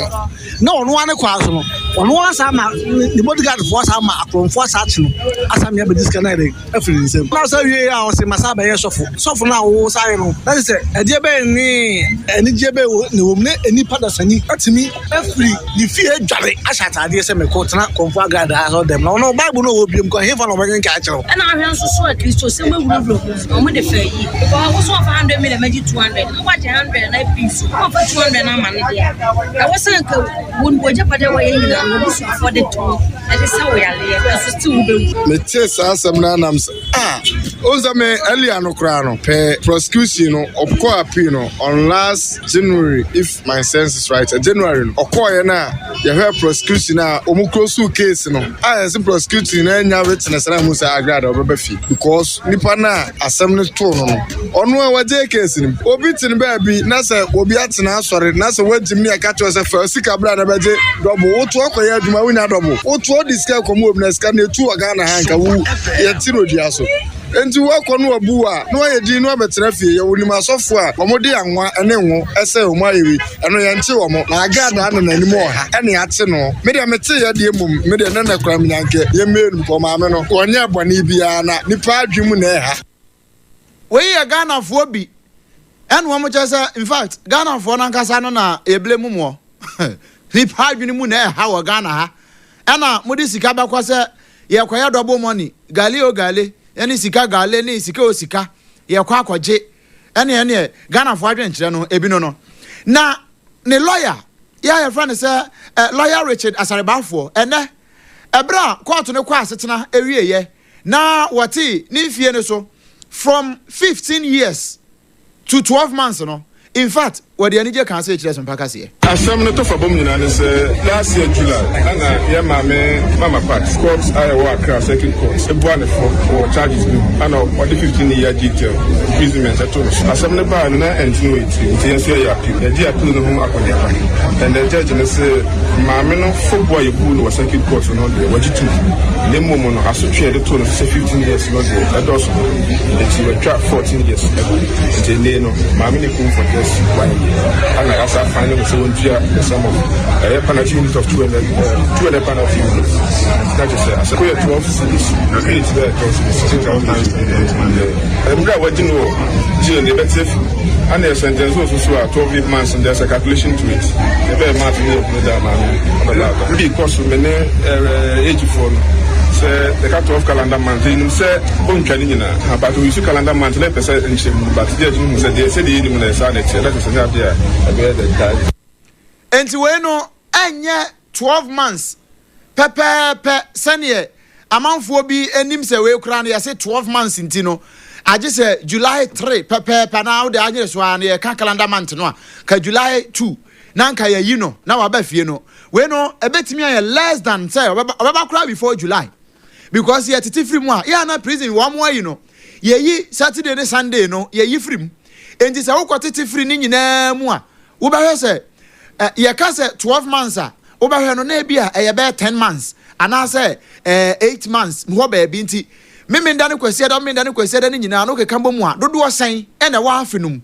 na ɔno ara ne kwan so no, ɔno ara san ma ne bodyguard foɔ asan ma akorɔmfoɔ asan akye no asan mea bɛgye sika no ayɛ dɛn afiri ne nsam. Na ɔsan wie a ɔse masan abɛyɛ sɔfo. Sɔfo no a wo san yɛ no, na kyerɛ sɛ ɛdeɛ bɛn ne anigyeɛ bɛn na ɛwɔ mu ne nnipa dasani atumi afiri ne fie adware ahyɛ ataadeɛ sɛ mekɔ tena kɔmfo agradaa asɔre dɛm na ɔno Bible no ɔwɔ biom kɔ hefa na ɔbɛkenkan akyerɛ wo. Ɛna ahwɛ nso so a Kristosɛm awurawura mu nso wɔn de fɛ yi because wo so ɔfa hundred million mɛgye 200 na wagye hundred na afiri so na ɔfa 200 na ama ne deɛ a ɛwɔ sɛ nka wɔn wɔgyapadeɛ a wɔyɛ nyinaa no wɔbusuafoɔ de to ɛde sɛ wo yareɛ ɛso still wobɛwu. Metee saa asɛm no anam sɛ ah wohu sɛ me earlier no koraa no pɛ prosecution no ɔkɔ appeal no on last January if my sense is right January no ɔkɔɔyɛ no a yɛhwɛ prosecution a wɔn close case no a yɛsɛ prosecution no anya witness na mu sɛ agrada ɔbɛba fie because nipa no a asɛm no too no no ɔno a wagye case no obi te no baabi na sɛ obi atena asɔre na sɛ wagyim ne ɛka kyerɛ sɛ fa sika bra na bɛgye dɔbo wotoɔ kɔyɛ adwuma wonya dɔbo wotoɔ de sika kɔm obi na sika no ɛtu wɔ Ghana ha nka wo yɛte no dua so Enti woakɔ na wɔabu wo a, na woayɛ dinn na woabɛtena fie. Yɛwɔ nim asɔfoɔ a wɔde anwa ne ngo sɛ wɔn ayɛ wei. Ɛno yɛnkye wɔn. Na Agradaa na n'anim wɔ ha ɛna yɛakye no. Me deɛ meteeɛ deɛ mmom, me deɛ nɛnɛ koraa menya nkɛ yɛmmee no because maame no ɔnyɛɛ bɔne biara na nipa adwene mu na ɛha. Wei yɛ Ghanafoɔ bi ɛna wɔn kyɛ sɛ in fact Ghanafoɔ no ankasa no na yɛbile mu moɔ. Nipa adwene mu na ɛha wɔ Ghana ha. Ɛna mode sika bɛkɔ sɛ yɛkɔyɛ double money, gale o gale, ɛne sika gale ne sika o sika, yɛkɔ akɔgye. Ɛne ɛneɛ Ghanafoɔ adwenkyerɛ no ebi no no. Na ne lawyer yɛ a yɛfrɛ no sɛ eh, lawyer Richard Asare-Baffour ɛnɛ ɛberɛ a kɔɔto no kɔ asetena ɛwieɛ na wɔtee ne mfie no so from 15 years to 12 months no, in fact wɔde anigye kaa sɛ kyerɛ Sompa kaseɛ. Asɛm no tɔfabom nyinaa ne sɛ last year July ɛna yɛn maame Mama Pat court a ɛwɔ Accra Circuit Court ebua ne fɔ wɔ charges bi ho ɛna ɔde 15 year jail term imprisonment ɛto no so. Asɛm no baa no na ɛntene wɔ yɛ tirim nti yɛn nso yɛyɛ appeal. Yɛgye appeal no ho akɔneaba and the judge no se maame no fɔ bu a yɛbuu no wɔ circuit court no deɛ wagye tom na mmom no asotwe a yɛde too no so sɛ 15 years no deɛ ɛdɔɔso nti watwa 14 years agu. Nti ɛnɛ no maame ne kum for just one year ana yɛasa fine no sɛ wɔntua the sum of ɛyɛ penalty unit of 200 200 penalty units na kyerɛ sɛ asɛ kɔyɛ 12 cedis unit bɛyɛ 12 cedis mmerɛ a wagye no wɔ jail no yɛbɛte afi ana yɛ sentence wɔ so so a 12 months and there's a calculation to it yɛbɛyɛ math ne yɛhunu da maame ɔbɛba aba bi kɔ so me ne agefoɔ no sɛ yɛka 12 calendar month yɛnim sɛ ɔntwa ne nyinaa but oyisu calendar month na ɛpɛ sɛ nkyerɛ mu but deɛ ɛgyina hu sɛ deɛ sɛdeɛ yɛnim no ɛsaa na ɛteɛ na kyerɛ sɛ nyɛ adeɛ a ɛbɛyɛ dɛ daa. Enti wei no ɛnyɛ 12 months pɛpɛɛpɛ sɛneɛ amanfoɔ bi nim sɛ wei koraa no yɛse 12 months nti no agye sɛ July 3 pɛpɛɛpɛ anaa wode anyere so ara no yɛka calendar month no a ka July 2 na nka yɛyi no na waba fie no wei no ɛbɛtumi ayɛ less than sɛ ɔbɛba ɔbɛba koraa before July because yɛtete firi mu a yɛ ana prison wɔn ayi no yɛyi Saturday ne Sunday no yɛyi firi mu enti sɛ wokɔ tete firi ne nyinaa mu a Wobɛhwɛ sɛ ɛ yɛka sɛ 12 months a, wobɛhwɛ no na ebi a ɛyɛ bɛyɛ 10 months anaasɛ ɛɛ 8 months hɔ baabi nti Memenda ne Kwasiada Memenda ne Kwasiada no nyinaa no wokeka bɔ mu a dodoɔ sɛn na ɛwɔ afe no mu?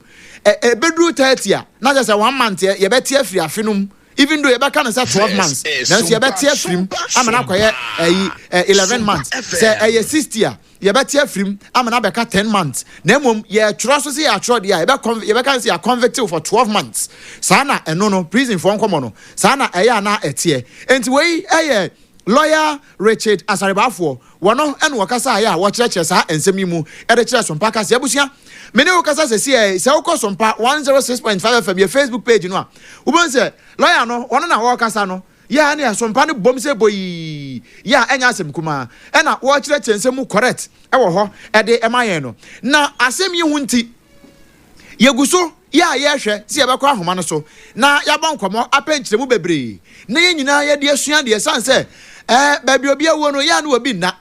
Ɛ ɛbɛduru 30 a na kyerɛ sɛ one month yɛ yɛbɛte afiri afe no mu even though yɛbɛka no sɛ 12 months nanso yɛbɛte afiri mu ama no akɔyɛ ɛyi ɛ 11 months. Sɛ ɛyɛ 60 a yɛbɛte afiri mu ama no abɛka 10 months na mmom yɛtwerɛ so sɛ yɛatwerɛ deɛ a yɛbɛ yɛbɛka no sɛ yɛaconvict wo for 12 months. Saa na ɛno no prison foɔ nkɔmmɔ no saa na ɛyɛ a na ɛteɛ. Enti wei yɛ lawyer Richard Asare-Baffour wɔno ɛna wɔkasaeɛ a wɔkyerɛkyerɛ saa nsɛm yi mu de kyerɛ Sompa Kaseɛ. Abusua, me ne wo kasa sɛsiɛ yi, sɛ wokɔ Sompa 106.5 FM yɛ Facebook page no a, wobɛhu sɛ lawyer no ɔno na ɔrekasa no. Yɛ a ne asompa no bom sɛ boyii yɛ a ɛnyɛ asɛm kumaa ɛna wɔrekyerɛkyerɛ nsɛm mu correct wɔ hɔ ɛde ma yɛn no. Na asɛm yi ho nti yɛgu so yɛ a yɛrehwɛ sɛ yɛbɛkɔ ahoma no so na yɛabɔ nkɔmmɔ apɛ nkyerɛmu bebree na yɛn nyinaa yɛde asua adeɛ ɛsiane sɛ ɛɛ baabi obi awuo no yɛ a na obi nna.